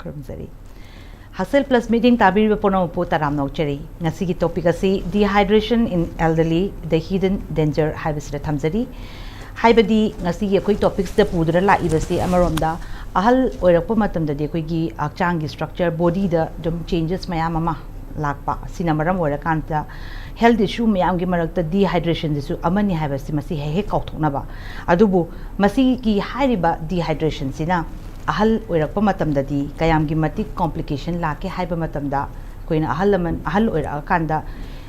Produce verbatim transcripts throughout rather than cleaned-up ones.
ꯈꯨꯔꯨꯝꯖꯔꯤ꯫ ꯍꯛꯁꯦꯜ ꯄ꯭ꯂꯁ ꯃꯤꯠꯌꯦꯡ ꯇꯥꯕꯤꯔꯤꯕ ꯄꯨꯝꯅꯃꯛꯄꯨ ꯇꯔꯥꯝꯅ ꯑꯣꯛꯆꯔꯤ꯫ ꯉꯁꯤꯒꯤ ꯇꯣꯄꯤꯛ ꯑꯁꯤ Dehydration in Elderly, The Hidden Danger ꯍꯥꯏꯕꯁꯤꯗ ꯊꯝꯖꯔꯤ꯫ ꯍꯥꯏꯕꯗꯤ ꯉꯁꯤꯒꯤ ꯑꯩꯈꯣꯏ ꯇꯣꯄꯤꯛꯁꯤꯗ ꯄꯨꯗꯨꯅ ꯂꯥꯛꯏꯕꯁꯤ ꯑꯃꯔꯣꯝꯗ ꯑꯍꯜ ꯑꯣꯏꯔꯛꯄ ꯃꯇꯝꯗꯗꯤ ꯑꯩꯈꯣꯏꯒꯤ ꯍꯛꯆꯥꯡꯒꯤ ꯁ꯭ꯇ꯭ꯔꯛꯆꯔ, ꯕꯣꯗꯤꯗ ꯑꯗꯨꯝ ꯆꯦꯟꯖꯦꯁ ꯃꯌꯥꯝ ꯑꯃ ꯂꯥꯛꯄ, ꯑꯁꯤꯅ ꯃꯔꯝ ꯑꯣꯏꯔꯀꯥꯟꯗ ꯍꯦꯜꯊ ꯏꯁꯨ ꯃꯌꯥꯝꯒꯤ ꯃꯔꯛꯇ ꯗꯤꯍꯥꯏꯗ꯭ꯔꯦꯁꯟꯁꯤꯁꯨ ꯑꯃꯅꯤ ꯍꯥꯏꯕꯁꯤ ꯃꯁꯤ ꯍꯦꯛ ꯍꯦꯛ ꯀꯥꯎꯊꯣꯛꯅꯕ꯫ ꯑꯗꯨꯕꯨ ꯃꯁꯤꯒꯤ ꯍꯥꯏꯔꯤꯕ ꯗꯤꯍꯥꯏꯗ꯭ꯔꯦꯁꯟꯁꯤꯅ ꯑꯍꯜ ꯑꯣꯏꯔꯛꯄ ꯃꯇꯝꯗꯗꯤ ꯀꯌꯥꯝꯒꯤ ꯃꯇꯤꯛ ꯀꯣꯝꯄ꯭ꯂꯤꯀꯦꯁꯟ ꯂꯥꯛꯀꯦ ꯍꯥꯏꯕ ꯃꯇꯝꯗ, ꯑꯩꯈꯣꯏꯅ ꯑꯍꯜ ꯂꯃꯟ, ꯑꯍꯜ ꯑꯣꯏꯔꯛꯑꯀꯥꯟꯗ,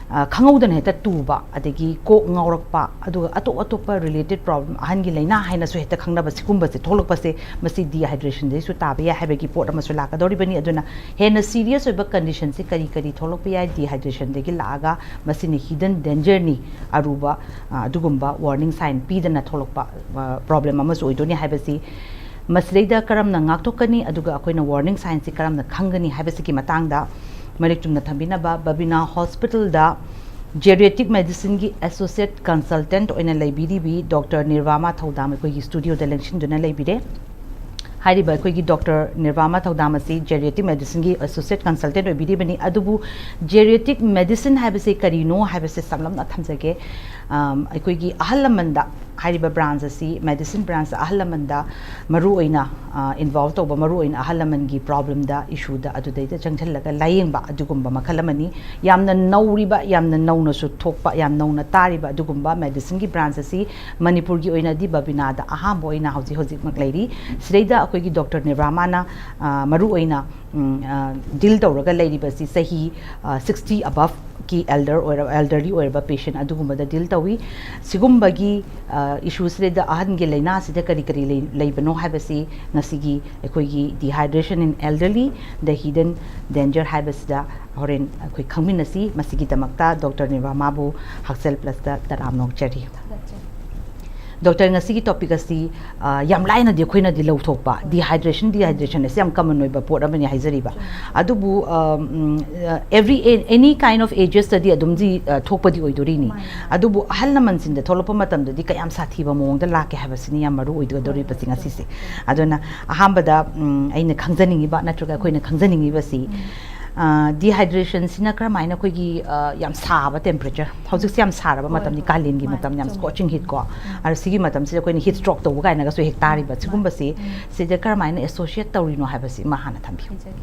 ꯑ, ꯈꯪꯍꯧꯗꯅ ꯍꯦꯛꯇ ꯇꯨꯕ, ꯑꯗꯒꯤ ꯀꯣꯛ ꯉꯥꯎꯔꯛꯄ, ꯑꯗꯨꯒ ꯑꯇꯣꯞ ꯑꯇꯣꯞꯄ ꯔꯤꯂꯦꯇꯦꯠ ꯄ꯭ꯔꯣꯕ꯭ꯂꯦꯝ, ꯑꯍꯟꯒꯤ ꯂꯥꯏꯅꯥ ꯍꯥꯏꯅꯁꯨ ꯍꯦꯛꯇ ꯈꯪꯅꯕ ꯁꯤꯒꯨꯝꯕꯁꯦ ꯊꯣꯛꯂꯛꯄꯁꯦ, ꯃꯁꯤ ꯗꯤꯍꯥꯏꯗ꯭ꯔꯦꯁꯟꯗꯒꯤꯁꯨ ꯇꯥꯕ ꯌꯥꯏ ꯍꯥꯏꯕꯒꯤ ꯄꯣꯠ ꯑꯃꯁꯨ ꯂꯥꯛꯀꯗꯧꯔꯤꯕꯅꯤ꯫ ꯑꯗꯨꯅ ꯍꯦꯟꯅ ꯁꯤꯔꯤꯌꯁ ꯑꯣꯏꯕ ꯀꯟꯗꯤꯁꯟꯁꯦ ꯀꯔꯤ ꯀꯔꯤ ꯊꯣꯛꯂꯛꯄ ꯌꯥꯏ ꯗꯤꯍꯥꯏꯗ꯭ꯔꯦꯁꯟꯗꯒꯤ ꯂꯥꯛꯑꯒ, ꯃꯁꯤꯅ ꯍꯤꯗꯟ ꯗꯦꯟꯖꯔꯅꯤ, ꯑꯔꯨꯕ, ꯑ, ꯑꯗꯨꯒꯨꯝꯕ ꯋꯥꯔꯅꯤꯡ ꯁꯥꯏꯟ ꯄꯤꯗꯅ ꯊꯣꯛꯂꯛꯄ, ꯑ, ꯄ꯭ꯔꯣꯕ꯭ꯂꯦꯝ ꯑꯃꯁꯨ ꯑꯣꯏꯗꯣꯏꯅꯤ ꯍꯥꯏꯕꯁꯤ ꯃꯁꯤꯗꯩꯗ ꯀꯔꯝꯅ ꯉꯥꯛꯊꯣꯛꯀꯅꯤ, ꯑꯗꯨꯒ ꯑꯩꯈꯣꯏꯅ ꯋꯥꯔꯅꯤꯡ ꯁꯥꯏꯟꯁꯤ ꯀꯔꯝꯅ ꯈꯪꯒꯅꯤ ꯍꯥꯏꯕꯁꯤꯒꯤ ꯃꯇꯥꯡꯗ ꯃꯔꯤꯛ ꯆꯨꯝꯅ ꯊꯝꯕꯤꯅꯕ ꯕꯕꯤꯅꯥ ꯍꯣꯁꯄꯤꯇꯥꯜꯗ ꯖꯦꯔꯤꯌꯦꯇꯤꯛ ꯃꯦꯗꯤꯁꯤꯟꯒꯤ ꯑꯦꯁꯣꯁꯤꯌꯦꯠ ꯀꯟꯁꯜꯇꯦꯟꯠ ꯑꯣꯏꯅ ꯂꯩꯕꯤꯔꯤꯕꯤ ꯗꯣꯛꯇꯔ ꯅꯤꯔꯕꯥꯃꯥ ꯊꯧꯗꯥꯝ ꯑꯩꯈꯣꯏꯒꯤ ꯁ꯭ꯇꯨꯗꯤꯑꯣꯗ ꯂꯦꯡꯁꯤꯟꯗꯨꯅ ꯂꯩꯕꯤꯔꯦ꯫ ꯍꯥꯏꯔꯤꯕ ꯑꯩꯈꯣꯏꯒꯤ ꯗꯣꯛꯇꯔ ꯅꯤꯔꯕꯥꯃꯥ ꯊꯧꯗꯥꯝ ꯑꯁꯤ ꯖꯦꯔꯤꯌꯦꯇꯤꯛ ꯃꯦꯗꯤꯁꯤꯟꯒꯤ ꯑꯦꯁꯣꯁꯤꯌꯦꯠ ꯀꯟꯁꯜꯇꯦꯟꯠ ꯑꯣꯏꯕꯤꯔꯤꯕꯅꯤ꯫ ꯑꯗꯨꯕꯨ ꯖꯦꯔꯤꯌꯦꯇꯤꯛ ꯃꯦꯗꯤꯁꯤꯟ ꯍꯥꯏꯕꯁꯤ ꯀꯔꯤꯅꯣ ꯍꯥꯏꯕꯁꯦ ꯁꯝꯂꯞꯅ ꯊꯝꯖꯒꯦ꯫ ꯑꯝ, ꯑꯩꯈꯣꯏꯒꯤ ꯑꯍꯜ ꯂꯃꯟꯗ, ꯍꯥꯏꯔꯤꯕ ꯕ꯭ꯔꯥꯟꯁ ꯑꯁꯤ, ꯃꯦꯗꯤꯁꯤꯟ ꯕ꯭ꯔꯥꯟꯁ ꯑꯍꯜ ꯂꯃꯟꯗ ꯃꯔꯨꯑꯣꯏꯅ, ꯑ, ꯏꯟꯚꯣꯜꯕ ꯇꯧꯕ, ꯃꯔꯨꯑꯣꯏꯅ ꯑꯍꯜ ꯂꯃꯟꯒꯤ ꯄ꯭ꯔꯣꯕ꯭ꯂꯦꯝꯗ, ꯏꯁꯨꯗ, ꯑꯗꯨꯗꯩꯗ ꯆꯪꯁꯤꯜꯂꯒ ꯂꯥꯌꯦꯡꯕ ꯑꯗꯨꯒꯨꯝꯕ ꯃꯈꯜ ꯑꯃꯅꯤ꯫ ꯌꯥꯝꯅ ꯅꯧꯔꯤꯕ, ꯌꯥꯝꯅ ꯅꯧꯅꯁꯨ ꯊꯣꯛꯄ, ꯌꯥꯝ ꯅꯧꯅ ꯇꯥꯔꯤꯕ ꯑꯗꯨꯒꯨꯝꯕ ꯃꯦꯗꯤꯁꯤꯟꯒꯤ ꯕ꯭ꯔꯥꯟꯁ ꯑꯁꯤ ꯃꯅꯤꯄꯨꯔꯒꯤ ꯑꯣꯏꯅꯗꯤ ꯕꯕꯤꯅꯥꯗ ꯑꯍꯥꯟꯕ ꯑꯣꯏꯅ ꯍꯧꯖꯤꯛ ꯍꯧꯖꯤꯛꯃꯛ ꯂꯩꯔꯤ꯫ ꯁꯤꯗꯩꯗ ꯑꯩꯈꯣꯏꯒꯤ ꯗꯣꯛꯇꯔ ꯅꯤꯔꯕꯥꯃꯥꯅ, ꯑ, ꯃꯔꯨꯑꯣꯏꯅ, ꯎꯝ, ꯑ, ꯗꯤꯜ ꯇꯧꯔꯒ ꯂꯩꯔꯤꯕꯁꯤ ꯆꯍꯤ, ꯑ, ꯁꯤꯛꯁꯇꯤ ꯑꯕꯞꯀꯤ ꯑꯦꯜꯗꯔ ꯑꯣꯏꯔ-, ꯑꯦꯜꯗꯔꯂꯤ ꯑꯣꯏꯔꯕ ꯄꯦꯁꯦꯟ ꯑꯗꯨꯒꯨꯝꯕꯗ ꯗꯤꯜ ꯇꯧꯏ꯫ ꯁꯤꯒꯨꯝꯕꯒꯤ, ꯑ, ꯏꯁꯨꯁꯤꯗ, ꯑꯍꯟꯒꯤ ꯂꯥꯏꯅꯥꯁꯤꯗ ꯀꯔꯤ ꯀꯔꯤ ꯂꯩ-, ꯂꯩꯕꯅꯣ ꯍꯥꯏꯕꯁꯤ ꯉꯁꯤꯒꯤ ꯑꯩꯈꯣꯏꯒꯤ Dehydration in Elderly, The Hidden Danger ꯍꯥꯏꯕꯁꯤꯗ ꯍꯣꯔꯦꯟ ꯑꯩꯈꯣꯏ ꯈꯪꯃꯤꯟꯅꯁꯤ꯫ ꯃꯁꯤꯒꯤꯗꯃꯛꯇ ꯗꯣꯛꯇꯔ ꯅꯤꯔꯕꯥꯃꯥꯕꯨ ꯍꯛꯁꯦꯜ ꯄ꯭ꯂꯁꯇ ꯇꯔꯥꯝꯅ ꯑꯣꯛꯆꯔꯤ꯫ ꯊꯥꯒꯠꯆꯔꯤ꯫ ꯗꯣꯛꯇꯔ, ꯉꯁꯤꯒꯤ ꯇꯣꯄꯤꯛ ꯑꯁꯤ ꯑ, ꯌꯥꯝ ꯂꯥꯏꯅꯗꯤ ꯑꯩꯈꯣꯏꯅꯗꯤ ꯂꯧꯊꯣꯛꯄ, ꯗꯤꯍꯥꯏꯗ꯭ꯔꯦꯁꯟ, ꯗꯤꯍꯥꯏꯗ꯭ꯔꯦꯁꯟ ꯑꯁꯤ ꯌꯥꯝ ꯀꯃꯟ ꯑꯣꯏꯕ ꯄꯣꯠ ꯑꯃꯅꯤ ꯍꯥꯏꯖꯔꯤꯕ꯫ ꯑꯗꯨꯕꯨ ꯑ, ꯎꯝ, ꯑ, every, any kind of agesꯇꯗꯤ ꯑꯗꯨꯝꯗꯤ ꯑ, ꯊꯣꯛꯄꯗꯤ ꯑꯣꯏꯗꯣꯔꯤꯅꯤ꯫ ꯑꯗꯨꯕꯨ ꯑꯍꯜ ꯂꯃꯟꯁꯤꯡꯗ ꯊꯣꯛꯂꯛꯄ ꯃꯇꯝꯗꯗꯤ ꯀꯌꯥꯝ ꯁꯥꯊꯤꯕ ꯃꯑꯣꯡꯗ ꯂꯥꯛꯀꯦ ꯍꯥꯏꯕꯁꯤꯅꯤ ꯌꯥꯝ ꯃꯔꯨ ꯑꯣꯏꯒꯗꯧꯔꯤꯕꯁꯤ ꯉꯁꯤꯁꯦ꯫ ꯑꯗꯨꯅ ꯑꯍꯥꯟꯕꯗ ꯎꯝ, ꯑꯩꯅ ꯈꯪꯖꯅꯤꯡꯉꯤꯕ ꯅꯠꯇ꯭ꯔꯒ ꯑꯩꯈꯣꯏꯅ ꯈꯪꯖꯅꯤꯡꯉꯤꯕꯁꯤ, ꯗꯤꯍꯥꯏꯗ꯭ꯔꯦꯁꯟꯁꯤꯅ ꯀꯔꯝꯍꯥꯏꯅ ꯑꯩꯈꯣꯏꯒꯤ ꯑ, ꯌꯥꯝ ꯁꯥꯕ ꯇꯦꯝꯄꯔꯦꯆꯔ, ꯍꯧꯖꯤꯛꯁꯦ ꯌꯥꯝ ꯁꯥꯔꯕ ꯃꯇꯝꯅꯤ, ꯀꯥꯂꯦꯟꯒꯤ ꯃꯇꯝ, ꯌꯥꯝ ꯁ꯭ꯀꯣꯆꯤꯡ ꯍꯤꯠꯀꯣ꯫ ꯑꯗꯣ ꯁꯤꯒꯤ ꯃꯇꯝꯁꯤꯗ ꯑꯩꯈꯣꯏꯅ ꯍꯤꯠ ꯁ꯭ꯇ꯭ꯔꯣꯛ ꯇꯧꯕ ꯀꯥꯏꯅꯒꯁꯨ ꯍꯦꯛ ꯇꯥꯔꯤꯕ꯫ ꯁꯤꯒꯨꯝꯕꯁꯤ ꯁꯤꯗ ꯀꯔꯝꯍꯥꯏꯅ ꯑꯦꯁꯣꯁꯤꯌꯦꯠ ꯇꯧꯔꯤꯅꯣ ꯍꯥꯏꯕꯁꯤ ꯑꯃ ꯍꯥꯟꯅ ꯊꯝꯕꯤꯌꯨ꯫ ꯍꯥꯏꯖꯒꯦ꯫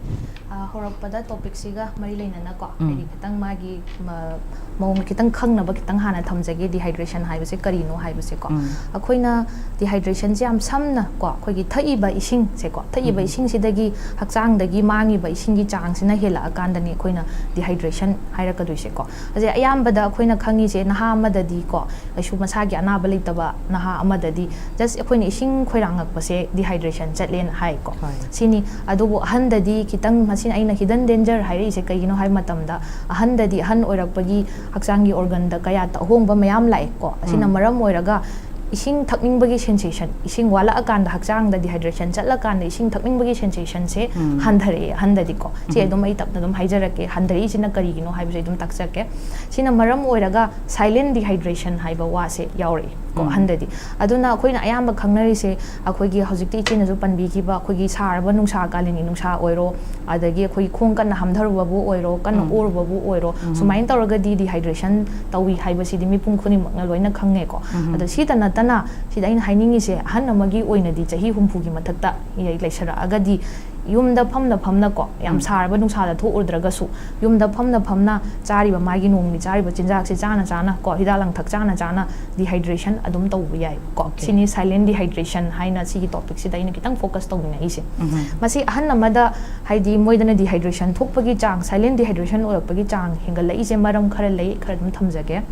ꯑ, ꯍꯧꯔꯛꯄꯗ ꯇꯣꯄꯤꯛꯁꯤꯒ ꯃꯔꯤ ꯂꯩꯅꯅꯀꯣ, ꯎꯝ꯫ ꯍꯥꯏꯗꯤ ꯈꯤꯇꯪ ꯃꯥꯒꯤ ꯃ-, ꯃꯑꯣꯡ ꯈꯤꯇꯪ ꯈꯪꯅꯕ ꯈꯤꯇꯪ ꯍꯥꯟꯅ ꯊꯝꯖꯒꯦ, ꯗꯤꯍꯥꯏꯗ꯭ꯔꯦꯁꯟ ꯍꯥꯏꯕꯁꯦ ꯀꯔꯤꯅꯣ ꯍꯥꯏꯕꯁꯦꯀꯣ꯫ ꯎꯝ꯫ ꯑꯩꯈꯣꯏꯅ ꯗꯤꯍꯥꯏꯗ꯭ꯔꯦꯁꯟꯁꯦ ꯌꯥꯝ ꯁꯝꯅ ꯀꯣ, ꯑꯩꯈꯣꯏꯒꯤ ꯊꯛꯏꯕ ꯏꯁꯤꯡꯁꯦꯀꯣ, ꯊꯛꯏꯕ ꯎꯝ꯫ ꯏꯁꯤꯡꯁꯤꯗꯒꯤ ꯍꯛꯆꯥꯡꯗꯒꯤ ꯃꯥꯡꯉꯤꯕ ꯏꯁꯤꯡꯒꯤ ꯆꯥꯡꯁꯤꯅ ꯍꯦꯜꯂꯛꯑꯀꯥꯟꯗꯅꯤ ꯑꯩꯈꯣꯏꯅ ꯗꯤꯍꯥꯏꯗ꯭ꯔꯦꯁꯟ ꯍꯥꯏꯔꯛꯀꯗꯣꯏꯁꯦꯀꯣ꯫ ꯑꯁꯦ ꯑꯌꯥꯝꯕꯗ ꯑꯩꯈꯣꯏꯅ ꯈꯪꯉꯤꯁꯦ ꯅꯍꯥ ꯑꯃꯗꯗꯤꯀꯣ, ꯀꯩꯁꯨ ꯃꯁꯥꯒꯤ ꯑꯅꯥꯕ ꯂꯩꯇꯕ ꯅꯍꯥ ꯑꯃꯗꯗꯤ just ꯑꯩꯈꯣꯏꯅ ꯏꯁꯤꯡ ꯈꯣꯏꯔꯥꯡꯉꯛꯄꯁꯦ ꯗꯤꯍꯥꯏꯗ꯭ꯔꯦꯁꯟ ꯆꯠꯂꯦꯅ ꯍꯥꯏꯀꯣ꯫ ꯍꯣꯏ꯫ ꯁꯤꯅꯤ꯫ ꯑꯗꯨꯕꯨ ꯑꯍꯟꯗꯗꯤ ꯈꯤꯇꯪ, ꯃꯁꯤꯅ ꯑꯩꯅ ꯍꯤꯗꯟ ꯗꯦꯟꯖꯔ ꯍꯥꯏꯔꯛꯏꯁꯦ ꯀꯩꯒꯤꯅꯣ ꯍꯥꯏꯕ ꯃꯇꯝꯗ, ꯑꯍꯟꯗꯗꯤ ꯑꯍꯟ ꯑꯣꯏꯔꯛꯄꯒꯤ ꯍꯛꯆꯥꯡꯒꯤ ꯑꯣꯔꯒꯟꯗ ꯀꯌꯥ ꯑꯍꯣꯡꯕ ꯃꯌꯥꯝ ꯂꯥꯛꯑꯦꯀꯣ꯫ ꯑꯁꯤꯅ ꯎꯝ꯫ ꯃꯔꯝ ꯑꯣꯏꯔꯒ ꯏꯁꯤꯡ ꯊꯛꯅꯤꯡꯕꯒꯤ ꯁꯦꯟꯁꯦꯁꯟ, ꯏꯁꯤꯡ ꯋꯥꯠꯂꯛꯑꯀꯥꯟꯗ, ꯍꯛꯆꯥꯡꯗ ꯗꯤꯍꯥꯏꯗ꯭ꯔꯦꯁꯟ ꯆꯠꯂꯀꯥꯟꯗ ꯏꯁꯤꯡ ꯊꯛꯅꯤꯡꯕꯒꯤ ꯁꯦꯟꯁꯦꯁꯟꯁꯦ ꯎꯝ꯫ ꯍꯟꯊꯔꯛꯑꯦ ꯑꯍꯟꯗꯗꯤꯀꯣ꯫ ꯁꯤ ꯎꯝ꯫ ꯑꯗꯨꯝ ꯑꯩ ꯇꯞꯅ ꯑꯗꯨꯝ ꯍꯥꯏꯖꯔꯛꯀꯦ, ꯍꯟꯊꯔꯛꯏꯁꯤꯅ ꯀꯔꯤꯒꯤꯅꯣ ꯍꯥꯏꯕꯁꯦ ꯑꯗꯨꯝ ꯇꯥꯛꯆꯔꯛꯀꯦ꯫ ꯁꯤꯅ ꯃꯔꯝ ꯑꯣꯏꯔꯒ ꯁꯥꯏꯂꯦꯟ ꯗꯤꯍꯥꯏꯗ꯭ꯔꯦꯁꯟ ꯍꯥꯏꯕ ꯋꯥꯁꯦ ꯌꯥꯎꯔꯛꯑꯦ ꯀꯣ ꯎꯝ꯫ ꯑꯍꯟꯗꯗꯤ꯫ ꯑꯗꯨꯅ ꯑꯩꯈꯣꯏꯅ ꯑꯌꯥꯝꯕ ꯈꯪꯅꯔꯤꯁꯦ, ꯑꯩꯈꯣꯏꯒꯤ ꯍꯧꯖꯤꯛꯇꯤ ꯏꯆꯦꯅꯁꯨ ꯄꯟꯕꯤꯈꯤꯕ, ꯑꯩꯈꯣꯏꯒꯤ ꯁꯥꯔꯕ ꯅꯨꯡꯁꯥ, ꯀꯥꯂꯦꯟꯒꯤ ꯅꯨꯡꯁꯥ ꯑꯣꯏꯔꯣ, ꯑꯗꯒꯤ ꯑꯩꯈꯣꯏꯒꯤ ꯈꯣꯡ ꯀꯟꯅ ꯍꯥꯝꯊꯔꯨꯕꯕꯨ ꯑꯣꯏꯔꯣ, ꯀꯟꯅ ꯎꯝ꯫ ꯑꯣꯔꯨꯕꯕꯨ ꯑꯣꯏꯔꯣ, ꯎꯝ꯫ ꯁꯨꯃꯥꯏꯅ ꯇꯧꯔꯒꯗꯤ ꯗꯤꯍꯥꯏꯗ꯭ꯔꯦꯁꯟ ꯇꯧꯏ ꯍꯥꯏꯕꯁꯤꯗꯤ ꯃꯤꯄꯨꯝ ꯈꯨꯗꯤꯡꯃꯛꯅ ꯂꯣꯏꯅ ꯈꯪꯉꯦꯀꯣ꯫ ꯎꯝ꯫ ꯑꯗꯣ ꯁꯤꯇ ꯅꯠꯇꯅ, ꯁꯤꯗ ꯑꯩꯅ ꯍꯥꯏꯅꯤꯡꯉꯤꯁꯦ, ꯑꯍꯟ ꯑꯃꯒꯤ ꯑꯣꯏꯅꯗꯤ ꯆꯍꯤ ꯍꯨꯝꯐꯨꯒꯤ ꯃꯊꯛꯇ ꯂꯩꯁꯜꯂꯛꯑꯒꯗꯤ ꯌꯨꯝꯗ ꯐꯝꯅ ꯐꯝꯅꯀꯣ, ꯌꯥꯝ ꯎꯝ꯫ ꯁꯥꯔꯕ ꯅꯨꯡꯁꯥꯗ ꯊꯣꯛꯎꯗ꯭ꯔꯒꯁꯨ, ꯌꯨꯝꯗ ꯐꯝꯅ ꯐꯝꯅ ꯆꯥꯔꯤꯕ ꯃꯥꯒꯤ ꯅꯣꯡꯃꯒꯤ ꯆꯥꯔꯤꯕ ꯆꯤꯟꯖꯥꯛꯁꯦ ꯆꯥꯅ ꯆꯥꯅ ꯀꯣ, ꯍꯤꯗꯥꯛ ꯂꯥꯡꯊꯛ ꯆꯥꯅ ꯆꯥꯅ ꯗꯤꯍꯥꯏꯗ꯭ꯔꯦꯁꯟ ꯑꯗꯨꯝ ꯇꯧꯕ ꯌꯥꯏ ꯀꯣ꯫ Okay. ꯁꯤꯅꯤ ꯁꯥꯏꯂꯦꯟ ꯗꯤꯍꯥꯏꯗ꯭ꯔꯦꯁꯟ ꯍꯥꯏꯅ ꯁꯤꯒꯤ ꯇꯣꯄꯤꯛꯁꯤꯗ ꯑꯩꯅ ꯈꯤꯇꯪ ꯐꯣꯀꯁ ꯇꯧꯅꯤꯡꯉꯛꯏꯁꯦ꯫ ꯎꯝ꯫ ꯃꯁꯤ ꯑꯍꯟ ꯑꯃꯗ, ꯍꯥꯏꯗꯤ ꯃꯣꯏꯗꯅ ꯗꯤꯍꯥꯏꯗ꯭ꯔꯦꯁꯟ ꯊꯣꯛꯄꯒꯤ ꯆꯥꯡ, ꯁꯥꯏꯂꯦꯟ ꯗꯤꯍꯥꯏꯗ꯭ꯔꯦꯁꯟ ꯑꯣꯏꯔꯛꯄꯒꯤ ꯆꯥꯡ ꯍꯦꯟꯒꯠꯂꯛꯏꯁꯦ ꯃꯔꯝ ꯈꯔ ꯂꯩ, ꯈꯔ ꯑꯗꯨꯝ ꯊꯝꯖꯒꯦ꯫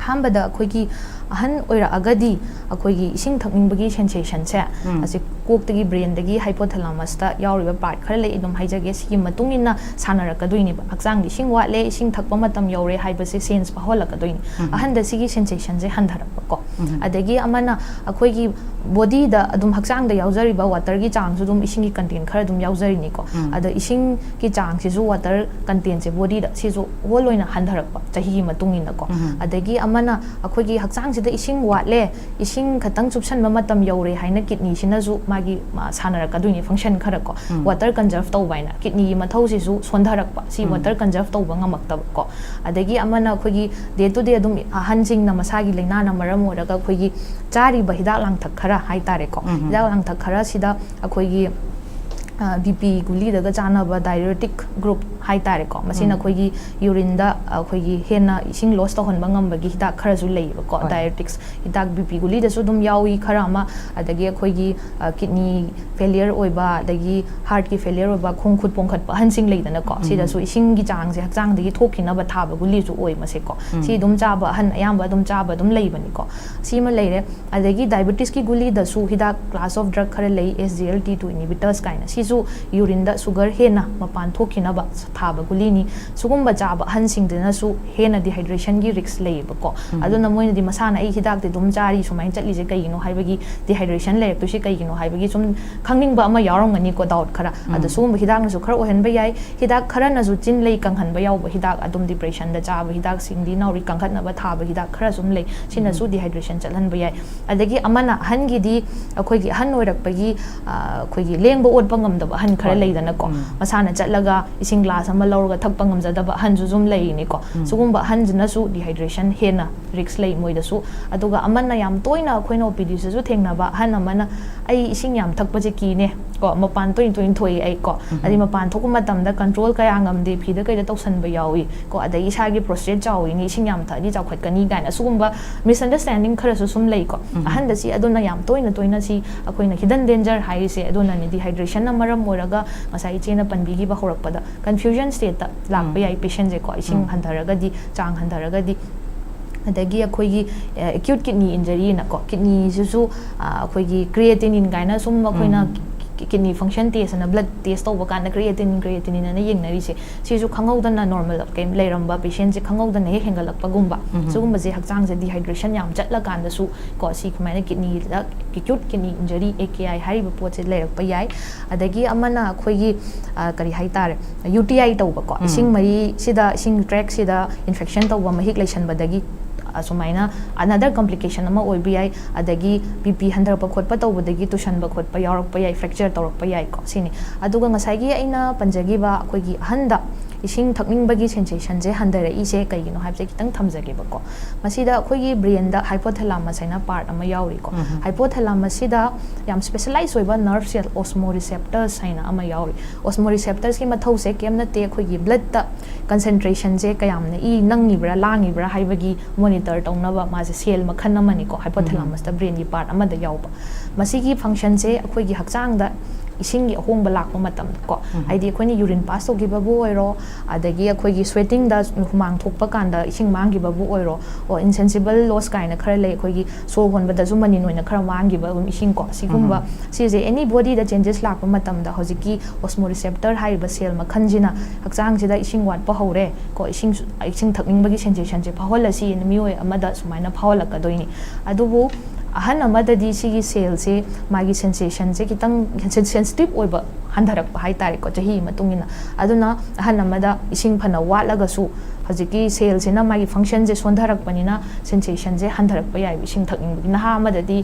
ꯑꯍꯥꯟꯕꯗ ꯑꯩꯈꯣꯏꯒꯤ ꯑꯍꯟ ꯑꯣꯏꯔꯛꯑꯒꯗꯤ ꯑꯩꯈꯣꯏꯒꯤ ꯏꯁꯤꯡ ꯊꯛꯅꯤꯡꯕꯒꯤ ꯁꯦꯟꯁꯦꯁꯟꯁꯦ, ꯎꯝ꯫ ꯑꯁꯤ ꯀꯣꯛꯇꯒꯤ ꯕ꯭ꯔꯦꯟꯗꯒꯤ ꯍꯥꯏꯄꯣꯊꯦꯂꯥꯃꯁꯇ ꯌꯥꯎꯔꯤꯕ ꯄꯥꯔꯠ ꯈꯔ ꯂꯩ, ꯑꯗꯨꯝ ꯍꯥꯏꯖꯒꯦ, ꯁꯤꯒꯤ ꯃꯇꯨꯡ ꯏꯟꯅ ꯁꯥꯟꯅꯔꯛꯀꯗꯣꯏꯅꯦꯕ꯫ ꯍꯛꯆꯥꯡꯗ ꯏꯁꯤꯡ ꯋꯥꯠꯂꯦ, ꯏꯁꯤꯡ ꯊꯛꯄ ꯃꯇꯝ ꯌꯧꯔꯦ ꯍꯥꯏꯕꯁꯦ ꯁꯦꯟꯁ ꯐꯥꯎꯍꯜꯂꯛꯀꯗꯣꯏꯅꯤ꯫ ꯎꯝ꯫ ꯑꯍꯟꯗ ꯁꯤꯒꯤ ꯁꯦꯟꯁꯦꯁꯟꯁꯦ ꯍꯟꯊꯔꯛꯄ ꯀꯣ꯫ ꯎꯝ꯫ ꯑꯗꯒꯤ ꯑꯃꯅ ꯑꯩꯈꯣꯏꯒꯤ ꯕꯣꯗꯤꯗ ꯑꯗꯨꯝ ꯍꯛꯆꯥꯡꯗ ꯌꯥꯎꯖꯔꯤꯕ ꯋꯥꯇꯔꯒꯤ ꯆꯥꯡꯁꯨ ꯑꯗꯨꯝ ꯏꯁꯤꯡꯒꯤ ꯀꯟꯇꯦꯟ ꯈꯔ ꯑꯗꯨꯝ ꯌꯥꯎꯖꯔꯤꯅꯤꯀꯣ꯫ ꯎꯝ꯫ ꯑꯗ ꯏꯁꯤꯡꯒꯤ ꯆꯥꯡꯁꯤꯁꯨ, ꯋꯥꯇꯔ ꯀꯟꯇꯦꯟꯁꯦ ꯕꯣꯗꯤꯗ, ꯁꯤꯁꯨ ꯍꯣꯜ ꯑꯣꯏꯅ ꯍꯟꯊꯔꯛꯄ ꯆꯍꯤꯒꯤ ꯃꯇꯨꯡ ꯏꯟꯅꯀꯣ꯫ ꯎꯝ꯫ ꯑꯗꯒꯤ ꯑꯃꯅ ꯑꯩꯈꯣꯏꯒꯤ ꯍꯛꯆꯥꯡꯁꯤꯗ ꯏꯁꯤꯡ ꯋꯥꯠꯂꯦ, ꯏꯁꯤꯡ ꯈꯛꯇꯪ ꯆꯨꯞꯁꯟꯕ ꯃꯇꯝ ꯌꯧꯔꯦ ꯍꯥꯏꯅ ꯀꯤꯠꯅꯤꯁꯤꯅꯁꯨ ꯃꯥꯒꯤ, ꯃꯥ, ꯁꯥꯟꯅꯔꯛꯀꯗꯣꯏꯅꯤ ꯐꯪꯁꯟ ꯈꯔ ꯀꯣ꯫ ꯎꯝ꯫ ꯋꯥꯇꯔ ꯀꯟꯖꯔꯞ ꯇꯧꯕ ꯍꯥꯏꯅ ꯀꯤꯠꯅꯤꯒꯤ ꯃꯊꯧꯁꯤꯁꯨ ꯁꯣꯟꯊꯔꯛꯄ, ꯁꯤ ꯎꯝ꯫ ꯋꯥꯇꯔ ꯀꯟꯖꯔꯞ ꯇꯧꯕ ꯉꯝꯃꯛꯇꯕ ꯀꯣ꯫ ꯑꯗꯒꯤ ꯑꯃꯅ ꯑꯩꯈꯣꯏꯒꯤ ꯗꯦ ꯇꯨ ꯗꯦ ꯑꯗꯨꯝ ꯑꯍꯟꯁꯤꯡꯅ ꯃꯁꯥꯒꯤ ꯂꯥꯏꯅꯥꯅ ꯃꯔꯝ ꯑꯣꯏꯔꯒ ꯑꯩꯈꯣꯏꯒꯤ ꯆꯥꯔꯤꯕ ꯍꯤꯗꯥꯛ ꯂꯥꯡꯊꯛ ꯈꯔ ꯍꯥꯏꯇꯥꯔꯦꯀꯣ꯫ ꯎꯝ꯫ ꯍꯤꯗꯥꯛ ꯂꯥꯡꯊꯛ ꯈꯔꯁꯤꯗ ꯑꯩꯈꯣꯏꯒꯤ, ꯑ, ꯕꯤ ꯄꯤ ꯒꯨꯂꯤꯗꯒ ꯆꯥꯅꯕ ꯗꯥꯏꯌꯨꯔꯦꯇꯤꯛ ꯒ꯭ꯔꯨꯞ ꯍꯥꯏꯇꯥꯔꯦꯀꯣ꯫ ꯃꯁꯤꯅ ꯎꯝ꯫ ꯑꯩꯈꯣꯏꯒꯤ ꯌꯨꯔꯤꯟꯗ ꯑꯩꯈꯣꯏꯒꯤ ꯍꯦꯟꯅ ꯏꯁꯤꯡ ꯂꯣꯁ ꯇꯧꯍꯟꯕ ꯉꯝꯕꯒꯤ ꯍꯤꯗꯥꯛ ꯈꯔꯁꯨ ꯂꯩꯌꯦꯕꯀꯣ꯫ ꯍꯣꯏ꯫ ꯗꯥꯏꯌꯨꯔꯦꯇꯤꯛꯁ ꯍꯤꯗꯥꯛ ꯕꯤ ꯄꯤ ꯒꯨꯂꯤꯗꯁꯨ ꯑꯗꯨꯝ ꯌꯥꯎꯏ ꯈꯔ ꯑꯃ, ꯑꯗꯒꯤ ꯑꯩꯈꯣꯏꯒꯤ, ꯑ, ꯀꯤꯠꯅꯤ ꯐꯦꯂꯤꯌꯔ ꯑꯣꯏꯕ, ꯑꯗꯒꯤ ꯍꯥꯔꯠꯀꯤ ꯐꯦꯂꯤꯌꯔ ꯑꯣꯏꯕ, ꯈꯣꯡ ꯈꯨꯠ ꯄꯣꯝꯈꯠꯄ ꯑꯍꯟꯁꯤꯡ ꯂꯩꯗꯅꯀꯣ꯫ ꯎꯝ꯫ ꯁꯤꯗꯁꯨ ꯏꯁꯤꯡꯒꯤ ꯆꯥꯡꯁꯦ ꯍꯛꯆꯥꯡꯗꯒꯤ ꯊꯣꯛꯈꯤꯅꯕ ꯊꯥꯕ ꯒꯨꯂꯤꯁꯨ ꯑꯣꯏ ꯃꯁꯦꯀꯣ꯫ ꯎꯝ꯫ ꯁꯤ ꯑꯗꯨꯝ ꯆꯥꯕ, ꯑꯍꯟ ꯑꯌꯥꯝꯕ ꯑꯗꯨꯝ ꯆꯥꯕ ꯑꯗꯨꯝ ꯂꯩꯕꯅꯤꯀꯣ꯫ ꯁꯤꯃ ꯂꯩꯔꯦ꯫ ꯑꯗꯒꯤ ꯗꯥꯏꯕꯦꯇꯤꯁꯀꯤ ꯒꯨꯂꯤꯗꯁꯨ ꯍꯤꯗꯥꯛ ꯀ꯭ꯂꯥꯁ ꯑꯣꯐ ꯗ꯭ꯔꯒ ꯈꯔ ꯂꯩ, ꯑꯦꯁ ꯖꯤ ꯑꯦꯜ ꯇꯤ ꯇꯨ ꯏꯅꯤꯕꯤꯇꯔꯁ ꯀꯥꯏꯅ꯫ ꯁꯤꯁꯨ ꯌꯨꯔꯤꯟꯗ ꯁꯨꯒꯔ ꯍꯦꯟꯅ ꯃꯄꯥꯟ ꯊꯣꯛꯈꯤꯅꯕ ꯊꯥꯕ ꯒꯨꯂꯤꯅꯤ꯫ ꯁꯤꯒꯨꯝꯕ ꯆꯥꯕ ꯑꯍꯟꯁꯤꯡꯗꯨꯅꯁꯨ ꯍꯦꯟꯅ ꯗꯤꯍꯥꯏꯗ꯭ꯔꯦꯁꯟꯒꯤ ꯔꯤꯛꯁ ꯂꯩꯌꯦꯕꯀꯣ꯫ ꯎꯝ꯫ ꯑꯗꯨꯅ ꯃꯣꯏꯅꯗꯤ ꯃꯁꯥꯅ "ꯑꯩ ꯍꯤꯗꯥꯛꯇꯤ ꯑꯗꯨꯝ ꯆꯥꯔꯤ, ꯁꯨꯃꯥꯏꯅ ꯆꯠꯂꯤꯁꯦ ꯀꯩꯒꯤꯅꯣ ꯍꯥꯏꯕꯒꯤ, ꯗꯤꯍꯥꯏꯗ꯭ꯔꯦꯁꯟ ꯂꯩꯔꯛꯇꯣꯏꯁꯦ ꯀꯩꯒꯤꯅꯣ ꯍꯥꯏꯕꯒꯤ ꯁꯨꯝ ꯈꯪꯅꯤꯡꯕ ꯑꯃ ꯌꯥꯎꯔꯝꯒꯅꯤꯀꯣ, ꯗꯥꯎꯠ ꯈꯔ꯫ ꯑꯗꯣ ꯎꯝ꯫ ꯁꯤꯒꯨꯝꯕ ꯍꯤꯗꯥꯛꯅꯁꯨ ꯈꯔ ꯑꯣꯏꯍꯟꯕ ꯌꯥꯏ꯫ ꯍꯤꯗꯥꯛ ꯈꯔꯅꯁꯨ ꯆꯤꯟ ꯂꯩ ꯀꯪꯍꯟꯕ ꯌꯥꯎꯕ ꯍꯤꯗꯥꯛ, ꯑꯗꯨꯝ ꯗꯤꯄ꯭ꯔꯦꯁꯟꯗ ꯆꯥꯕ ꯍꯤꯗꯥꯛ, ꯁꯤꯡꯂꯤ ꯅꯥꯎꯔꯤ ꯀꯪꯈꯠꯅꯕ ꯊꯥꯕ ꯍꯤꯗꯥꯛ ꯈꯔꯁꯨ ꯑꯗꯨꯝ ꯂꯩ꯫ ꯁꯤꯅꯁꯨ ꯎꯝ꯫ ꯗꯤꯍꯥꯏꯗ꯭ꯔꯦꯁꯟ ꯆꯠꯍꯟꯕ ꯌꯥꯏ꯫ ꯑꯗꯒꯤ ꯑꯃꯅ ꯑꯍꯟꯒꯤꯗꯤ ꯑꯩꯈꯣꯏꯒꯤ ꯑꯍꯟ ꯑꯣꯏꯔꯛꯄꯒꯤ, ꯑ, ꯑꯩꯈꯣꯏꯒꯤ ꯂꯦꯡꯕ ꯑꯣꯠꯄ ꯉꯝꯗꯕ ꯑꯍꯟ ꯈꯔ ꯍꯣꯏ꯫ ꯂꯩꯗꯅꯀꯣ꯫ ꯎꯝ꯫ ꯃꯁꯥꯅ ꯆꯠꯂꯒ ꯏꯁꯤꯡ ꯒ꯭ꯂꯥꯁ ꯑꯃ ꯂꯧꯔꯒ ꯊꯛꯄ ꯉꯝꯖꯗꯕ ꯑꯍꯟꯁꯨ ꯑꯗꯨꯝ ꯂꯩꯔꯤꯅꯤꯀꯣ꯫ ꯎꯝ꯫ ꯁꯤꯒꯨꯝꯕ ꯑꯍꯟꯁꯤꯅꯁꯨ ꯗꯤꯍꯥꯏꯗ꯭ꯔꯦꯁꯟ ꯍꯦꯟꯅ ꯔꯤꯛꯁ ꯂꯩ ꯃꯣꯏꯗꯁꯨ꯫ ꯑꯗꯨꯒ ꯑꯃꯅ ꯌꯥꯝ ꯇꯣꯏꯅ ꯑꯩꯈꯣꯏꯅ ꯑꯣ ꯄꯤ ꯗꯤꯁꯤꯁꯨ ꯊꯦꯡꯅꯕ ꯑꯍꯟ ꯑꯃꯅ, "ꯑꯩ ꯏꯁꯤꯡ ꯌꯥꯝ ꯊꯛꯄꯁꯦ ꯀꯤꯅꯦ ꯀꯣ, ꯃꯄꯥꯟ ꯇꯣꯏꯅ ꯇꯣꯏꯅ ꯊꯣꯛꯏ ꯑꯩ ꯀꯣ, ꯎꯝ꯫ ꯑꯗꯩ ꯃꯄꯥꯟ ꯊꯣꯛꯄ ꯃꯇꯝꯗ ꯀꯟꯇ꯭ꯔꯣꯜ ꯀꯌꯥ ꯉꯝꯗꯦ, ꯐꯤꯗ ꯀꯩꯗ ꯇꯧꯁꯟꯕ ꯌꯥꯎꯏ ꯀꯣ, ꯑꯗꯩ ꯏꯁꯥꯒꯤ ꯄ꯭ꯔꯣꯁꯇꯦꯠ ꯆꯥꯎꯏꯅꯤ, ꯏꯁꯤꯡ ꯌꯥꯝ ꯊꯛꯑꯗꯤ ꯆꯥꯎꯈꯠꯀꯅꯤ" ꯀꯥꯏꯅ ꯁꯤꯒꯨꯝꯕ ꯃꯤꯁꯑꯟꯗꯔꯁ꯭ꯇꯦꯟꯗꯤꯡ ꯈꯔꯁꯨ ꯁꯨꯝ ꯂꯩꯀꯣ꯫ ꯎꯝ꯫ ꯑꯍꯟꯗ ꯁꯤ ꯑꯗꯨꯅ ꯌꯥꯝ ꯇꯣꯏꯅ ꯇꯣꯏꯅ ꯁꯤ ꯑꯩꯈꯣꯏꯅ ꯍꯤꯗꯟ ꯗꯦꯟꯖꯔ ꯍꯥꯏꯔꯤꯁꯦ ꯑꯗꯨꯅꯅꯤ, ꯗꯤꯍꯥꯏꯗ꯭ꯔꯦꯁꯟꯅ ꯃꯔꯝ ꯑꯣꯏꯔꯒ ꯉꯁꯥꯏ ꯏꯆꯦꯅ ꯄꯟꯕꯤꯈꯤꯕ ꯍꯧꯔꯛꯄꯗ ꯀꯟꯐ꯭ꯌꯨꯖꯟ ꯁ꯭ꯇꯦꯠꯇ ꯂꯥꯛꯄ ꯎꯝ꯫ ꯌꯥꯏ ꯄꯦꯁꯦꯟꯁꯦꯀꯣ, ꯏꯁꯤꯡ ꯎꯝ꯫ ꯍꯟꯊꯔꯒꯗꯤ, ꯆꯥꯡ ꯍꯟꯊꯔꯒꯗꯤ꯫ ꯑꯗꯒꯤ ꯑꯩꯈꯣꯏꯒꯤ ꯑꯦꯀ꯭ꯌꯨꯠ ꯀꯤꯠꯅꯤ ꯏꯟꯖꯔꯤꯅꯀꯣ, ꯀꯤꯠꯅꯤꯁꯤꯁꯨ ꯑꯩꯈꯣꯏꯒꯤ ꯀ꯭ꯔꯤꯌꯦꯇꯤꯅꯤꯟ ꯀꯥꯏꯅ ꯁꯨꯝ ꯑꯩꯈꯣꯏꯅ ꯀꯤꯠꯅꯤ ꯐꯪꯁꯟ ꯇꯦꯁ ꯑꯅ ꯕ꯭ꯂꯗ ꯇꯦꯁ ꯇꯧꯕ ꯀꯥꯟꯗ ꯀ꯭ꯔꯤꯌꯦꯇꯤꯅꯤꯟ ꯀ꯭ꯔꯤꯌꯦꯇꯤꯅꯤꯟ ꯑꯅ ꯌꯦꯡꯅꯔꯤꯁꯦ, ꯁꯤꯁꯨ ꯈꯪꯍꯧꯗꯅ ꯅꯣꯔꯃꯦꯜ ꯂꯩꯔꯝꯕ ꯄꯦꯁꯦꯟꯁꯦ ꯈꯪꯍꯧꯗꯅ ꯍꯦꯛ ꯍꯦꯟꯒꯠꯂꯛꯄꯒꯨꯝꯕ, ꯁꯤꯒꯨꯝꯕꯁꯦ ꯍꯛꯆꯥꯡꯁꯦ ꯗꯤꯍꯥꯏꯗ꯭ꯔꯦꯁꯟ ꯌꯥꯝ ꯆꯠꯂꯀꯥꯟꯗꯁꯨ ꯀꯣ, ꯁꯤ ꯀꯃꯥꯏꯅ ꯀꯤꯠꯅꯤꯗ acute kidney injury, A K ꯑꯥꯏ ꯍꯥꯏꯔꯤꯕ ꯄꯣꯠꯁꯦ ꯂꯩꯔꯛꯄ ꯌꯥꯏ꯫ ꯑꯗꯒꯤ ꯑꯃꯅ ꯑꯩꯈꯣꯏꯒꯤ ꯀꯔꯤ ꯍꯥꯏꯇꯥꯔꯦ, ꯌꯨ ꯇꯤ ꯑꯥꯏ ꯇꯧꯕꯀꯣ, ꯏꯁꯤꯡ ꯃꯔꯤꯁꯤꯗ, ꯏꯁꯤꯡ ꯇ꯭ꯔꯦꯛꯁꯤꯗ ꯏꯟꯐꯦꯛꯁꯟ ꯇꯧꯕ, ꯃꯍꯤꯛ ꯂꯩꯁꯟꯕꯗꯒꯤ ꯑꯁꯨꯃꯥꯏꯅ ꯑꯅꯗꯔ ꯀꯝꯄ꯭ꯂꯤꯀꯦꯁꯟ ꯑꯃ ꯑꯣꯏꯕ ꯌꯥꯏ꯫ ꯑꯗꯒꯤ ꯕꯤ ꯄꯤ ꯍꯟꯊꯔꯛꯄ ꯈꯣꯠꯄ ꯇꯧꯕꯗꯒꯤ ꯇꯨꯁꯟꯕ ꯈꯣꯠꯄ ꯌꯥꯎꯔꯛꯄ ꯌꯥꯏ, ꯐ꯭ꯔꯦꯛꯆꯔ ꯇꯧꯔꯛꯄ ꯌꯥꯏꯀꯣ, ꯁꯤꯅꯤ꯫ ꯑꯗꯨꯒ ꯉꯁꯥꯏꯒꯤ ꯑꯩꯅ ꯄꯟꯖꯈꯤꯕ ꯑꯩꯈꯣꯏꯒꯤ ꯑꯍꯟꯗ ꯏꯁꯤꯡ ꯊꯛꯅꯤꯡꯕꯒꯤ ꯁꯦꯟꯁꯦꯁꯟꯁꯦ ꯍꯟꯊꯔꯛꯏꯁꯦ ꯀꯩꯒꯤꯅꯣ ꯍꯥꯏꯕꯁꯦ ꯈꯤꯇꯪ ꯊꯝꯖꯒꯦꯕꯀꯣ꯫ ꯃꯁꯤꯗ ꯑꯩꯈꯣꯏꯒꯤ ꯕ꯭ꯔꯦꯟꯗ ꯍꯥꯏꯄꯣꯊꯦꯂꯥꯃꯁ ꯍꯥꯏꯅ ꯄꯥꯔꯠ ꯑꯃ ꯌꯥꯎꯔꯤꯀꯣ꯫ ꯍꯥꯏꯄꯣꯊꯦꯂꯥꯃꯁꯁꯤꯗ ꯌꯥꯝ ꯁ꯭ꯄꯦꯁꯦꯂꯥꯏꯁ ꯑꯣꯏꯕ ꯅꯔꯚ ꯁꯦꯜ, ꯑꯣꯁꯃꯣꯔꯤꯁꯦꯞꯇꯔꯁ ꯍꯥꯏꯅ ꯑꯃ ꯌꯥꯎꯔꯤ꯫ ꯑꯣꯁꯃꯣꯔꯤꯁꯦꯞꯇꯔꯁꯀꯤ ꯃꯊꯧꯁꯦ ꯀꯩꯝ ꯅꯠꯇꯦ, ꯑꯩꯈꯣꯏꯒꯤ ꯕ꯭ꯂꯗꯇ ꯀꯟꯁꯦꯟꯇ꯭ꯔꯦꯁꯟꯁꯦ ꯀꯌꯥꯝꯅ ꯏ ꯅꯪꯉꯤꯕ꯭ꯔꯥ ꯂꯥꯡꯉꯤꯕ꯭ꯔꯥ ꯍꯥꯏꯕꯒꯤ ꯃꯣꯅꯤꯇꯔ ꯇꯧꯅꯕ ꯃꯥꯁꯦ ꯁꯦꯜ ꯃꯈꯜ ꯑꯃꯅꯤꯀꯣ, ꯍꯥꯏꯄꯣꯊꯦꯂꯥꯃꯁꯇ ꯕ꯭ꯔꯦꯟꯒꯤ ꯄꯥꯔꯠ ꯑꯃꯗ ꯌꯥꯎꯕ꯫ ꯃꯁꯤꯒꯤ ꯐꯪꯁꯟꯁꯦ ꯑꯩꯈꯣꯏꯒꯤ ꯍꯛꯆꯥꯡꯗ ꯏꯁꯤꯡꯒꯤ ꯑꯍꯣꯡꯕ ꯂꯥꯛꯄ ꯃꯇꯝꯗꯀꯣ, ꯍꯥꯏꯗꯤ ꯑꯩꯈꯣꯏꯅ ꯌꯨꯔꯤꯟ ꯄꯥꯁ ꯇꯧꯈꯤꯕꯕꯨ ꯑꯣꯏꯔꯣ, ꯑꯗꯒꯤ ꯑꯩꯈꯣꯏꯒꯤ ꯁ꯭ꯋꯦꯇꯤꯡꯗ ꯍꯨꯃꯥꯡ ꯊꯣꯛꯄ ꯀꯥꯟꯗ ꯏꯁꯤꯡ ꯃꯥꯡꯈꯤꯕꯕꯨ ꯑꯣꯏꯔꯣ, ꯑꯣ, ꯏꯟꯁꯦꯟꯁꯤꯕꯜ ꯂꯣꯁ ꯀꯥꯏꯅ ꯈꯔ ꯂꯩ, ꯑꯩꯈꯣꯏꯒꯤ ꯁꯣꯔ ꯍꯣꯟꯕꯗꯁꯨ ꯃꯅꯤꯟ ꯑꯣꯏꯅ ꯈꯔ ꯃꯥꯡꯈꯤꯕ ꯑꯗꯨꯝ ꯏꯁꯤꯡꯀꯣ, ꯁꯤꯒꯨꯝꯕ ꯁꯤꯁꯦ ꯑꯦꯅꯤ ꯕꯣꯗꯤꯗ ꯆꯦꯟꯖꯦꯁ ꯂꯥꯛꯄ ꯃꯇꯝꯗ ꯍꯧꯖꯤꯛꯀꯤ ꯑꯣꯁꯃꯣꯔꯤꯁꯦꯞꯇꯔ ꯍꯥꯏꯔꯤꯕ ꯁꯦꯜ ꯃꯈꯜꯁꯤꯅ ꯍꯛꯆꯥꯡꯁꯤꯗ ꯏꯁꯤꯡ ꯋꯥꯠꯄ ꯍꯧꯔꯦ ꯀꯣ, ꯏꯁꯤꯡ ꯏꯁꯤꯡ ꯊꯛꯅꯤꯡꯕꯒꯤ ꯁꯦꯟꯁꯦꯁꯟꯁꯦ ꯐꯥꯎꯍꯜꯂꯁꯤꯅ ꯃꯤꯑꯣꯏ ꯑꯃꯗ ꯁꯨꯃꯥꯏꯅ ꯐꯥꯎꯍꯜꯂꯛꯀꯗꯣꯏꯅꯤ꯫ ꯑꯗꯨꯕꯨ ꯑꯍꯟ ꯑꯃꯗꯗꯤ ꯁꯤꯒꯤ ꯁꯦꯜꯁꯦ, ꯃꯥꯒꯤ ꯁꯦꯟꯁꯦꯁꯟꯁꯦ ꯈꯤꯇꯪ ꯁꯦꯟꯁꯤꯇꯤꯞ ꯑꯣꯏꯕ ꯍꯟꯊꯔꯛꯄ ꯍꯥꯏꯇꯥꯔꯦꯀꯣ, ꯆꯍꯤꯒꯤ ꯃꯇꯨꯡ ꯏꯟꯅ꯫ ꯑꯗꯨꯅ ꯑꯍꯟ ꯑꯃꯗ ꯏꯁꯤꯡ ꯐꯅ ꯋꯥꯠꯂꯒꯁꯨ ꯍꯧꯖꯤꯛꯀꯤ ꯁꯦꯜꯁꯤꯅ ꯃꯥꯒꯤ ꯐꯪꯁꯟꯁꯦ ꯁꯣꯟꯊꯔꯛꯄꯅꯤꯅ ꯁꯦꯟꯁꯦꯁꯟꯁꯦ ꯍꯟꯊꯔꯛꯄ ꯌꯥꯏꯕ ꯏꯁꯤꯡ ꯊꯛꯅꯤꯡꯕꯒꯤ꯫ ꯅꯍꯥ ꯑꯃꯗꯗꯤ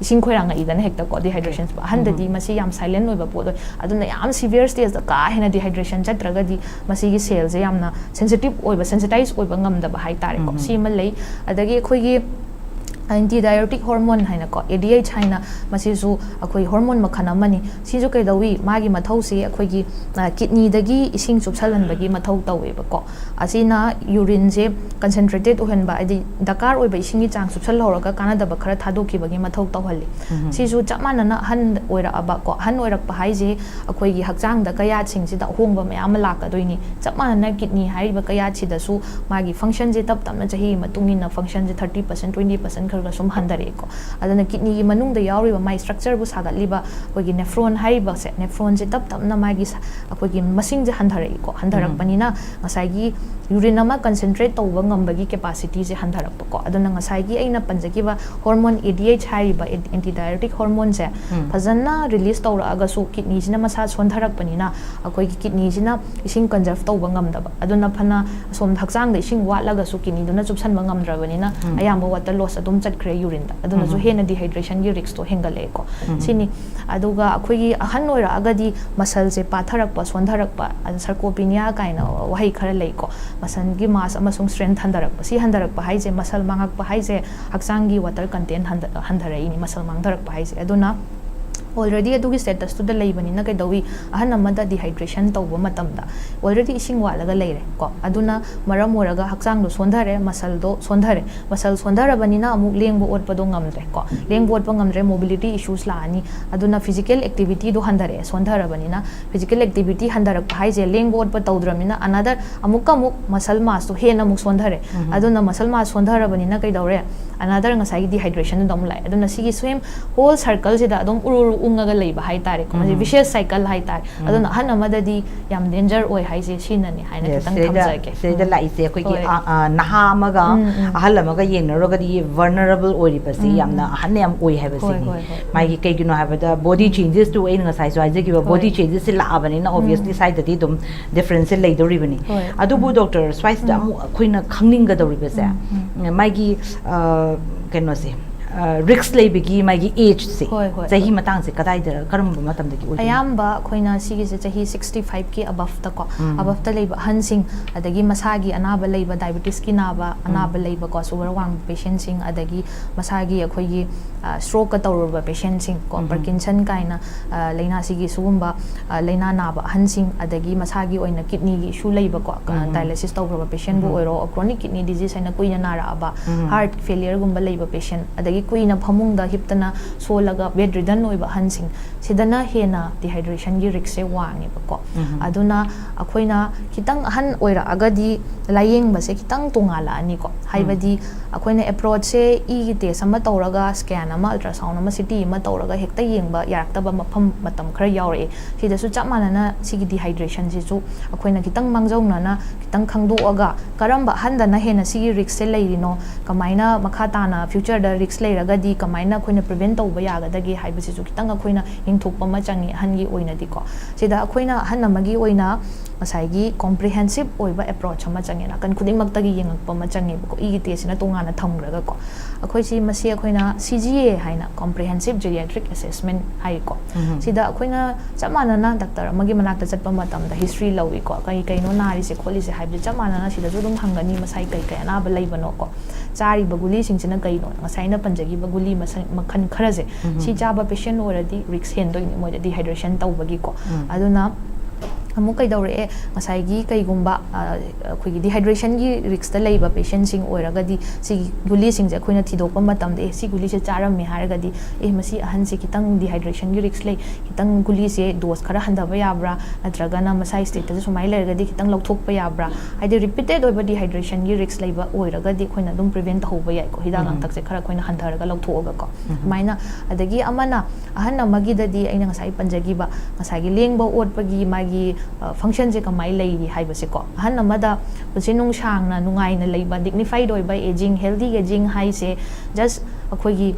ꯏꯁꯤꯡ ꯈꯣꯏꯔꯥꯡꯉꯛꯏꯗꯅ ꯍꯦꯛꯇꯀꯣ, ꯗꯤꯍꯥꯏꯗ꯭ꯔꯦꯁꯟ꯫ ꯑꯍꯟꯗꯗꯤ ꯃꯁꯤ ꯌꯥꯝ ꯁꯥꯏꯂꯦꯟ ꯑꯣꯏꯕ ꯄꯣꯠ ꯑꯣꯏ꯫ ꯑꯗꯨꯅ ꯌꯥꯝ ꯁꯤꯚꯤꯌꯔ ꯁ꯭ꯇꯦꯖꯇ ꯀꯥ ꯍꯦꯟꯅ ꯗꯤꯍꯥꯏꯗ꯭ꯔꯦꯁꯟ ꯆꯠꯇ꯭ꯔꯒꯗꯤ ꯃꯁꯤꯒꯤ ꯁꯦꯜꯁꯦ ꯌꯥꯝꯅ ꯁꯦꯟꯁꯤꯇꯤꯞ ꯑꯣꯏꯕ, ꯁꯦꯟꯁꯤꯇꯥꯏꯁ ꯑꯣꯏꯕ ꯉꯝꯗꯕ ꯍꯥꯏꯇꯥꯔꯦꯀꯣ, ꯁꯤ ꯑꯃ ꯂꯩ꯫ ꯑꯗꯒꯤ ꯑꯩꯈꯣꯏꯒꯤ ꯑꯦꯟꯇꯤ ꯗꯥꯏꯌꯨꯔꯦꯇꯤꯛ ꯍꯣꯔꯃꯣꯟ ꯍꯥꯏꯅꯀꯣ, ꯑꯦ ꯗꯤ ꯑꯩꯆ ꯍꯥꯏꯅ, ꯃꯁꯤꯁꯨ ꯑꯩꯈꯣꯏ ꯍꯣꯔꯃꯣꯟ ꯃꯈꯜ ꯑꯃꯅꯤ꯫ ꯁꯤꯁꯨ ꯀꯩꯗꯧꯏ? ꯃꯥꯒꯤ ꯃꯊꯧꯁꯤ ꯑꯩꯈꯣꯏꯒꯤ ꯀꯤꯠꯅꯤꯗꯒꯤ ꯏꯁꯤꯡ ꯆꯨꯞꯁꯜꯍꯟꯕꯒꯤ ꯃꯊꯧ ꯇꯧꯋꯦꯕꯀꯣ꯫ ꯑꯁꯤꯅ ꯌꯨꯔꯤꯟꯁꯦ ꯀꯟꯁꯦꯟꯇ꯭ꯔꯦꯇꯦꯠ ꯑꯣꯏꯍꯟꯕ, ꯍꯥꯏꯗꯤ ꯗꯔꯀꯥꯔ ꯑꯣꯏꯕ ꯏꯁꯤꯡꯒꯤ ꯆꯥꯡ ꯆꯨꯞꯁꯜꯍꯧꯔꯒ ꯀꯥꯟꯅꯗꯕ ꯈꯔ ꯊꯥꯗꯣꯛꯈꯤꯕꯒꯤ ꯃꯊꯧ ꯇꯧꯍꯜꯂꯤ꯫ ꯁꯤꯁꯨ ꯆꯞ ꯃꯥꯟꯅꯅ ꯑꯍꯟ ꯑꯣꯏꯔꯛꯑꯕꯀꯣ, ꯑꯍꯟ ꯑꯣꯏꯔꯛꯄ ꯍꯥꯏꯁꯦ ꯑꯩꯈꯣꯏꯒꯤ ꯍꯛꯆꯥꯡꯗ ꯀꯌꯥꯠꯁꯤꯡꯁꯤꯗ ꯑꯍꯣꯡꯕ ꯃꯌꯥꯝ ꯑꯃ ꯂꯥꯛꯀꯗꯣꯏꯅꯤ꯫ ꯆꯞ ꯃꯥꯟꯅꯅ ꯀꯤꯠꯅꯤ ꯍꯥꯏꯔꯤꯕ ꯀꯌꯥꯠꯁꯤꯗꯁꯨ ꯃꯥꯒꯤ ꯐꯪꯁꯟꯁꯦ ꯇꯞ ꯇꯞꯅ ꯆꯍꯤꯒꯤ ꯃꯇꯨꯡ ꯏꯟꯅ ꯐꯪꯁꯟꯁꯦ ꯊꯥꯔꯇꯤ ꯄꯔꯁꯦꯟ, ꯇ꯭ꯋꯦꯟꯇꯤ ꯄꯔꯁꯦꯟ ꯈꯔ ꯈꯔ ꯁꯨꯝ ꯍꯟꯊꯔꯛꯑꯦꯀꯣ꯫ ꯑꯗꯨꯅ ꯀꯤꯠꯅꯤꯒꯤ ꯃꯅꯨꯡꯗ ꯌꯥꯎꯔꯤꯕ ꯃꯥꯏ ꯁ꯭ꯇ꯭ꯔꯛꯆꯔꯕꯨ ꯁꯥꯒꯠꯂꯤꯕ ꯑꯩꯈꯣꯏꯒꯤ ꯅꯦꯐ꯭ꯔꯣꯟ ꯍꯥꯏꯔꯤꯕꯁꯦ, ꯅꯦꯐ꯭ꯔꯣꯟꯁꯦ ꯇꯞ ꯇꯞꯅ ꯃꯥꯒꯤ ꯁ-, ꯑꯩꯈꯣꯏꯒꯤ ꯃꯁꯤꯡꯁꯦ ꯍꯟꯊꯔꯛꯏꯀꯣ꯫ ꯍꯟꯊꯔꯛꯄꯅꯤꯅ ꯉꯁꯥꯏꯒꯤ ꯌꯨꯔꯤꯟ ꯑꯃ ꯀꯟꯁꯦꯟꯇ꯭ꯔꯦꯠ ꯇꯧꯕ ꯉꯝꯕꯒꯤ ꯀꯦꯄꯥꯁꯤꯇꯤꯁꯦ ꯍꯟꯊꯔꯛꯄꯀꯣ꯫ ꯑꯗꯨꯅ ꯉꯁꯥꯏꯒꯤ ꯑꯩꯅ ꯄꯟꯖꯈꯤꯕ ꯍꯣꯔꯃꯣꯟ ꯑꯦ ꯗꯤ ꯑꯩꯆ ꯍꯥꯏꯔꯤꯕ ꯑꯦꯟꯇꯤ ꯗꯥꯏꯌꯨꯔꯦꯇꯤꯛ ꯍꯣꯔꯃꯣꯟꯁꯦ ꯐꯖꯅ ꯔꯤꯂꯤꯁ ꯇꯧꯔꯛꯑꯒꯁꯨ ꯀꯤꯠꯅꯤꯁꯤꯅ ꯃꯁꯥ ꯁꯣꯟꯊꯔꯛꯄꯅꯤꯅ ꯑꯩꯈꯣꯏꯒꯤ ꯀꯤꯠꯅꯤꯁꯤꯅ ꯏꯁꯤꯡ ꯀꯟꯖꯔꯞ ꯇꯧꯕ ꯉꯝꯗꯕ꯫ ꯑꯗꯨꯅ ꯐꯅ ꯑꯁꯣꯝꯗ ꯍꯛꯆꯥꯡꯗ ꯏꯁꯤꯡ ꯋꯥꯠꯂꯒꯁꯨ ꯀꯤꯠꯅꯤꯗꯨꯅ ꯆꯨꯞꯁꯟꯕ ꯉꯝꯗ꯭ꯔꯕꯅꯤꯅ ꯑꯌꯥꯝꯕ ꯋꯥꯇꯔ ꯂꯣꯁ ꯑꯗꯨꯝ ꯆꯠꯈ꯭ꯔꯦ ꯌꯨꯔꯤꯟꯗ꯫ ꯑꯗꯨꯅꯁꯨ ꯍꯦꯟꯅ ꯗꯤꯍꯥꯏꯗ꯭ꯔꯦꯁꯟꯒꯤ ꯔꯤꯛꯁꯇꯣ ꯍꯦꯟꯒꯠꯂꯛꯑꯦꯀꯣ꯫ ꯁꯤꯅꯤ꯫ ꯑꯗꯨꯒ ꯑꯩꯈꯣꯏꯒꯤ ꯑꯍꯟ ꯑꯣꯏꯔꯛꯑꯒꯗꯤ ꯃꯁꯜꯁꯦ ꯄꯥꯊꯔꯛꯄ, ꯁꯣꯟꯊꯔꯛꯄ, ꯑꯗ ꯁꯥꯔꯀꯣꯄꯤꯅꯤꯌꯥ ꯀꯥꯏꯅ ꯋꯥꯍꯩ ꯈꯔ ꯂꯩꯀꯣ꯫ ꯃꯁꯜꯒꯤ ꯃꯥꯁ ꯑꯃꯁꯨꯡ ꯁ꯭ꯇꯔꯦꯡꯊ ꯍꯟꯊꯔꯛꯄ꯫ ꯁꯤ ꯍꯟꯊꯔꯛꯄ ꯍꯥꯏꯁꯦ, ꯃꯁꯜ ꯃꯥꯡꯉꯛꯄ ꯍꯥꯏꯁꯦ, ꯍꯛꯆꯥꯡꯒꯤ ꯋꯥꯇꯔ ꯀꯟꯇꯦꯟ ꯍꯟꯊ-, ꯍꯟꯊꯔꯛꯏꯅꯤ, ꯃꯁꯜ ꯃꯥꯡꯊꯔꯛꯄ ꯍꯥꯏꯁꯦ꯫ ꯑꯗꯨꯅ already ꯑꯗꯨꯒꯤ ꯁ꯭ꯇꯦꯇꯁꯇꯨꯗ ꯂꯩꯕꯅꯤꯅ ꯀꯩꯗꯧꯏ? ꯑꯍꯟ ꯑꯃꯗ ꯗꯤꯍꯥꯏꯗ꯭ꯔꯦꯁꯟ ꯇꯧꯕ ꯃꯇꯝꯗ already ꯏꯁꯤꯡ ꯋꯥꯠꯂꯒ ꯂꯩꯔꯦ ꯀꯣ꯫ ꯑꯗꯨꯅ ꯃꯔꯝ ꯑꯣꯏꯔꯒ ꯍꯛꯆꯥꯡꯗꯣ ꯁꯣꯟꯊꯔꯦ, ꯃꯁꯜꯗꯣ ꯁꯣꯟꯊꯔꯦ꯫ ꯃꯁꯜ ꯁꯣꯟꯊꯔꯕꯅꯤꯅ ꯑꯃꯨꯛ ꯂꯦꯡꯕ ꯑꯣꯠꯄꯗꯣ ꯉꯝꯗ꯭ꯔꯦ ꯀꯣ꯫ ꯂꯦꯡꯕ ꯑꯣꯠꯄ ꯉꯝꯗ꯭ꯔꯦ, ꯃꯣꯕꯤꯂꯤꯇꯤ ꯏꯁꯨꯁ ꯂꯥꯛꯑꯅꯤ꯫ ꯑꯗꯨꯅ ꯐꯤꯖꯤꯀꯦꯜ ꯑꯦꯛꯇꯤꯚꯤꯇꯤꯗꯣ ꯍꯟꯊꯔꯛꯑꯦ, ꯁꯣꯟꯊꯔꯕꯅꯤꯅ꯫ ꯐꯤꯖꯤꯀꯦꯜ ꯑꯦꯛꯇꯤꯚꯤꯇꯤ ꯍꯟꯊꯔꯛꯄ ꯍꯥꯏꯁꯦ ꯂꯦꯡꯕ ꯑꯣꯠꯄ ꯇꯧꯗ꯭ꯔꯕꯅꯤꯅ another ꯑꯃꯨꯛꯀ ꯑꯃꯨꯛ ꯃꯁꯜ ꯃꯥꯁꯇꯣ ꯍꯦꯟꯅ ꯑꯃꯨꯛ ꯁꯣꯟꯊꯔꯦ꯫ ꯑꯗꯨꯅ ꯃꯁꯜ ꯃꯥꯁ ꯁꯣꯟꯊꯔꯕꯅꯤꯅ ꯀꯩꯗꯧꯔꯦ? Another ꯉꯁꯥꯏꯒꯤ ꯗꯤꯍꯥꯏꯗ꯭ꯔꯦꯁꯟꯗꯨꯗ ꯑꯃꯨꯛ ꯂꯥꯛꯑꯦ꯫ ꯑꯗꯨꯅ ꯁꯤꯒꯤ ꯁꯦꯝ ꯍꯣꯜ ꯁꯔꯀꯜꯁꯤꯗ ꯑꯗꯨꯝ ꯎꯔꯨ ꯎꯔꯨ ꯎꯪꯉꯒ ꯂꯩꯕ ꯍꯥꯏꯇꯥꯔꯦꯀꯣ꯫ ꯃꯁꯤ ꯎꯝ꯫ ꯚꯤꯁꯤꯌꯁ ꯁꯥꯏꯀꯜ ꯍꯥꯏꯇꯥꯔꯦ꯫ ꯎꯝ꯫ ꯑꯗꯨꯅ ꯑꯍꯟ ꯑꯃꯗꯗꯤ ꯌꯥꯝ ꯗꯦꯟꯖꯔ ꯑꯣꯏ ꯍꯥꯏꯁꯦ ꯁꯤꯅꯅꯦ ꯍꯥꯏꯅ Yes, ꯈꯤꯇꯪ ꯁꯤꯗꯩꯗ, ꯊꯝꯖꯒꯦ꯫ ꯁꯤꯗꯩꯗ ꯎꯝ꯫ ꯂꯥꯛꯏꯁꯦ ꯑꯩꯈꯣꯏꯒꯤ, ꯍꯣꯏ꯫ ꯑ, ꯑ, ꯅꯍꯥ ꯑꯃꯒ ꯎꯝ, ꯎꯝ꯫ ꯑꯍꯜ ꯑꯃꯒ ꯌꯦꯡꯅꯔꯨꯔꯒꯗꯤ vulnerable ꯑꯣꯏꯔꯤꯕꯁꯤ ꯎꯝ, ꯌꯥꯝꯅ ꯎꯝ꯫ ꯑꯍꯟ ꯌꯥꯝ ꯑꯣꯏ ꯍꯥꯏꯕꯁꯤꯅꯤ꯫ ꯍꯣꯏ, ꯍꯣꯏ, ꯍꯣꯏ꯫ ꯃꯥꯒꯤ ꯎꯝ꯫ ꯀꯩꯒꯤꯅꯣ ꯍꯥꯏꯕꯗ body changesꯇꯨ ꯑꯩꯅ ꯉꯁꯥꯏꯁꯨ ꯍꯥꯏꯖꯈꯤꯕ ꯍꯣꯏ꯫ Body changesꯁꯤ ꯂꯥꯛꯑꯕꯅꯤꯅ obviously ꯎꯝ꯫ ꯁ꯭ꯋꯥꯏꯗꯗꯤ ꯑꯗꯨꯝ differenceꯁꯦ ꯂꯩꯗꯧꯔꯤꯕꯅꯤ꯫ ꯍꯣꯏ꯫ ꯑꯗꯨꯕꯨ ꯗꯣꯛꯇꯔ, ꯁ꯭ꯋꯥꯏꯁꯤꯗ ꯎꯝ꯫ ꯑꯃꯨꯛ ꯑꯩꯈꯣꯏꯅ ꯈꯪꯅꯤꯡꯒꯗꯧꯔꯤꯕꯁꯦ, ꯎꯝ, ꯎꯝ꯫ ꯃꯥꯒꯤ, ꯑ, ꯀꯩꯅꯣꯁꯦ, ꯔꯤꯛꯁ ꯂꯩꯕꯒꯤ ꯃꯥꯒꯤ ꯑꯦꯖꯁꯦ, ꯍꯣꯏ, ꯍꯣꯏ, ꯆꯍꯤ ꯍꯣꯏ꯫ ꯃꯇꯥꯡꯁꯦ ꯀꯗꯥꯏꯗ, ꯀꯔꯝꯕ ꯃꯇꯝꯗꯒꯤ ꯑꯣꯏꯗꯣꯏꯅꯣ? ꯑꯌꯥꯝꯕ ꯑꯩꯈꯣꯏꯅ ꯁꯤꯒꯤꯁꯦ ꯆꯍꯤ sixty five ꯀꯤ above ꯇꯀꯣ, ꯎꯝ꯫ above ꯇ ꯂꯩꯕ ꯑꯍꯟꯁꯤꯡ, ꯑꯗꯒꯤ ꯃꯁꯥꯒꯤ ꯑꯅꯥꯕ ꯂꯩꯕ, diabetes ꯀꯤ ꯅꯥꯕ, ꯎꯝ꯫ ꯑꯅꯥꯕ ꯂꯩꯕꯀꯣ, sugar ꯋꯥꯡꯕ patient ꯁꯤꯡ, ꯑꯗꯒꯤ ꯃꯁꯥꯒꯤ ꯑꯩꯈꯣꯏꯒꯤ stroke ꯀ ꯇꯧꯔꯨꯔꯕ patient ꯁꯤꯡ ꯀꯣ, ꯎꯝ꯫ Parkinson ꯀꯥꯏꯅ ꯑ, ꯂꯥꯏꯅꯥꯁꯤꯒꯤ ꯁꯤꯒꯨꯝꯕ ꯑ, ꯂꯥꯏꯅꯥ ꯅꯥꯕ ꯑꯍꯟꯁꯤꯡ, ꯑꯗꯒꯤ ꯃꯁꯥꯒꯤ ꯑꯣꯏꯅ kidney ꯒꯤ issue ꯂꯩꯕꯀꯣ, ꯑ, ꯎꯝ꯫ dialysis ꯇꯧꯈ꯭ꯔꯕ patient ꯕꯨ ꯎꯝ꯫ ꯑꯣꯏꯔꯣ, chronic kidney disease ꯍꯥꯏꯅ ꯀꯨꯏꯅ ꯅꯥꯔꯛꯑꯕ, ꯎꯝ꯫ heart failure ꯒꯨꯝꯕ ꯂꯩꯕ patient, ꯑꯗꯒꯤ ꯀꯨꯏꯅ ꯐꯃꯨꯡꯗ ꯍꯤꯞꯇꯅ ꯁꯣꯜꯂꯒ bed ridden ꯑꯣꯏꯕ ꯑꯍꯟꯁꯤꯡ, ꯁꯤꯗꯅ ꯍꯦꯟꯅ dehydration ꯒꯤ risk ꯁꯦ ꯋꯥꯡꯉꯦꯕꯀꯣ꯫ ꯎꯝ꯫ ꯑꯗꯨꯅ ꯑꯩꯈꯣꯏꯅ ꯈꯤꯇꯪ ꯑꯍꯟ ꯑꯣꯏꯔꯛꯑꯒꯗꯤ ꯂꯥꯏꯌꯦꯡꯕꯁꯦ ꯈꯤꯇꯪ ꯇꯣꯉꯥꯜꯂꯛꯑꯅꯤꯀꯣ꯫ ꯍꯥꯏꯕꯗꯤ ꯑꯩꯈꯣꯏꯅ approach ꯁꯦ E ꯒꯤ test ꯑꯃ ꯇꯧꯔꯒ, scan ꯑꯃ, ultrasound ꯑꯃ, C T ꯑꯃ ꯇꯧꯔꯒ ꯍꯦꯛꯇ ꯌꯦꯡꯕ ꯌꯥꯔꯛꯇꯕ ꯃꯐꯝ ꯃꯇꯝ ꯈꯔ ꯌꯥꯎꯔꯛꯑꯦ꯫ ꯁꯤꯗꯁꯨ ꯆꯞ ꯃꯥꯟꯅꯅ ꯁꯤꯒꯤ dehydration ꯁꯤꯁꯨ ꯑꯩꯈꯣꯏꯅ ꯈꯤꯇꯪ ꯃꯥꯡꯖꯧꯅꯅ ꯈꯤꯇꯪ ꯈꯪꯗꯣꯛꯑꯒ, ꯀꯔꯝꯕ ꯑꯍꯟꯗꯅ ꯍꯦꯟꯅ ꯁꯤꯒꯤ risk ꯁꯦ ꯂꯩꯔꯤꯅꯣ, ꯀꯃꯥꯏꯅ ꯃꯈꯥ ꯇꯥꯅ future ꯗ risk ꯂꯩꯔꯒꯗꯤ ꯀꯃꯥꯏꯅ ꯑꯩꯈꯣꯏꯅ prevent ꯇꯧꯕ ꯌꯥꯒꯗꯒꯦ ꯍꯥꯏꯕꯁꯤꯁꯨ ꯈꯤꯇꯪ ꯑꯩꯈꯣꯏꯅ ꯌꯦꯡꯊꯣꯛꯄ ꯑꯃ ꯆꯪꯉꯤ ꯑꯍꯟꯒꯤ ꯑꯣꯏꯅꯗꯤꯀꯣ꯫ ꯁꯤꯗ ꯑꯩꯈꯣꯏꯅ ꯑꯍꯟ ꯑꯃꯒꯤ ꯑꯣꯏꯅ ꯉꯁꯥꯏꯒꯤ comprehensive ꯑꯣꯏꯕ approach ꯑꯃ ꯆꯪꯉꯦ, ꯅꯥꯀꯟ ꯈꯨꯗꯤꯡꯃꯛꯇꯒꯤ ꯌꯦꯡꯉꯛꯄ ꯑꯃ ꯆꯪꯉꯦꯕꯀꯣ, E ꯒꯤ test ꯁꯤꯅ ꯇꯣꯉꯥꯟꯅ ꯊꯝꯈ꯭ꯔꯒꯀꯣ꯫ ꯑꯩꯈꯣꯏꯁꯤ ꯃꯁꯤ ꯑꯩꯈꯣꯏꯅ C G A ꯍꯥꯏꯅ, comprehensive geriatric assessment ꯍꯥꯏꯀꯣ꯫ ꯎꯝ꯫ ꯁꯤꯗ ꯑꯩꯈꯣꯏꯅ ꯆꯞ ꯃꯥꯟꯅꯅ doctor ꯑꯃꯒꯤ ꯃꯅꯥꯛꯇ ꯆꯠꯄ ꯃꯇꯝꯗ history ꯂꯧꯏꯀꯣ, ꯀꯩ ꯀꯩꯅꯣ ꯅꯥꯔꯤꯁꯦ ꯈꯣꯠꯂꯤꯁꯦ ꯍꯥꯏꯕꯁꯦ ꯆꯞ ꯃꯥꯟꯅꯅ ꯁꯤꯗꯁꯨ ꯑꯗꯨꯝ ꯍꯪꯒꯅꯤ, ꯃꯁꯥꯒꯤ ꯀꯩ ꯀꯩ ꯑꯅꯥꯕ ꯂꯩꯕꯅꯣꯀꯣ, ꯆꯥꯔꯤꯕ ꯒꯨꯂꯤꯁꯤꯡꯁꯤꯅ ꯀꯩꯅꯣ, ꯉꯁꯥꯏ ꯑꯩꯅ ꯄꯟꯖꯈꯤꯕ ꯒꯨꯂꯤ ꯃꯁꯛ, ꯃꯈꯜ ꯈꯔꯁꯦ, ꯎꯝ꯫ ꯁꯤ ꯆꯥꯕ patient ꯑꯣꯏꯔꯗꯤ risk ꯍꯦꯟꯗꯣꯏꯅꯤ ꯃꯣꯏꯗ dehydration ꯇꯧꯕꯒꯤꯀꯣ꯫ ꯎꯝ꯫ ꯑꯗꯨꯅ ꯑꯃꯨꯛ ꯀꯩꯗꯧꯔꯛꯑꯦ, ꯉꯁꯥꯏꯒꯤ ꯀꯩꯒꯨꯝꯕ, ꯑ, ꯑꯩꯈꯣꯏꯒꯤ dehydration ꯒꯤ risk ꯇ ꯂꯩꯕ patient ꯁꯤꯡ ꯑꯣꯏꯔꯒꯗꯤ, ꯁꯤꯒꯤ ꯒꯨꯂꯤꯁꯤꯡꯁꯦ ꯑꯩꯈꯣꯏꯅ ꯊꯤꯗꯣꯛꯄ ꯃꯇꯝꯗ, "ꯑꯦ, ꯁꯤ ꯒꯨꯂꯤꯁꯦ ꯆꯥꯔꯝꯃꯦ" ꯍꯥꯏꯔꯒꯗꯤ, "ꯑꯦ, ꯃꯁꯤ ꯑꯍꯟꯁꯦ ꯈꯤꯇꯪ dehydration ꯒꯤ risk ꯂꯩ, ꯈꯤꯇꯪ ꯒꯨꯂꯤꯁꯦ dose ꯈꯔ ꯍꯟꯊꯕ ꯌꯥꯕ꯭ꯔꯥ, ꯅꯠꯇ꯭ꯔꯒꯅ ꯃꯁꯥꯒꯤ state ꯇꯁꯨ ꯁꯨꯃꯥꯏꯅ ꯂꯩꯔꯒꯗꯤ ꯈꯤꯇꯪ ꯂꯧꯊꯣꯛꯄ ꯌꯥꯕ꯭ꯔꯥ?" ꯍꯥꯏꯗꯤ repeated ꯑꯣꯏꯕ dehydration ꯒꯤ risk ꯂꯩꯕ ꯑꯣꯏꯔꯒꯗꯤ ꯑꯩꯈꯣꯏꯅ ꯑꯗꯨꯝ prevent ꯇꯧꯍꯧꯕ ꯌꯥꯏꯀꯣ, ꯍꯤꯗꯥꯛ ꯎꯝ꯫ ꯂꯥꯡꯊꯛꯁꯦ ꯈꯔ ꯑꯩꯈꯣꯏꯅ ꯍꯟꯊꯔꯒ ꯂꯧꯊꯣꯛꯑꯒꯀꯣ꯫ ꯎꯝ꯫ ꯑꯗꯨꯃꯥꯏꯅ, ꯑꯗꯒꯤ ꯑꯃꯅ, ꯑꯍꯟ ꯑꯃꯒꯤꯗꯗꯤ ꯑꯩꯅ ꯉꯁꯥꯏ ꯄꯟꯖꯈꯤꯕ, ꯉꯁꯥꯏꯒꯤ ꯂꯦꯡꯕ ꯑꯣꯠꯄꯒꯤ ꯃꯥꯒꯤ, ꯑ, function ꯁꯦ ꯀꯃꯥꯏꯅ ꯂꯩꯔꯤ ꯍꯥꯏꯕꯁꯦꯀꯣ꯫ ꯑꯍꯟ ꯑꯃꯗ ꯄꯨꯟꯁꯤ ꯅꯨꯡꯁꯥꯡꯅ ꯅꯨꯡꯉꯥꯏꯅ ꯂꯩꯕ, dignified ꯑꯣꯏꯕ aging, healthy aging ꯍꯥꯏꯁꯦ just ꯑꯩꯈꯣꯏꯒꯤ,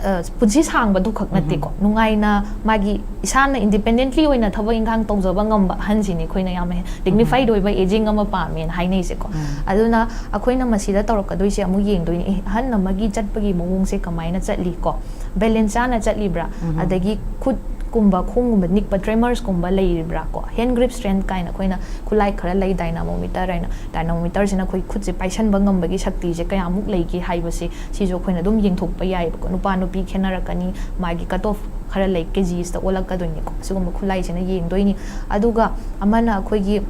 ꯑ, ꯄꯨꯟꯁꯤ ꯁꯥꯡꯕꯗꯨ ꯈꯛ ꯅꯠꯇꯦꯀꯣ, ꯅꯨꯡꯉꯥꯏꯅ ꯃꯥꯒꯤ ꯏꯁꯥꯅ ꯏꯟꯗꯤꯄꯦꯟꯗꯦꯟꯠꯂꯤ ꯑꯣꯏꯅ ꯊꯕꯛ ꯏꯪꯈꯥꯡ ꯇꯧꯖꯕ ꯉꯝꯕ ꯑꯍꯟꯁꯤꯅꯤ ꯑꯩꯈꯣꯏꯅ ꯌꯥꯝ ꯗꯤꯒꯅꯤꯐꯥꯏꯠ ꯑꯣꯏꯕ ꯑꯦꯖꯤꯡ ꯑꯃ ꯄꯥꯝꯃꯦꯅ ꯍꯥꯏꯅꯩꯁꯦꯀꯣ꯫ ꯑꯗꯨꯅ ꯑꯩꯈꯣꯏꯅ ꯃꯁꯤꯗ ꯇꯧꯔꯛꯀꯗꯣꯏꯁꯦ ꯑꯃꯨꯛ ꯌꯦꯡꯗꯣꯏꯅꯤ, ꯑꯦ, ꯑꯍꯟ ꯑꯃꯒꯤ ꯆꯠꯄꯒꯤ ꯃꯑꯣꯡꯁꯦ ꯀꯃꯥꯏꯅ ꯆꯠꯂꯤꯀꯣ, ꯕꯦꯂꯦꯟꯁ ꯆꯥꯅ ꯆꯠꯂꯤꯕ꯭ꯔꯥ, ꯑꯗꯒꯤ ꯈꯨꯠꯀꯨꯝꯕ ꯈꯣꯡꯒꯨꯝꯕ ꯅꯤꯛꯄ ꯇ꯭ꯔꯦꯃꯔꯁꯀꯨꯝꯕ ꯂꯩꯔꯤꯕ꯭ꯔꯥ ꯀꯣ, ꯍꯦꯟ ꯒ꯭ꯔꯤꯞ ꯁ꯭ꯇ꯭ꯔꯦꯡꯊ ꯀꯥꯏꯅ ꯑꯩꯈꯣꯏꯅ ꯈꯨꯠꯂꯥꯏ ꯈꯔ ꯂꯩ, ꯗꯥꯏꯅꯥꯃꯣꯃꯤꯇꯔ ꯍꯥꯏꯅ, ꯗꯥꯏꯅꯥꯃꯣꯃꯤꯇꯔꯁꯤꯅ ꯑꯩꯈꯣꯏ ꯈꯨꯠꯁꯦ ꯄꯥꯏꯁꯟꯕ ꯉꯝꯕꯒꯤ ꯁꯛꯇꯤꯁꯦ ꯀꯌꯥꯃꯨꯛ ꯂꯩꯒꯦ ꯍꯥꯏꯕꯁꯦ ꯁꯤꯁꯨ ꯑꯩꯈꯣꯏꯅ ꯑꯗꯨꯝ ꯌꯦꯡꯊꯣꯛꯄ ꯌꯥꯏꯑꯕꯀꯣ꯫ ꯅꯨꯄꯥ ꯅꯨꯄꯤ ꯈꯦꯠꯅꯔꯛꯀꯅꯤ, ꯃꯥꯒꯤ ꯀꯠ ꯑꯣꯐ ꯈꯔ ꯂꯩ, ꯀꯦ ꯖꯤꯁꯇ ꯑꯣꯜꯂꯛꯀꯗꯣꯏꯅꯤꯀꯣ꯫ ꯁꯤꯒꯨꯝꯕ ꯈꯨꯠꯂꯥꯏꯁꯤꯅ ꯌꯦꯡꯗꯣꯏꯅꯤ꯫ ꯑꯗꯨꯒ ꯑꯃꯅ ꯑꯩꯈꯣꯏꯒꯤ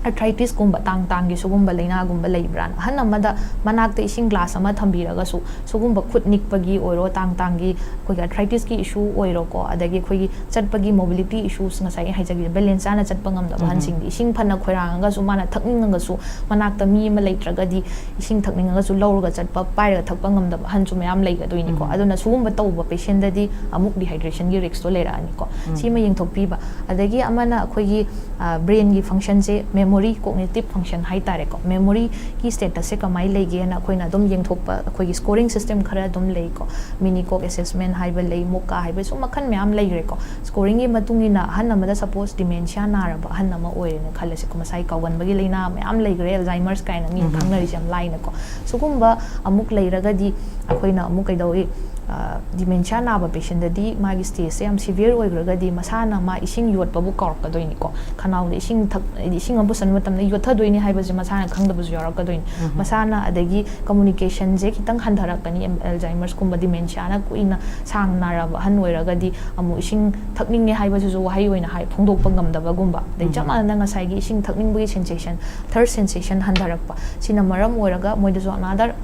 ꯑꯥꯔꯊ꯭ꯔꯥꯏꯇꯤꯁꯀꯨꯝꯕ, ꯇꯥꯡ ꯇꯥꯡꯒꯤ ꯁꯤꯒꯨꯝꯕ ꯂꯥꯏꯅꯥꯒꯨꯝꯕ ꯂꯩꯕ꯭ꯔꯥꯅ, ꯑꯍꯟ ꯑꯃꯗ ꯃꯅꯥꯛꯇ ꯏꯁꯤꯡ ꯒ꯭ꯂꯥꯁ ꯑꯃ ꯊꯝꯕꯤꯔꯒꯁꯨ ꯁꯤꯒꯨꯝꯕ ꯈꯨꯠ ꯅꯤꯛꯄꯒꯤ ꯑꯣꯏꯔꯣ, ꯇꯥꯡ ꯇꯥꯡꯒꯤ ꯑꯩꯈꯣꯏꯒꯤ ꯑꯥꯔꯊ꯭ꯔꯥꯏꯇꯤꯁꯀꯤ ꯏꯁꯨ ꯑꯣꯏꯔꯣꯀꯣ, ꯑꯗꯒꯤ ꯑꯩꯈꯣꯏꯒꯤ ꯆꯠꯄꯒꯤ ꯃꯣꯕꯤꯂꯤꯇꯤ ꯏꯁꯨꯁ, ꯉꯁꯥꯏ ꯑꯩ ꯍꯥꯏꯖꯈꯤꯕ ꯕꯦꯂꯦꯟꯁ ꯆꯥꯅ ꯆꯠꯄ ꯉꯝꯗꯕ ꯑꯍꯟꯁꯤꯡꯗꯤ, ꯏꯁꯤꯡ ꯐꯅ ꯈꯣꯏꯔꯥꯡꯉꯒꯁꯨ, ꯃꯥꯅ ꯊꯛꯅꯤꯡꯉꯒꯁꯨ, ꯃꯅꯥꯛꯇ ꯃꯤ ꯑꯃ ꯂꯩꯇ꯭ꯔꯒꯗꯤ ꯏꯁꯤꯡ ꯊꯛꯅꯤꯡꯉꯒꯁꯨ ꯂꯧꯔꯒ ꯆꯠꯄ, ꯄꯥꯏꯔꯒ ꯊꯛꯄ ꯉꯝꯗꯕ ꯑꯍꯟꯁꯨ ꯃꯌꯥꯝ ꯂꯩꯒꯗꯣꯏꯅꯤꯀꯣ꯫ ꯑꯗꯨꯅ ꯁꯤꯒꯨꯝꯕ ꯇꯧꯕ ꯄꯦꯁꯦꯟꯗꯗꯤ ꯑꯃꯨꯛ ꯗꯤꯍꯥꯏꯗ꯭ꯔꯦꯁꯟꯒꯤ ꯔꯤꯛꯁꯇꯣ ꯂꯩꯔꯛꯑꯅꯤꯀꯣ꯫ ꯁꯤꯃ ꯌꯦꯡꯊꯣꯛꯄꯤꯕ꯫ ꯑꯗꯒꯤ ꯑꯃꯅ ꯑꯩꯈꯣꯏꯒꯤ ꯕ꯭ꯔꯦꯟꯒꯤ ꯐꯪꯁꯟꯁꯦ, ꯃꯦꯃꯣꯔꯤ, ꯀꯣꯒꯅꯤꯇꯤꯞ ꯐꯪꯁꯟ ꯍꯥꯏꯇꯥꯔꯦꯀꯣ, ꯃꯦꯃꯣꯔꯤꯒꯤ ꯁ꯭ꯇꯦꯇꯁꯁꯦ ꯀꯃꯥꯏꯅ ꯂꯩꯒꯦꯅ ꯑꯩꯈꯣꯏꯅ ꯑꯗꯨꯝ ꯌꯦꯡꯊꯣꯛꯄ, ꯑꯩꯈꯣꯏꯒꯤ ꯁ꯭ꯀꯣꯔꯤꯡ ꯁꯤꯁꯇꯦꯝ ꯈꯔ ꯑꯗꯨꯝ ꯂꯩꯀꯣ꯫ ꯃꯤꯅꯤꯀꯣꯛ ꯑꯦꯁꯦꯁꯃꯦꯟ ꯍꯥꯏꯕ ꯂꯩ, ꯃꯣꯀꯥ ꯍꯥꯏꯕ, ꯁꯨꯝ ꯃꯈꯜ ꯃꯌꯥꯝ ꯂꯩꯈ꯭ꯔꯦꯀꯣ꯫ ꯁ꯭ꯀꯣꯔꯤꯡꯒꯤ ꯃꯇꯨꯡ ꯏꯟꯅ ꯑꯍꯟ ꯑꯃꯗ, ꯁꯄꯣꯁ ꯗꯤꯃꯦꯟꯁꯤꯌꯥ ꯅꯥꯔꯕ ꯑꯍꯟ ꯑꯃ ꯑꯣꯏꯔꯦꯅ ꯈꯜꯂꯁꯤꯀꯣ, ꯉꯁꯥꯏ ꯀꯥꯎꯒꯟꯕꯒꯤ ꯂꯥꯏꯅꯥ ꯃꯌꯥꯝ ꯂꯩꯈ꯭ꯔꯦ, ꯑꯜꯖꯥꯏꯃꯔꯁ ꯀꯥꯏꯅ ꯃꯤ ꯈꯪꯅꯔꯤꯁꯦ ꯌꯥꯝ ꯂꯥꯏꯅꯀꯣ꯫ ꯁꯤꯒꯨꯝꯕ ꯑꯃꯨꯛ ꯂꯩꯔꯒꯗꯤ ꯑꯩꯈꯣꯏꯅ ꯑꯃꯨꯛ ꯀꯩꯗꯧꯏ, ꯗꯤꯃꯦꯟꯁꯤꯌꯥ ꯅꯥꯕ ꯄꯦꯁꯦꯟꯗꯗꯤ ꯃꯥꯒꯤ ꯁ꯭ꯇꯦꯖꯁꯦ ꯌꯥꯝ ꯁꯤꯚꯤꯌꯔ ꯑꯣꯏꯈ꯭ꯔꯒꯗꯤ ꯃꯁꯥꯅ ꯃꯥ ꯏꯁꯤꯡ ꯌꯣꯠꯄꯕꯨ ꯀꯥꯎꯔꯛꯀꯗꯣꯏꯅꯤꯀꯣ꯫ ꯈꯅꯥꯎꯗ ꯏꯁꯤꯡ ꯊꯛ-, ꯍꯥꯏꯗꯤ ꯏꯁꯤꯡ ꯑꯃ ꯄꯨꯁꯟꯕ ꯃꯇꯝꯗ ꯌꯣꯠꯊꯗꯣꯏꯅꯤ ꯍꯥꯏꯕꯁꯦ ꯃꯁꯥꯅ ꯈꯪꯗꯕꯁꯨ ꯌꯥꯎꯔꯛꯀꯗꯣꯏꯅꯤ꯫ ꯃꯁꯥꯅ, ꯑꯗꯒꯤ ꯀꯝꯃꯨꯅꯤꯀꯦꯁꯟꯁꯦ ꯈꯤꯇꯪ ꯍꯟꯊꯔꯛꯀꯅꯤ꯫ ꯑꯦꯜꯖꯥꯏꯃꯔꯁꯀꯨꯝꯕ, ꯗꯤꯃꯦꯟꯁꯤꯌꯥꯅ ꯀꯨꯏꯅ ꯁꯥꯡꯅ ꯅꯥꯔꯕ ꯑꯍꯟ ꯑꯣꯏꯔꯒꯗꯤ ꯑꯃꯨꯛ ꯏꯁꯤꯡ ꯊꯛꯅꯤꯡꯉꯦ ꯍꯥꯏꯕꯁꯤꯁꯨ ꯋꯥꯍꯩ ꯑꯣꯏꯅ ꯍꯥꯏ, ꯐꯣꯡꯗꯣꯛꯄ ꯉꯝꯗꯕꯒꯨꯝꯕ꯫ ꯑꯗꯩ ꯆꯞ ꯃꯥꯟꯅꯅ ꯉꯁꯥꯏꯒꯤ ꯏꯁꯤꯡ ꯊꯛꯅꯤꯡꯕꯒꯤ ꯁꯦꯟꯁꯦꯁꯟ, ꯊꯔꯁ ꯁꯦꯟꯁꯦꯁꯟ ꯍꯟꯊꯔꯛꯄ, ꯁꯤꯅ ꯃꯔꯝ ꯑꯣꯏꯔꯒ ꯃꯣꯏꯗꯁꯨ ꯑꯅꯥꯗꯔ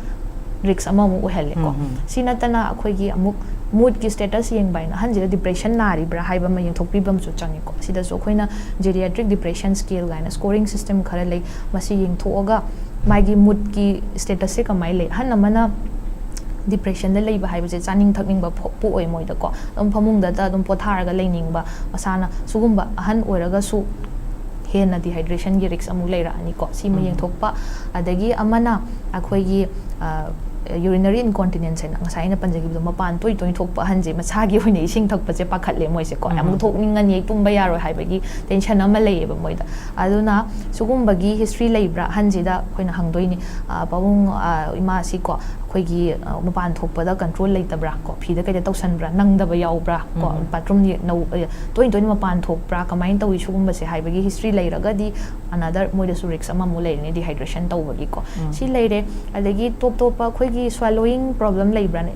ꯔꯤꯛꯁ ꯑꯃꯃꯨꯛ ꯑꯣꯏꯍꯜꯂꯦꯀꯣ꯫ ꯁꯤ ꯅꯠꯇꯅ ꯑꯩꯈꯣꯏꯒꯤ ꯑꯃꯨꯛ ꯃꯨꯗꯀꯤ ꯁ꯭ꯇꯦꯇꯁ ꯌꯦꯡꯕ ꯍꯥꯏꯅ, ꯑꯍꯟꯁꯤꯗ ꯗꯤꯄ꯭ꯔꯦꯁꯟ ꯅꯥꯔꯤꯕ꯭ꯔꯥ ꯍꯥꯏꯕ ꯑꯃ ꯌꯦꯡꯊꯣꯛꯄꯤꯕ ꯑꯃꯁꯨ ꯆꯪꯉꯤꯀꯣ꯫ ꯁꯤꯗꯁꯨ ꯑꯩꯈꯣꯏꯅ ꯖꯦꯔꯤꯌꯥꯇ꯭ꯔꯤꯛ ꯗꯤꯄ꯭ꯔꯦꯁꯟ ꯁ꯭ꯀꯦꯜ ꯀꯥꯏꯅ ꯁ꯭ꯀꯣꯔꯤꯡ ꯁꯤꯁꯇꯦꯝ ꯈꯔ ꯂꯩ꯫ ꯃꯁꯤ ꯌꯦꯡꯊꯣꯛꯑꯒ ꯃꯥꯒꯤ ꯃꯨꯗꯀꯤ ꯁ꯭ꯇꯦꯇꯁꯁꯦ ꯀꯃꯥꯏꯅ ꯂꯩ꯫ ꯑꯍꯟ ꯑꯃꯅ ꯗꯤꯄ꯭ꯔꯦꯁꯟꯗ ꯂꯩꯕ ꯍꯥꯏꯕꯁꯦ ꯆꯥꯅꯤꯡ ꯊꯛꯅꯤꯡꯕ ꯐꯣ-, ꯄꯣꯛꯑꯣꯏ ꯃꯣꯏꯗꯀꯣ꯫ ꯑꯗꯨꯝ ꯐꯃꯨꯡꯗꯇ ꯑꯗꯨꯝ ꯄꯣꯊꯥꯔꯒ ꯂꯩꯅꯤꯡꯕ, ꯃꯁꯥꯅ ꯁꯤꯒꯨꯝꯕ ꯑꯍꯟ ꯑꯣꯏꯔꯒꯁꯨ ꯍꯦꯟꯅ ꯗꯤꯍꯥꯏꯗ꯭ꯔꯦꯁꯟꯒꯤ ꯔꯤꯛꯁ ꯑꯃꯨꯛ ꯂꯩꯔꯛꯑꯅꯤꯀꯣ꯫ ꯁꯤꯃ ꯌꯦꯡꯊꯣꯛꯄ꯫ ꯑꯗꯒꯤ ꯑꯃꯅ ꯑꯩꯈꯣꯏꯒꯤ, ꯑ, urinary incontinence ꯍꯥꯏꯅ ꯉꯁꯥꯏ ꯑꯩꯅ ꯄꯟꯖꯈꯤꯕꯗꯣ, ꯃꯄꯥꯟ ꯇꯣꯏ ꯇꯣꯏ ꯊꯣꯛꯄ ꯑꯍꯟꯁꯦ ꯃꯁꯥꯒꯤ ꯑꯣꯏꯅ ꯏꯁꯤꯡ ꯊꯛꯄꯁꯦ ꯄꯥꯈꯠꯂꯦ ꯃꯣꯏꯁꯦꯀꯣ꯫ ꯎꯝ꯫ ꯑꯃꯨꯛ ꯊꯣꯛꯅꯤꯡꯉꯅꯤ, ꯑꯩ ꯇꯨꯝꯕ ꯌꯥꯔꯣꯏ ꯍꯥꯏꯕꯒꯤ tension ꯑꯃ ꯂꯩꯌꯦꯕ ꯃꯣꯏꯗ꯫ ꯑꯗꯨꯅ ꯁꯤꯒꯨꯝꯕꯒꯤ history ꯂꯩꯕ꯭ꯔꯥ ꯑꯍꯟꯁꯤꯗ ꯑꯩꯈꯣꯏꯅ ꯍꯪꯗꯣꯏꯅꯤ꯫ "ꯑ, ꯄꯥꯕꯨꯡ, ꯑ, ꯏꯃꯥꯁꯤꯀꯣ, ꯑꯩꯈꯣꯏꯒꯤ, ꯑ, ꯃꯄꯥꯟ ꯊꯣꯛꯄꯗ control ꯂꯩꯇꯕ꯭ꯔꯥ ꯀꯣ, ꯐꯤꯗ ꯀꯩꯗ ꯇꯧꯁꯟꯕ꯭ꯔꯥ, ꯅꯪꯗꯕ ꯌꯥꯎꯕ꯭ꯔꯥ ꯀꯣ, ꯎꯝ꯫ bathroom ꯅꯧ-, ꯑ, ꯇꯣꯏ ꯇꯣꯏꯅ ꯃꯄꯥꯟ ꯊꯣꯛꯄ꯭ꯔꯥ, ꯀꯃꯥꯏꯅ ꯇꯧꯏ?" ꯁꯤꯒꯨꯝꯕꯁꯦ ꯍꯥꯏꯕꯒꯤ history ꯂꯩꯔꯒꯗꯤ another ꯃꯣꯏꯗꯁꯨ risk ꯑꯃꯃꯨꯛ ꯂꯩꯔꯅꯤ dehydration ꯇꯧꯕꯒꯤꯀꯣ꯫ ꯎꯝ꯫ ꯁꯤ ꯂꯩꯔꯦ꯫ ꯑꯗꯒꯤ ꯇꯣꯞ ꯇꯣꯞꯄ ꯑꯩꯈꯣꯏꯒꯤ swallowing problem ꯂꯩꯕ꯭ꯔꯥꯅꯦ?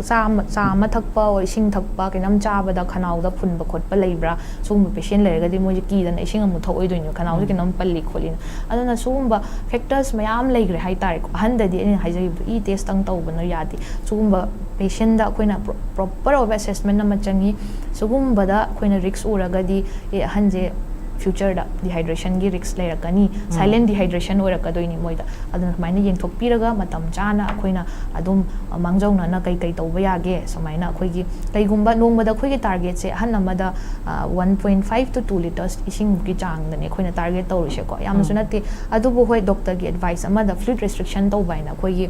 ꯆꯥ ꯑꯃ, ꯆꯥ ꯑꯃ ꯊꯛꯄ, ꯑꯣꯔ ꯏꯁꯤꯡ ꯊꯛꯄ, ꯀꯩꯅꯣꯝ ꯆꯥꯕꯗ ꯈꯅꯥꯎꯗ ꯐꯨꯟꯕ ꯈꯣꯠꯄ ꯂꯩꯕ꯭ꯔꯥ? ꯁꯤꯒꯨꯝꯕ patient ꯂꯩꯔꯒꯗꯤ ꯃꯣꯏꯁꯦ ꯀꯤꯗꯅ ꯏꯁꯤꯡ ꯑꯃꯨꯛ ꯊꯛꯑꯣꯏꯗꯣꯏꯅꯦꯕ, ꯈꯅꯥꯎꯁꯦ ꯎꯝ꯫ ꯀꯩꯅꯣꯝ ꯄꯜꯂꯤ ꯈꯣꯠꯂꯤꯅ꯫ ꯑꯗꯨꯅ ꯁꯤꯒꯨꯝꯕ factors ꯃꯌꯥꯝ ꯂꯩꯈ꯭ꯔꯦ ꯍꯥꯏꯇꯥꯔꯦꯀꯣ꯫ ꯑꯍꯟꯗꯗꯤ ꯑꯩꯅ ꯍꯥꯏꯖꯈꯤꯕꯗꯣ e test ꯇꯪ ꯇꯧꯕꯅ ꯌꯥꯗꯦ꯫ ꯁꯤꯒꯨꯝꯕ patient ꯗ ꯑꯩꯈꯣꯏꯅ pro-, proper ꯑꯣꯏꯕ assessment ꯑꯃ ꯆꯪꯉꯤ꯫ ꯁꯤꯒꯨꯝꯕꯗ ꯑꯩꯈꯣꯏꯅ risk ꯎꯔꯒꯗꯤ, ꯑꯦ, ꯑꯍꯟꯁꯦ future ꯗ dehydration ꯒꯤ risk ꯂꯩꯔꯛꯀꯅꯤ, ꯎꯝ꯫ silent dehydration ꯑꯣꯏꯔꯛꯀꯗꯣꯏꯅꯤ ꯃꯣꯏꯗ꯫ ꯑꯗꯨꯅ ꯁꯨꯃꯥꯏꯅ ꯌꯦꯡꯊꯣꯛꯄꯤꯔꯒ ꯃꯇꯝ ꯆꯥꯅ ꯑꯩꯈꯣꯏꯅ ꯑꯗꯨꯝ ꯃꯥꯡꯖꯧꯅꯅ ꯀꯩ ꯀꯩ ꯇꯧꯕ ꯌꯥꯒꯦ, ꯁꯨꯃꯥꯏꯅ ꯑꯩꯈꯣꯏꯒꯤ ꯀꯩꯒꯨꯝꯕ ꯅꯣꯡꯃꯗ ꯑꯩꯈꯣꯏꯒꯤ target ꯁꯦ ꯑꯍꯟ ꯑꯃꯗ, ꯑ, one point five to two litres ꯏꯁꯤꯡꯃꯨꯛꯀꯤ ꯆꯥꯡꯗꯅꯦ ꯑꯩꯈꯣꯏꯅ target ꯇꯧꯔꯤꯁꯦꯀꯣ꯫ ꯌꯥꯝꯅꯁꯨ ꯎꯝ꯫ ꯅꯠꯇꯦ꯫ ꯑꯗꯨꯕꯨ ꯍꯣꯏ, doctor ꯒꯤ advice ꯑꯃꯗ fluid restriction ꯇꯧꯕ ꯍꯥꯏꯅ ꯑꯩꯈꯣꯏꯒꯤ,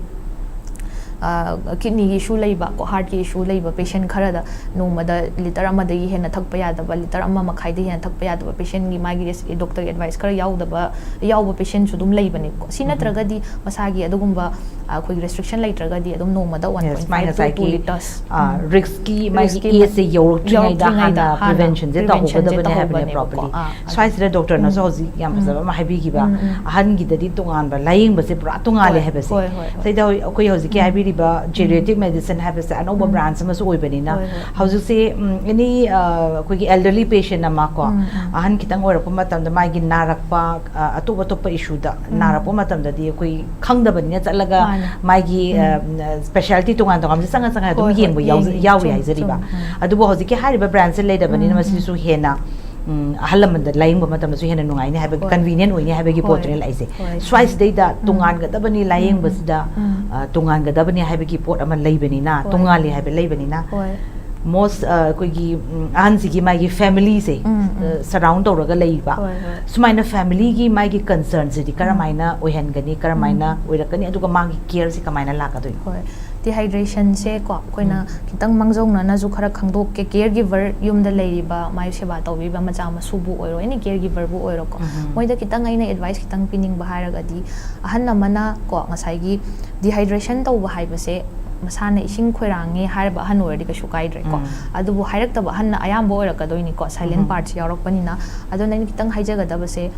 ꯑ, kidney ꯒꯤ issue ꯂꯩꯕ ꯀꯣ, heart ꯀꯤ issue ꯂꯩꯕ patient ꯈꯔꯗ ꯅꯣꯡꯃꯗ litre ꯑꯃꯗꯒꯤ ꯍꯦꯟꯅ ꯊꯛꯄ ꯌꯥꯗꯕ, litre ꯑꯃ ꯃꯈꯥꯏꯗꯒꯤ ꯍꯦꯟꯅ ꯊꯛꯄ ꯌꯥꯗꯕ patient ꯒꯤ ꯃꯥꯒꯤ res-, doctor ꯒꯤ advice ꯈꯔ ꯌꯥꯎꯗꯕ, ꯌꯥꯎꯕ patient ꯁꯨ ꯑꯗꯨꯝ ꯂꯩꯕꯅꯦꯕꯀꯣ꯫ ꯁꯤ ꯎꯝ꯫ ꯅꯠꯇ꯭ꯔꯒꯗꯤ ꯃꯁꯥꯒꯤ ꯑꯗꯨꯒꯨꯝꯕ, ꯑ, ꯑꯩꯈꯣꯏꯒꯤ restriction ꯂꯩꯇ꯭ꯔꯒꯗꯤ ꯑꯗꯨꯝ ꯅꯣꯡꯃꯗ Yes, one point five my to two ꯉꯁꯥꯏꯒꯤ, litres꯫ ꯑ, ꯎꯝ꯫ risk ꯀꯤ ꯃꯥꯒꯤ Risk ꯀꯤ age ꯁꯦ ꯌꯧꯔꯛꯇ꯭ꯔꯤꯉꯩꯗ ꯌꯧꯔꯛꯇ꯭ꯔꯤꯉꯩꯗ ꯍꯥꯟꯅ ꯍꯥꯟꯅ prevention ꯁꯦ prevention ꯁꯦ ꯇꯧꯍꯧꯒꯗꯕꯅꯦ ꯍꯥꯏꯕꯅꯦ ꯇꯧꯍꯧꯒꯗꯕꯅꯦꯕꯀꯣ꯫ properly꯫ ꯑꯥ, ꯑꯗꯨ꯫ ꯁ꯭ꯋꯥꯏꯁꯤꯗ doctor ꯅꯁꯨ ꯎꯝ꯫ ꯍꯧꯖꯤꯛ ꯌꯥꯝ ꯐꯖꯕ ꯎꯝ꯫ ꯑꯃ ꯍꯥꯏꯕꯤꯈꯤꯕ, ꯎꯝ, ꯎꯝ꯫ ꯑꯍꯟꯒꯤꯗꯗꯤ ꯇꯣꯉꯥꯟꯕ ꯂꯥꯌꯦꯡꯕꯁꯦ ꯄꯨꯔꯥ ꯇꯣꯉꯥꯜꯂꯦ ꯍꯣꯏ, ꯍꯥꯏꯕꯁꯦ꯫ ꯍꯣꯏ, ꯍꯣꯏ, ꯍꯣꯏ꯫ ꯁꯤꯗ ꯑꯩꯈꯣꯏ ꯍꯧꯖꯤꯛꯀꯤ ꯎꯝ꯫ ꯍꯥꯏꯕꯤꯔꯤꯕ geriatric ꯎꯝ꯫ medicine ꯍꯥꯏꯕꯁꯦ ꯑꯅꯧꯕ ꯎꯝ꯫ branch ꯑꯃꯁꯨ ꯑꯣꯏꯕꯅꯤꯅ ꯍꯣꯏ, ꯍꯣꯏ꯫ ꯍꯧꯖꯤꯛꯁꯦ, ꯎꯝ, any, ꯑ, ꯑꯩꯈꯣꯏꯒꯤ elderly patient ꯑꯃ ꯀꯣ, ꯎꯝ, ꯎꯝ꯫ ꯑꯍꯟ ꯈꯤꯇꯪ ꯑꯣꯏꯔꯛꯄ ꯃꯇꯝꯗ ꯃꯥꯒꯤ ꯅꯥꯔꯛꯄ, ꯑ, ꯑꯇꯣꯞ ꯑꯇꯣꯞꯄ issue ꯗ ꯎꯝ꯫ ꯅꯥꯔꯛꯄ ꯃꯇꯝꯗꯗꯤ ꯑꯩꯈꯣꯏ ꯈꯪꯗꯕꯅꯤꯅ ꯆꯠꯂꯒ ꯃꯥꯅꯦ꯫ ꯃꯥꯒꯤ, ꯎꯝ꯫ ꯑ, specialty ꯇꯣꯉꯥꯟ ꯇꯣꯉꯥꯟꯕꯁꯦ ꯆꯪꯉ ꯆꯪꯉ ꯑꯗꯨꯝ ꯍꯣꯏ, ꯍꯣꯏ, ꯌꯦꯡꯕ ꯌꯥꯎꯖ-, ꯌꯦꯡꯉꯦ, ꯌꯥꯎꯔꯤ ꯆꯨꯝ-, ꯍꯥꯏꯖꯔꯤꯕ꯫ ꯆꯨꯝ-, ꯎꯝ꯫ ꯑꯗꯨꯕꯨ ꯍꯧꯖꯤꯛꯀꯤ ꯍꯥꯏꯔꯤꯕ branch ꯁꯦ ꯂꯩꯔꯕꯅꯤꯅ ꯎꯝ, ꯃꯁꯤꯁꯨ ꯎꯝ꯫ ꯍꯦꯟꯅ, ꯎꯝ, ꯑꯍꯜ ꯂꯃꯟꯗ ꯂꯥꯌꯦꯡꯕ ꯃꯇꯝꯗꯁꯨ ꯍꯦꯟꯅ ꯅꯨꯡꯉꯥꯏꯅꯤ ꯍꯥꯏꯕꯒꯤ, ꯍꯣꯏ꯫ convenient ꯑꯣꯏꯅꯤ ꯍꯥꯏꯕꯒꯤ ꯍꯣꯏ꯫ ꯄꯣꯠꯇꯨꯅꯤ ꯂꯥꯛꯏꯁꯦ꯫ ꯍꯣꯏ꯫ ꯁ꯭ꯋꯥꯏꯁꯤꯗꯩꯗ ꯎꯝ꯫ ꯇꯣꯉꯥꯟꯒꯗꯕꯅꯤ, ꯎꯝ, ꯂꯥꯌꯦꯡꯕꯁꯤꯗ, ꯎꯝ꯫ ꯑ, ꯇꯣꯉꯥꯟꯒꯗꯕꯅꯤ ꯍꯥꯏꯕꯒꯤ ꯄꯣꯠ ꯑꯃ ꯂꯩꯕꯅꯤꯅ, ꯍꯣꯏ꯫ ꯇꯣꯉꯥꯜꯂꯤ ꯍꯥꯏꯕ ꯂꯩꯕꯅꯤꯅ, ꯍꯣꯏ꯫ ꯃꯣꯁ ꯑꯩꯈꯣꯏꯒꯤ ꯎꯝ, ꯑꯍꯟꯁꯤꯒꯤ ꯃꯥꯒꯤ ꯐꯦꯃꯤꯂꯤꯁꯦ ꯎꯝ, ꯎꯝ. ꯁꯔꯥꯎꯟ ꯇꯧꯔꯒ ꯂꯩꯕ꯫ ꯍꯣꯏ, ꯍꯣꯏ. ꯁꯨꯃꯥꯏꯅ ꯐꯦꯃꯤꯂꯤꯒꯤ ꯃꯥꯒꯤ ꯀꯟꯁꯔꯟꯁꯤꯗꯤ ꯀꯔꯝꯍꯥꯏꯅ ꯑꯣꯏꯍꯟꯒꯅꯤ, ꯀꯔꯝꯍꯥꯏꯅ ꯑꯣꯏꯔꯛꯀꯅꯤ, ꯑꯗꯨꯒ ꯃꯥꯒꯤ ꯀꯦꯌꯔꯁꯤ ꯀꯃꯥꯏꯅ ꯂꯥꯛꯀꯗꯣꯏꯅꯣ? ꯍꯣꯏ. ꯗꯤꯍꯥꯏꯗ꯭ꯔꯦꯁꯟꯁꯦ ꯀꯣ, ꯑꯩꯈꯣꯏꯅ ꯈꯤꯇꯪ ꯃꯥꯡꯖꯧꯅꯅꯁꯨ ꯈꯔ ꯈꯪꯗꯣꯛꯀꯦ꯫ ꯀꯦꯌꯔ ꯒꯤꯚꯔ, ꯌꯨꯝꯗ ꯂꯩꯔꯤꯕ ꯃꯥꯏ ꯁꯦꯕꯥ ꯇꯧꯕꯤꯕ ꯃꯆꯥ ꯃꯁꯨꯕꯨ ꯑꯣꯏꯔꯣ, ꯑꯦꯅꯤ ꯀꯦꯌꯔ ꯒꯤꯚꯔꯕꯨ ꯑꯣꯏꯔꯣꯀꯣ, ꯃꯣꯏꯗ ꯈꯤꯇꯪ ꯑꯩꯅ ꯑꯦꯗꯚꯥꯏꯁ ꯈꯤꯇꯪ ꯄꯤꯅꯤꯡꯕ ꯍꯥꯏꯔꯒꯗꯤ, ꯑꯍꯟ ꯑꯃꯅ ꯀꯣ, ꯉꯁꯥꯏꯒꯤ ꯗꯤꯍꯥꯏꯗ꯭ꯔꯦꯁꯟ ꯇꯧꯕ ꯍꯥꯏꯕꯁꯦ, ꯃꯁꯥꯅ ꯏꯁꯤꯡ ꯈꯣꯏꯔꯥꯡꯉꯦ ꯍꯥꯏꯔꯕ ꯑꯍꯟ ꯑꯣꯏꯔꯗꯤ ꯀꯩꯁꯨ ꯀꯥꯏꯗ꯭ꯔꯦꯀꯣ꯫ ꯎꯝ. ꯑꯗꯨꯕꯨ ꯍꯥꯏꯔꯛꯇꯕ ꯑꯍꯟꯅ ꯑꯌꯥꯝꯕ ꯑꯣꯏꯔꯛꯀꯗꯣꯏꯅꯤꯀꯣ, ꯁꯥꯏꯂꯦꯟ ꯎꯝ. ꯄꯥꯔꯠꯁ ꯌꯥꯎꯔꯛꯄꯅꯤꯅ꯫ ꯑꯗꯨꯅ ꯑꯩꯅ ꯈꯤꯇꯪ ꯍꯥꯏꯖꯒꯗꯕꯁꯦ,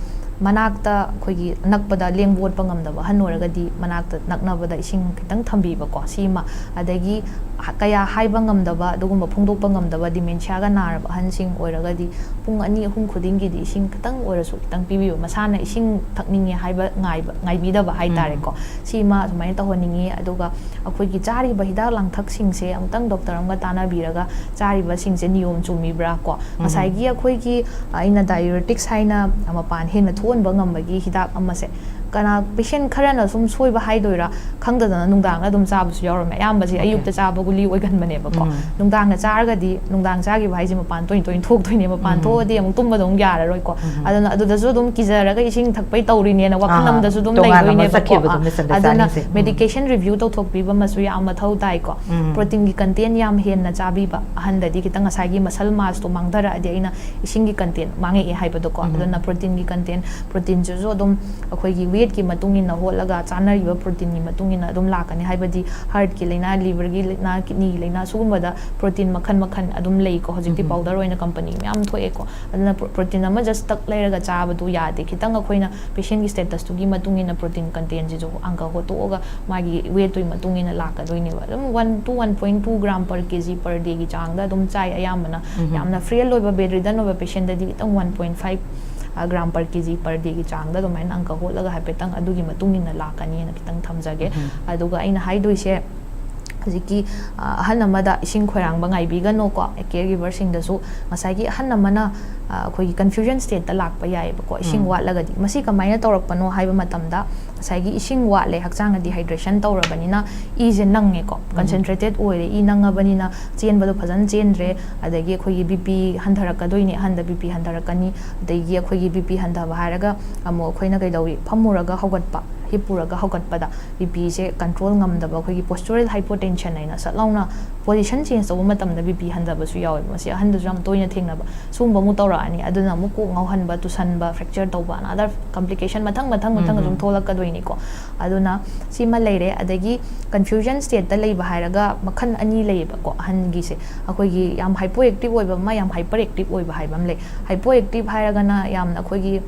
ꯃꯅꯥꯛꯇ ꯑꯩꯈꯣꯏꯒꯤ ꯑꯅꯛꯄꯗ ꯂꯦꯡꯕ ꯑꯣꯠꯄ ꯉꯝꯗꯕ ꯑꯍꯟ ꯑꯣꯏꯔꯒꯗꯤ, ꯃꯅꯥꯛꯇ ꯅꯛꯅꯕꯗ ꯏꯁꯤꯡ ꯈꯤꯇꯪ ꯊꯝꯕꯤꯕꯀꯣ, ꯁꯤꯃ꯫ ꯑꯗꯒꯤ ꯍ-, ꯀꯌꯥ ꯍꯥꯏꯕ ꯉꯝꯗꯕ, ꯑꯗꯨꯒꯨꯝꯕ ꯐꯣꯡꯗꯣꯛꯄ ꯉꯝꯗꯕ ꯗꯤꯃꯦꯟꯁꯤꯌꯥꯒ ꯅꯥꯔꯕ ꯑꯍꯟꯁꯤꯡ ꯑꯣꯏꯔꯒꯗꯤ, ꯄꯨꯡ ꯑꯅꯤ ꯑꯍꯨꯝ ꯈꯨꯗꯤꯡꯒꯤꯗꯤ ꯏꯁꯤꯡ ꯈꯤꯇꯪ ꯑꯣꯏꯔꯁꯨ ꯈꯤꯇꯪ ꯄꯤꯕꯤꯌꯨ꯫ ꯃꯁꯥꯅ ꯏꯁꯤꯡ ꯊꯛꯅꯤꯡꯉꯦ ꯍꯥꯏꯕ ꯉꯥꯏꯕ, ꯉꯥꯏꯕꯤꯗꯕ ꯍꯥꯏꯇꯥꯔꯦꯀꯣ꯫ ꯁꯤꯃ ꯑꯁꯨꯃꯥꯏꯅ ꯇꯧꯍꯟꯅꯤꯡꯉꯤ꯫ ꯑꯗꯨꯒ ꯑꯩꯈꯣꯏꯒꯤ ꯆꯥꯔꯤꯕ ꯍꯤꯗꯥꯛ ꯂꯥꯡꯊꯛꯁꯤꯡꯁꯦ ꯑꯃꯨꯛꯇꯪ ꯗꯣꯛꯇꯔ ꯑꯃꯒ ꯇꯥꯟꯅꯕꯤꯔꯒ ꯆꯥꯔꯤꯕꯁꯤꯡꯁꯦ ꯅꯤꯌꯣꯝ ꯆꯨꯝꯃꯤꯕ꯭ꯔꯥ ꯀꯣ? ꯉꯁꯥꯏꯒꯤ ꯑꯩꯈꯣꯏꯒꯤ, ꯑ, ꯑꯩꯅ ꯗꯥꯏꯌꯨꯔꯦꯇꯤꯛꯁ ꯍꯥꯏꯅ ꯃꯄꯥꯟ ꯍꯦꯟꯅ ꯊꯣꯛꯍꯟꯕ ꯉꯝꯕꯒꯤ ꯍꯤꯗꯥꯛ ꯑꯃꯁꯦ, ꯀꯅꯥ, ꯄꯦꯁꯦꯟ ꯈꯔꯅ ꯁꯨꯝ ꯁꯣꯏꯕ ꯍꯥꯏꯗꯣꯏꯔꯥ, ꯈꯪꯗꯗꯅ ꯅꯨꯡꯗꯥꯡꯗ ꯑꯗꯨꯝ ꯆꯥꯕꯁꯨ ꯌꯥꯎꯔꯝꯃꯦ꯫ ꯑꯌꯥꯝꯕꯁꯦ Okay. ꯑꯌꯨꯛꯇ ꯆꯥꯕ ꯒꯨꯂꯤ ꯑꯣꯏꯒꯟꯕꯅꯦꯕꯀꯣ꯫ ꯎꯝ. ꯅꯨꯡꯗꯥꯡꯗ ꯆꯥꯔꯒꯗꯤ, ꯅꯨꯡꯗꯥꯡ ꯆꯥꯈꯤꯕ ꯍꯥꯏꯁꯦ ꯃꯄꯥꯟ ꯇꯣꯏꯅ ꯇꯣꯏꯅ ꯊꯣꯛꯇꯣꯏꯅꯦ꯫ ꯃꯄꯥꯟ ꯎꯝ. ꯊꯣꯛꯑꯗꯤ ꯑꯃꯨꯛ ꯇꯨꯝꯕꯗꯣ ꯑꯃꯨꯛ ꯌꯥꯔꯔꯣꯏꯀꯣ꯫ ꯎꯝ. ꯑꯗꯨꯅ ꯑꯗꯨꯗꯁꯨ ꯑꯗꯨꯝ ꯀꯤꯖꯔꯒ ꯏꯁꯤꯡ ꯊꯛꯄꯩ ꯇꯧꯔꯤꯅꯦꯅ ꯋꯥꯈꯜ ꯑꯥ, ꯑꯃꯗꯁꯨ ꯑꯗꯨꯝ ꯇꯣꯉꯥꯟꯅ ꯑꯃ ꯂꯩꯗꯣꯏꯅꯦꯕꯀꯣ꯫ ꯆꯠꯈꯤꯕꯗꯣ, ꯑꯥ, misunderstanding ꯑꯗꯨꯅ ꯁꯦ꯫ ꯎꯝ. ꯃꯦꯗꯤꯀꯦꯁꯟ ꯔꯤꯚ꯭ꯌꯨ ꯇꯧꯊꯣꯛꯄꯤꯕ ꯑꯃꯁꯨ ꯌꯥꯝ ꯃꯊꯧ ꯇꯥꯏꯀꯣ꯫ ꯎꯝ. ꯄ꯭ꯔꯣꯇꯤꯟꯒꯤ ꯀꯟꯇꯦꯟ ꯌꯥꯝ ꯍꯦꯟꯅ ꯆꯥꯕꯤꯕ ꯑꯍꯟꯗꯗꯤ ꯈꯤꯇꯪ ꯉꯁꯥꯏꯒꯤ ꯃꯁꯜ ꯃꯥꯁꯇꯣ ꯃꯥꯡꯊꯔꯛꯑꯗꯤ ꯑꯩꯅ ꯏꯁꯤꯡꯒꯤ ꯀꯟꯇꯦꯟ ꯃꯥꯡꯉꯛꯑꯦ ꯍꯥꯏꯕꯗꯣꯀꯣ꯫ ꯎꯝ. ꯑꯗꯨꯅ ꯄ꯭ꯔꯣꯇꯤꯟꯒꯤ ꯀꯟꯇꯦꯟ, ꯄ꯭ꯔꯣꯇꯤꯟꯁꯤꯁꯨ ꯑꯗꯨꯝ ꯑꯩꯈꯣꯏꯒꯤ ꯋꯦꯠꯀꯤ ꯃꯇꯨꯡ ꯏꯟꯅ ꯍꯣꯠꯂꯒ, ꯆꯥꯅꯔꯤꯕ ꯄ꯭ꯔꯣꯇꯤꯟꯒꯤ ꯃꯇꯨꯡ ꯏꯟꯅ ꯑꯗꯨꯝ ꯂꯥꯛꯀꯅꯤ꯫ ꯍꯥꯏꯕꯗꯤ ꯍꯥꯔꯠꯀꯤ ꯂꯥꯏꯅꯥ, ꯂꯤꯚꯔꯒꯤ ꯂꯥꯏꯅꯥ, ꯀꯤꯠꯅꯤꯒꯤ ꯂꯥꯏꯅꯥ, ꯁꯤꯒꯨꯝꯕꯗ ꯄ꯭ꯔꯣꯇꯤꯟ ꯃꯈꯜ ꯃꯈꯜ ꯑꯗꯨꯝ ꯂꯩꯀꯣ꯫ ꯍꯧꯖꯤꯛꯇꯤ ꯎꯝ. ꯄꯥꯎꯗꯔ ꯑꯣꯏꯅ ꯀꯝꯄꯅꯤ ꯃꯌꯥꯝ ꯊꯣꯛꯑꯦꯀꯣ꯫ ꯑꯗꯨꯅ ꯄ꯭ꯔꯣ-, ꯄ꯭ꯔꯣꯇꯤꯟ ꯑꯃ ꯖꯁ ꯇꯛ ꯂꯩꯔꯒ ꯆꯥꯕꯗꯨ ꯌꯥꯗꯦ꯫ ꯈꯤꯇꯪ ꯑꯩꯈꯣꯏꯅ ꯄꯦꯁꯦꯟꯒꯤ ꯁ꯭ꯇꯦꯇꯁꯇꯨꯒꯤ ꯃꯇꯨꯡ ꯏꯟꯅ ꯄ꯭ꯔꯣꯇꯤꯟ ꯀꯟꯇꯦꯟꯁꯤꯁꯨ ꯑꯪꯀ ꯍꯣꯠꯇꯣꯛꯑꯒ ꯃꯥꯒꯤ ꯋꯦꯠꯇꯨꯒꯤ ꯃꯇꯨꯡ ꯏꯟꯅ ꯂꯥꯛꯀꯗꯣꯏꯅꯦꯕ꯫ ꯑꯗꯨꯝ one to one point two gram per kg per dayꯒꯤ ꯆꯥꯡꯗ ꯑꯗꯨꯝ ꯆꯥꯏ ꯑꯌꯥꯝꯕꯅ꯫ ꯎꯝ. ꯌꯥꯝꯅ ꯐ꯭ꯔꯦꯜ ꯑꯣꯏꯕ, ꯕꯦꯗ ꯔꯤꯗꯟ ꯑꯣꯏꯕ ꯄꯦꯁꯦꯟꯗꯗꯤ ꯈꯤꯇꯪ one point five gram per kg per dayꯒꯤ ꯆꯥꯡꯗ ꯑꯗꯨꯃꯥꯏꯅ ꯑꯪꯀ ꯍꯣꯠꯂꯒ ꯍꯥꯏꯐꯦꯠꯇꯪ ꯑꯗꯨꯒꯤ ꯃꯇꯨꯡ ꯏꯟꯅ ꯂꯥꯛꯀꯅꯤꯅ ꯈꯤꯇꯪ ꯊꯝꯖꯒꯦ꯫ ꯎꯝ. ꯑꯗꯨꯒ ꯑꯩꯅ ꯍꯥꯏꯗꯣꯏꯁꯦ, ꯍꯧꯖꯤꯛꯀꯤ ꯑ, ꯑꯍꯟ ꯑꯃꯗ ꯏꯁꯤꯡ ꯈꯣꯏꯔꯥꯡꯕ ꯉꯥꯏꯕꯤꯒꯅꯣꯀꯣ꯫ ꯀꯦꯌꯔ ꯒꯤꯕꯔꯁꯤꯡꯗꯁꯨ ꯉꯁꯥꯏꯒꯤ ꯑꯍꯟ ꯑꯃꯅ ꯑ, ꯑꯩꯈꯣꯏꯒꯤ ꯀꯟꯐ꯭ꯌꯨꯖꯟ ꯁ꯭ꯇꯦꯠꯇ ꯂꯥꯛꯄ ꯌꯥꯏꯑꯕꯀꯣ, ꯏꯁꯤꯡ ꯎꯝ. ꯋꯥꯠꯂꯒꯗꯤ꯫ ꯃꯁꯤ ꯀꯃꯥꯏꯅ ꯇꯧꯔꯛꯄꯅꯣ ꯍꯥꯏꯕ ꯃꯇꯝꯗ, ꯉꯁꯥꯏꯒꯤ ꯏꯁꯤꯡ ꯋꯥꯠꯂꯦ, ꯍꯛꯆꯥꯡꯅ ꯗꯤꯍꯥꯏꯗ꯭ꯔꯦꯁꯟ ꯇꯧꯔꯕꯅꯤꯅ ꯏꯁꯦ ꯅꯪꯉꯦꯀꯣ, ꯎꯝ. ꯀꯟꯁꯦꯟꯇ꯭ꯔꯦꯇꯦꯠ ꯑꯣꯏꯔꯦ, ꯏ ꯅꯪꯉꯕꯅꯤꯅ ꯆꯦꯟꯕꯗꯣ ꯐꯖꯅ ꯆꯦꯟꯗ꯭ꯔꯦ, ꯑꯗꯒꯤ ꯑꯩꯈꯣꯏꯒꯤ ꯕꯤ ꯄꯤ ꯍꯟꯊꯔꯛꯀꯗꯣꯏꯅꯤ, ꯑꯍꯟꯗ ꯕꯤ ꯄꯤ ꯍꯟꯊꯔꯛꯀꯅꯤ꯫ ꯑꯗꯒꯤ ꯑꯩꯈꯣꯏꯒꯤ ꯕꯤ ꯄꯤ ꯍꯟꯊꯕ ꯍꯥꯏꯔꯒ ꯑꯃꯨꯛ ꯑꯩꯈꯣꯏꯅ ꯀꯩꯗꯧꯏ, ꯐꯝꯃꯨꯔꯒ ꯍꯧꯒꯠꯄ, ꯍꯤꯞꯄꯨꯔꯒ ꯍꯧꯒꯠꯄꯗ ꯕꯤ ꯄꯤꯁꯦ ꯀꯟꯇ꯭ꯔꯣꯜ ꯉꯝꯗꯕ, ꯑꯩꯈꯣꯏꯒꯤ ꯄꯣꯁꯇꯨꯔꯦꯜ ꯍꯥꯏꯄꯣꯇꯦꯟꯁꯟ ꯍꯥꯏꯅ ꯁꯠ ꯂꯥꯎꯅ ꯄꯣꯖꯤꯁꯟ ꯆꯦꯟꯖ ꯇꯧꯕ ꯃꯇꯝꯗ ꯕꯤ ꯄꯤ ꯍꯟꯊꯕꯁꯨ ꯌꯥꯎꯋꯦꯕ꯫ ꯃꯁꯤ ꯑꯍꯟꯗꯁꯨ ꯌꯥꯝ ꯇꯣꯏꯅ ꯊꯦꯡꯅꯕ꯫ ꯁꯤꯒꯨꯝꯕ ꯑꯃꯨꯛ ꯇꯧꯔꯛꯑꯅꯤ, ꯑꯗꯨꯅ ꯑꯃꯨꯛ ꯀꯣꯛ ꯉꯥꯎꯍꯟꯕ, ꯇꯨꯁꯟꯕ, ꯐ꯭ꯔꯦꯛꯆꯔ ꯇꯧꯕ, ꯑꯅꯥꯗꯔ ꯀꯝꯄ꯭ꯂꯤꯀꯦꯁꯟ ꯃꯊꯪ ꯃꯊꯪ ꯃꯊꯪ ꯑꯗꯨꯝ ꯎꯝ. ꯊꯣꯛꯂꯛꯀꯗꯣꯏꯅꯤꯀꯣ꯫ ꯑꯗꯨꯅ ꯁꯤꯃ ꯂꯩꯔꯦ꯫ ꯑꯗꯒꯤ ꯀꯟꯐ꯭ꯌꯨꯖꯟ ꯁ꯭ꯇꯦꯠꯇ ꯂꯩꯕ ꯍꯥꯏꯔꯒ ꯃꯈꯜ ꯑꯅꯤ ꯂꯩꯌꯦꯕꯀꯣ ꯑꯍꯟꯒꯤꯁꯦ꯫ ꯑꯩꯈꯣꯏꯒꯤ ꯌꯥꯝ ꯍꯥꯏꯄꯣ ꯑꯦꯛꯇꯤꯞ ꯑꯣꯏꯕ ꯑꯃ, ꯌꯥꯝ ꯍꯥꯏꯄꯔ ꯑꯦꯛꯇꯤꯞ ꯑꯣꯏꯕ ꯍꯥꯏꯕ ꯑꯃ ꯂꯩ꯫ ꯍꯥꯏꯄꯣ ꯑꯦꯛꯇꯤꯞ ꯍꯥꯏꯔꯒꯅ ꯌꯥꯝꯅ ꯑꯩꯈꯣꯏꯒꯤ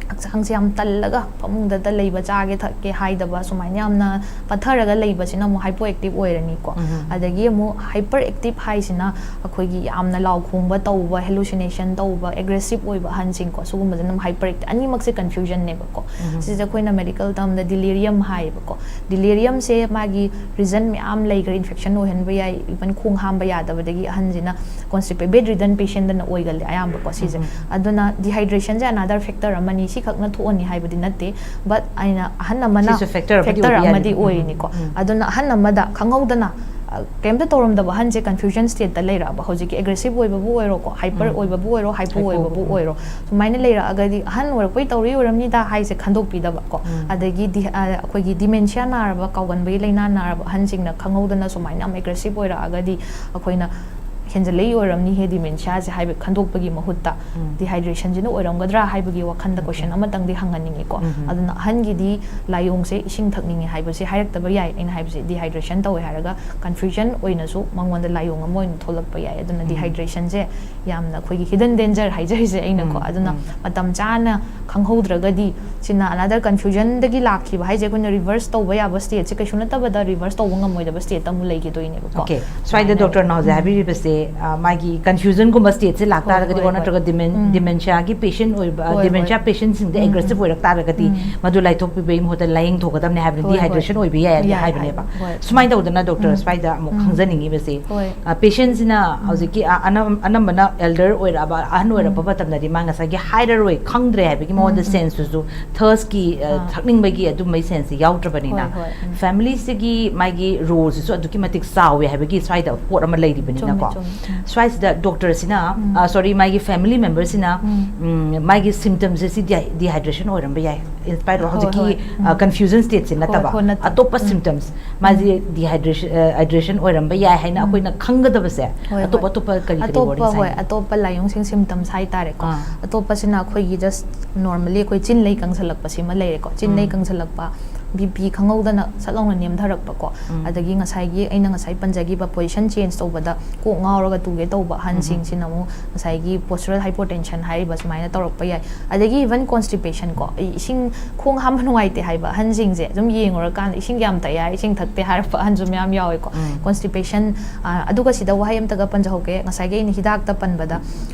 ꯍꯛꯆꯥꯡꯁꯦ ꯌꯥꯝ ꯇꯜꯂꯒ ꯐꯃꯨꯡꯗꯇ ꯂꯩꯕ, ꯆꯥꯒꯦ ꯊꯛꯀꯦ ꯍꯥꯏꯗꯕ, ꯁꯨꯃꯥꯏꯅ ꯌꯥꯝꯅ ꯄꯠꯊꯔꯒ ꯂꯩꯕꯁꯤꯅ ꯑꯃꯨꯛ ꯍꯥꯏꯄꯣ ꯑꯦꯛꯇꯤꯞ ꯑꯣꯏꯔꯅꯤꯀꯣ꯫ ꯎꯝ. ꯑꯗꯒꯤ ꯑꯃꯨꯛ ꯍꯥꯏꯄꯔ ꯑꯦꯛꯇꯤꯞ ꯍꯥꯏꯁꯤꯅ ꯑꯩꯈꯣꯏꯒꯤ ꯌꯥꯝꯅ ꯂꯥꯎ ꯈꯣꯡꯕ ꯇꯧꯕ, ꯍꯦꯂꯨꯁꯤꯅꯦꯁꯟ ꯇꯧꯕ, ꯑꯦꯒ꯭ꯔꯦꯁꯤꯞ ꯑꯣꯏꯕ ꯑꯍꯟꯁꯤꯡꯀꯣ, ꯁꯤꯒꯨꯝꯕꯁꯤꯅ ꯑꯃꯨꯛ ꯍꯥꯏꯄꯔ ꯑꯦꯛꯇꯤꯞ꯫ ꯑꯅꯤꯃꯛꯁꯦ ꯀꯟꯐ꯭ꯌꯨꯖꯟꯅꯦꯕꯀꯣ꯫ ꯎꯝ. ꯁꯤꯁꯦ ꯑꯩꯈꯣꯏꯅ ꯃꯦꯗꯤꯀꯦꯜ ꯇꯔꯝꯗ ꯗꯤꯂꯤꯔꯤꯌꯝ ꯍꯥꯏꯌꯦꯕꯀꯣ꯫ ꯗꯤꯂꯤꯔꯤꯌꯝꯁꯦ ꯃꯥꯒꯤ ꯔꯤꯖꯟ ꯃꯌꯥꯝ ꯂꯩꯈ꯭ꯔꯦ, ꯏꯟꯐꯦꯛꯁꯟ ꯑꯣꯏꯍꯟꯕ ꯌꯥꯏ, ꯏꯚꯟ ꯈꯣꯡ ꯍꯥꯝꯕ ꯌꯥꯗꯕꯗꯒꯤ ꯑꯍꯟꯁꯤꯅ ꯀꯣꯟꯁꯇꯤꯄꯦ ꯕꯦꯗ ꯔꯤꯗꯟ ꯄꯦꯁꯦꯟꯗꯅ ꯑꯣꯏꯒꯜꯂꯦ ꯑꯌꯥꯝꯕꯀꯣ ꯁꯤꯁꯦ꯫ ꯎꯝ. ꯑꯗꯨꯅ ꯗꯤꯍꯥꯏꯗ꯭ꯔꯦꯁꯟꯁꯦ ꯑꯅꯥꯗꯔ ꯐꯦꯛꯇꯔ ꯑꯃꯅꯤ, ꯁꯤꯈꯛꯅ ꯊꯣꯛꯑꯅꯤ ꯍꯥꯏꯕꯗꯤ ꯅꯠꯇꯦ, ꯕꯠ ꯑꯩꯅ ꯑꯍꯟ ꯑꯃꯅ ꯁꯤꯁꯨ ꯐꯦꯛꯇꯔ ꯑꯃꯗꯤ ꯐꯦꯛꯇꯔ ꯑꯣꯏꯕ ꯌꯥꯔꯤ꯫ ꯑꯃꯗꯤ ꯑꯣꯏꯔꯤꯅꯤꯀꯣ꯫ ꯎꯝ. ꯑꯗꯨꯅ ꯑꯍꯟ ꯑꯃꯗ ꯈꯪꯍꯧꯗꯅ ꯑ, ꯀꯩꯝꯇ ꯇꯧꯔꯝꯗꯕ ꯑꯍꯟꯁꯦ ꯀꯟꯐ꯭ꯌꯨꯖꯟ ꯁ꯭ꯇꯦꯠꯇ ꯂꯩꯔꯛꯑꯕ, ꯍꯧꯖꯤꯛꯀꯤ ꯑꯦꯒ꯭ꯔꯦꯁꯤꯞ ꯑꯣꯏꯕꯕꯨ ꯑꯣꯏꯔꯣꯀꯣ, ꯍꯥꯏꯄꯔ ꯎꯝ. ꯑꯣꯏꯕꯕꯨ ꯑꯣꯏꯔꯣ, ꯍꯥꯏꯄꯣ ꯍꯥꯏꯄꯣ ꯑꯣꯏꯕꯕꯨ ꯑꯣꯏꯕ. ꯑꯣꯏꯔꯣ, ꯁꯨꯃꯥꯏꯅ ꯂꯩꯔꯛꯑꯒꯗꯤ ꯑꯍꯟ ꯑꯣꯏꯔꯛꯄꯩ ꯇꯧꯔꯤ ꯑꯣꯏꯔꯝꯅꯤꯗ ꯍꯥꯏꯁꯦ ꯈꯟꯗꯣꯛꯄꯤꯗꯕ ꯀꯣ꯫ ꯎꯝ. ꯑꯗꯒꯤ ꯗꯤ-, ꯑ, ꯑꯩꯈꯣꯏꯒꯤ ꯗꯤꯃꯦꯟꯁꯤꯌꯥ ꯅꯥꯔꯕ, ꯀꯥꯎꯒꯟꯕꯒꯤ ꯂꯥꯏꯅꯥ ꯅꯥꯔꯕ ꯑꯍꯟꯁꯤꯡꯅ ꯈꯪꯍꯧꯗꯅ ꯁꯨꯃꯥꯏꯅ ꯌꯥꯝ ꯑꯦꯒ꯭ꯔꯦꯁꯤꯞ ꯑꯣꯏꯔꯛꯑꯒꯗꯤ ꯑꯩꯈꯣꯏꯅ ꯍꯦꯟꯖꯜꯂꯛꯏ ꯑꯣꯏꯔꯝꯅꯤꯍꯦ ꯗꯤꯃꯦꯟꯁꯤꯌꯥꯁꯦ ꯍꯥꯏꯕ ꯈꯟꯗꯣꯛꯄꯒꯤ ꯃꯍꯨꯠꯇ ꯎꯝ. ꯗꯤꯍꯥꯏꯗ꯭ꯔꯦꯁꯟꯁꯤꯅ ꯑꯣꯏꯔꯝꯒꯗ꯭ꯔꯥ ꯍꯥꯏꯕꯒꯤ ꯋꯥꯈꯟꯗ Okay. ꯀꯣꯏꯁꯟ ꯑꯃꯇꯪꯗꯤ ꯍꯪꯍꯟꯅꯤꯡꯉꯤꯀꯣ꯫ ꯎꯝ. ꯑꯗꯨꯅ ꯑꯍꯟꯒꯤꯗꯤ ꯂꯥꯏꯑꯣꯡꯁꯦ ꯏꯁꯤꯡ ꯊꯛꯅꯤꯡꯉꯦ ꯍꯥꯏꯕꯁꯦ ꯍꯥꯏꯔꯛꯇꯕ ꯌꯥꯏ꯫ ꯑꯩꯅ ꯍꯥꯏꯕꯁꯦ ꯗꯤꯍꯥꯏꯗ꯭ꯔꯦꯁꯟ ꯇꯧꯋꯦ ꯍꯥꯏꯔꯒ ꯀꯟꯐ꯭ꯌꯨꯖꯟ ꯑꯣꯏꯅꯁꯨ ꯃꯉꯣꯟꯗ ꯂꯥꯏꯑꯣꯡ ꯑꯃ ꯑꯣꯏꯅ ꯊꯣꯛꯂꯛꯄ ꯌꯥꯏ꯫ ꯑꯗꯨꯅ ꯎꯝ. ꯗꯤꯍꯥꯏꯗ꯭ꯔꯦꯁꯟꯁꯦ ꯌꯥꯝꯅ ꯑꯩꯈꯣꯏꯒꯤ ꯍꯤꯗꯟ ꯗꯦꯟꯖꯔ ꯍꯥꯏꯖꯔꯤꯁꯦ ꯑꯩꯅꯀꯣ꯫ ꯎꯝ, ꯑꯗꯨꯅ ꯎꯝ. ꯃꯇꯝ ꯆꯥꯅ ꯈꯪꯍꯧꯗ꯭ꯔꯒꯗꯤ ꯁꯤꯅ ꯑꯅꯥꯗꯔ ꯀꯟꯐ꯭ꯌꯨꯖꯟꯗꯒꯤ ꯂꯥꯛꯈꯤꯕ ꯍꯥꯏꯁꯦ ꯑꯩꯈꯣꯏꯅ ꯔꯤꯚꯔꯁ ꯇꯧꯕ ꯌꯥꯕ ꯁ꯭ꯇꯦꯠꯁꯦ ꯀꯩꯁꯨ ꯅꯠꯇꯕꯗ ꯔꯤꯚꯔꯁ ꯇꯧꯕ ꯉꯝꯃꯣꯏꯗꯕ ꯁ꯭ꯇꯦꯠꯇ ꯑꯃꯨꯛ ꯂꯩꯈꯤꯗꯣꯏꯅꯦꯕꯀꯣ꯫ Okay. ꯁ꯭ꯋꯥꯏꯗ ꯁꯨꯃꯥꯏꯅ ꯗꯣꯛꯇꯔꯅ ꯍꯧꯖꯤꯛ ꯎꯝ. ꯍꯥꯏꯕꯤꯔꯤꯕꯁꯦ ꯑ, ꯃꯥꯒꯤ ꯀꯟꯐ꯭ꯌꯨꯖꯟꯒꯨꯝꯕ ꯁ꯭ꯇꯦꯠꯁꯦ ꯂꯥꯛ ꯍꯣꯏ, ꯇꯥꯔꯒꯗꯤ ꯍꯣꯏ, ꯑꯣꯔ ꯍꯣꯏ꯫ ꯅꯠꯇ꯭ꯔꯒ ꯗꯤꯃꯦꯟ ꯎꯝ꯫ ꯗꯤꯃꯦꯟꯁꯤꯌꯥꯒꯤ ꯄꯦꯁꯦꯟ ꯑꯣꯏꯕ ꯍꯣꯏ, ꯍꯣꯏ꯫ ꯗꯤꯃꯦꯟꯁꯤꯌꯥ ꯄꯦꯁꯦꯟꯁꯤꯡꯗ ꯎꯝ, ꯑꯦꯒ꯭ꯔꯦꯁꯤꯞ ꯎꯝ꯫ ꯑꯣꯏꯔꯛ ꯇꯥꯔꯒꯗꯤ ꯎꯝ꯫ ꯃꯗꯨ ꯂꯥꯏꯊꯣꯛꯄꯤꯕꯒꯤ ꯃꯍꯨꯠꯇ ꯂꯥꯏꯌꯦꯡ ꯊꯣꯛꯀꯗꯕꯅꯦ ꯍꯥꯏꯕꯅꯤ ꯍꯣꯏ, ꯍꯣꯏ꯫ ꯗꯤꯍꯥꯏꯗ꯭ꯔꯦꯁꯟ ꯑꯣꯏꯕ ꯌꯥꯏ ꯌꯥꯏ ꯍꯥꯏꯕꯅꯦꯕ꯫ ꯍꯥꯏꯕ, ꯍꯣꯏ꯫ ꯁꯨꯃꯥꯏꯅ ꯇꯧꯗꯅ ꯗꯣꯛꯇꯔ ꯎꯝ꯫ ꯁ꯭ꯋꯥꯏꯗ ꯑꯃꯨꯛ ꯎꯝ꯫ ꯈꯪꯖꯅꯤꯡꯉꯤꯕꯁꯦ ꯍꯣꯏ꯫ ꯄꯦꯁꯦꯟꯁꯤꯅ ꯍꯧꯖꯤꯛꯀꯤ ꯑ, ꯑꯅꯝ- ꯑꯅꯝꯕꯅ ꯑꯦꯜꯗꯔ ꯑꯣꯏꯔꯛꯑꯕ ꯑꯍꯟ ꯑꯣꯏꯔꯛꯄ ꯃꯇꯝꯗꯗꯤ ꯃꯥ ꯉꯁꯥꯏꯒꯤ ꯍꯥꯏꯔꯔꯣꯏ ꯈꯪꯗ꯭ꯔꯦ ꯍꯥꯏꯕꯒꯤ ꯃꯉꯣꯟꯗ ꯎꯝ, ꯎꯝ꯫ ꯁꯦꯟꯁꯇꯨꯁꯨ ꯊꯔꯁꯀꯤ ꯑꯥ꯫ ꯊꯛꯅꯤꯡꯕꯒꯤ ꯑꯗꯨꯝꯕꯒꯤ ꯁꯦꯟꯁꯁꯦ ꯌꯥꯎꯗ꯭ꯔꯕꯅꯤꯅ ꯍꯣꯏ, ꯍꯣꯏ, ꯎꯝ꯫ ꯐꯦꯃꯤꯂꯤꯁꯤꯒꯤ ꯃꯥꯒꯤ ꯔꯣꯜꯁꯤꯁꯨ ꯑꯗꯨꯛꯀꯤ ꯃꯇꯤꯛ ꯆꯥꯎꯋꯦ ꯍꯥꯏꯕꯒꯤ ꯁ꯭ꯋꯥꯏꯗ ꯄꯣꯠ ꯑꯃ ꯂꯩꯔꯤꯕꯅꯤꯅꯀꯣ꯫ ꯆꯨꯝꯃꯦ, ꯆꯨꯝꯃꯦ꯫ ꯎꯝ꯫ ꯁ꯭ꯋꯥꯏꯁꯤꯗ ꯗꯣꯛꯇꯔꯁꯤꯅ ꯎꯝ꯫ ꯁꯣꯔꯤ ꯃꯥꯒꯤ ꯐꯦꯃꯤꯂꯤ ꯃꯦꯝꯕꯔꯁꯤꯅ ꯎꯝ꯫ ꯎꯝ, ꯃꯥꯒꯤ ꯁꯤꯝꯇꯝꯁꯦ ꯁꯤ ꯗꯤꯍꯥꯏꯗ꯭ꯔꯦꯁꯟ ꯑꯣꯏꯔꯝꯕ ꯌꯥꯏ, ꯏꯟꯁꯄꯥꯏꯠ ꯍꯣꯏ, ꯍꯧꯖꯤꯛꯀꯤ ꯍꯣꯏ, ꯎꯝ꯫ ꯀꯟꯐ꯭ꯌꯨꯖꯟ ꯁ꯭ꯇꯦꯠꯁꯤ ꯍꯣꯏ, ꯅꯠꯇꯕ ꯍꯣꯏ, ꯅꯠꯇꯕ꯫ ꯑꯇꯣꯞꯄ ꯎꯝ꯫ ꯁꯤꯝꯇꯝꯁ ꯃꯥꯁꯦ ꯗꯤꯍꯥꯏꯗ꯭ꯔꯦꯁꯟ ꯍꯥꯏꯗ꯭ꯔꯦꯁꯟ ꯑꯣꯏꯔꯝꯕ ꯌꯥꯏ ꯍꯥꯏꯅ ꯎꯝ꯫ ꯑꯩꯈꯣꯏꯅ ꯈꯪꯒꯗꯕꯁꯦ ꯍꯣꯏ, ꯑꯇꯣꯞ ꯍꯣꯏ꯫ ꯑꯇꯣꯞꯄ ꯀꯔꯤ ꯀꯔꯤ ꯑꯇꯣꯞꯄ, ꯋꯥꯔꯤꯡ ꯍꯣꯏ, ꯁꯥꯏ? ꯑꯇꯣꯞꯄ ꯂꯥꯏꯑꯣꯡꯁꯤꯡ ꯁꯤꯝꯇꯝꯁ ꯍꯥꯏꯇꯥꯔꯦꯀꯣ꯫ ꯑꯥ꯫ ꯑꯇꯣꯞꯄꯁꯤꯅ ꯑꯩꯈꯣꯏꯒꯤ ꯖꯁ ꯅꯣꯔꯃꯦꯜꯂꯤ ꯑꯩꯈꯣꯏ ꯆꯤꯟ ꯂꯩ ꯀꯪꯁꯜꯂꯛꯄꯁꯤꯃ ꯂꯩꯔꯦꯀꯣ꯫ ꯆꯤꯟ ꯂꯩ ꯎꯝ꯫ ꯀꯪꯁꯜꯂꯛꯄ, ꯕꯤ ꯄꯤ ꯈꯪꯍꯧꯗꯅ ꯁꯠ ꯂꯥꯎꯅ ꯅꯦꯝꯊꯔꯛꯄꯀꯣ꯫ ꯎꯝ꯫ ꯑꯗꯒꯤ ꯉꯁꯥꯏꯒꯤ ꯑꯩꯅ ꯉꯁꯥꯏ ꯄꯟꯖꯈꯤꯕ ꯄꯣꯖꯤꯁꯟ ꯆꯦꯟꯖ ꯇꯧꯕꯗ ꯀꯣꯛ ꯉꯥꯎꯔꯒ ꯇꯨꯒꯦ ꯇꯧꯕ ꯑꯍꯟꯁꯤꯡꯁꯤꯅ ꯑꯃꯨꯛ ꯉꯁꯥꯏꯒꯤ ꯄꯣꯁꯆꯔꯦꯜ ꯍꯥꯏꯄꯣꯇꯦꯟꯁꯟ ꯍꯥꯏꯔꯤꯕ ꯁꯨꯃꯥꯏꯅ ꯇꯧꯔꯛꯄ ꯌꯥꯏ꯫ ꯑꯗꯒꯤ ꯏꯚꯟ ꯀꯣꯟꯁꯇꯤꯄꯦꯁꯟ ꯀꯣ, ꯑꯩ ꯏꯁꯤꯡ ꯈꯣꯡ ꯍꯥꯝꯕ ꯅꯨꯡꯉꯥꯏꯇꯦ ꯍꯥꯏꯕ ꯑꯍꯟꯁꯤꯡꯁꯦ ꯑꯗꯨꯝ ꯌꯦꯡꯉꯨꯔꯀꯥꯟꯗ ꯏꯁꯤꯡ ꯌꯥꯝ ꯊꯛꯑꯦ ꯍꯥꯏ, ꯏꯁꯤꯡ ꯊꯛꯇꯦ ꯍꯥꯏꯔꯛꯄ ꯑꯍꯟꯁꯨ ꯃꯌꯥꯝ ꯌꯥꯎꯋꯦꯀꯣ꯫ ꯎꯝ꯫ ꯀꯣꯟꯁꯇꯤꯄꯦꯁꯟ, ꯑ, ꯑꯗꯨꯒ ꯁꯤꯗ ꯋꯥꯍꯩ ꯑꯃꯇꯒ ꯄꯟꯖꯍꯧꯒꯦ꯫ ꯉꯁꯥꯏꯒꯤ ꯑꯩꯅ ꯍꯤꯗꯥꯛꯇ ꯄꯟꯕꯗ,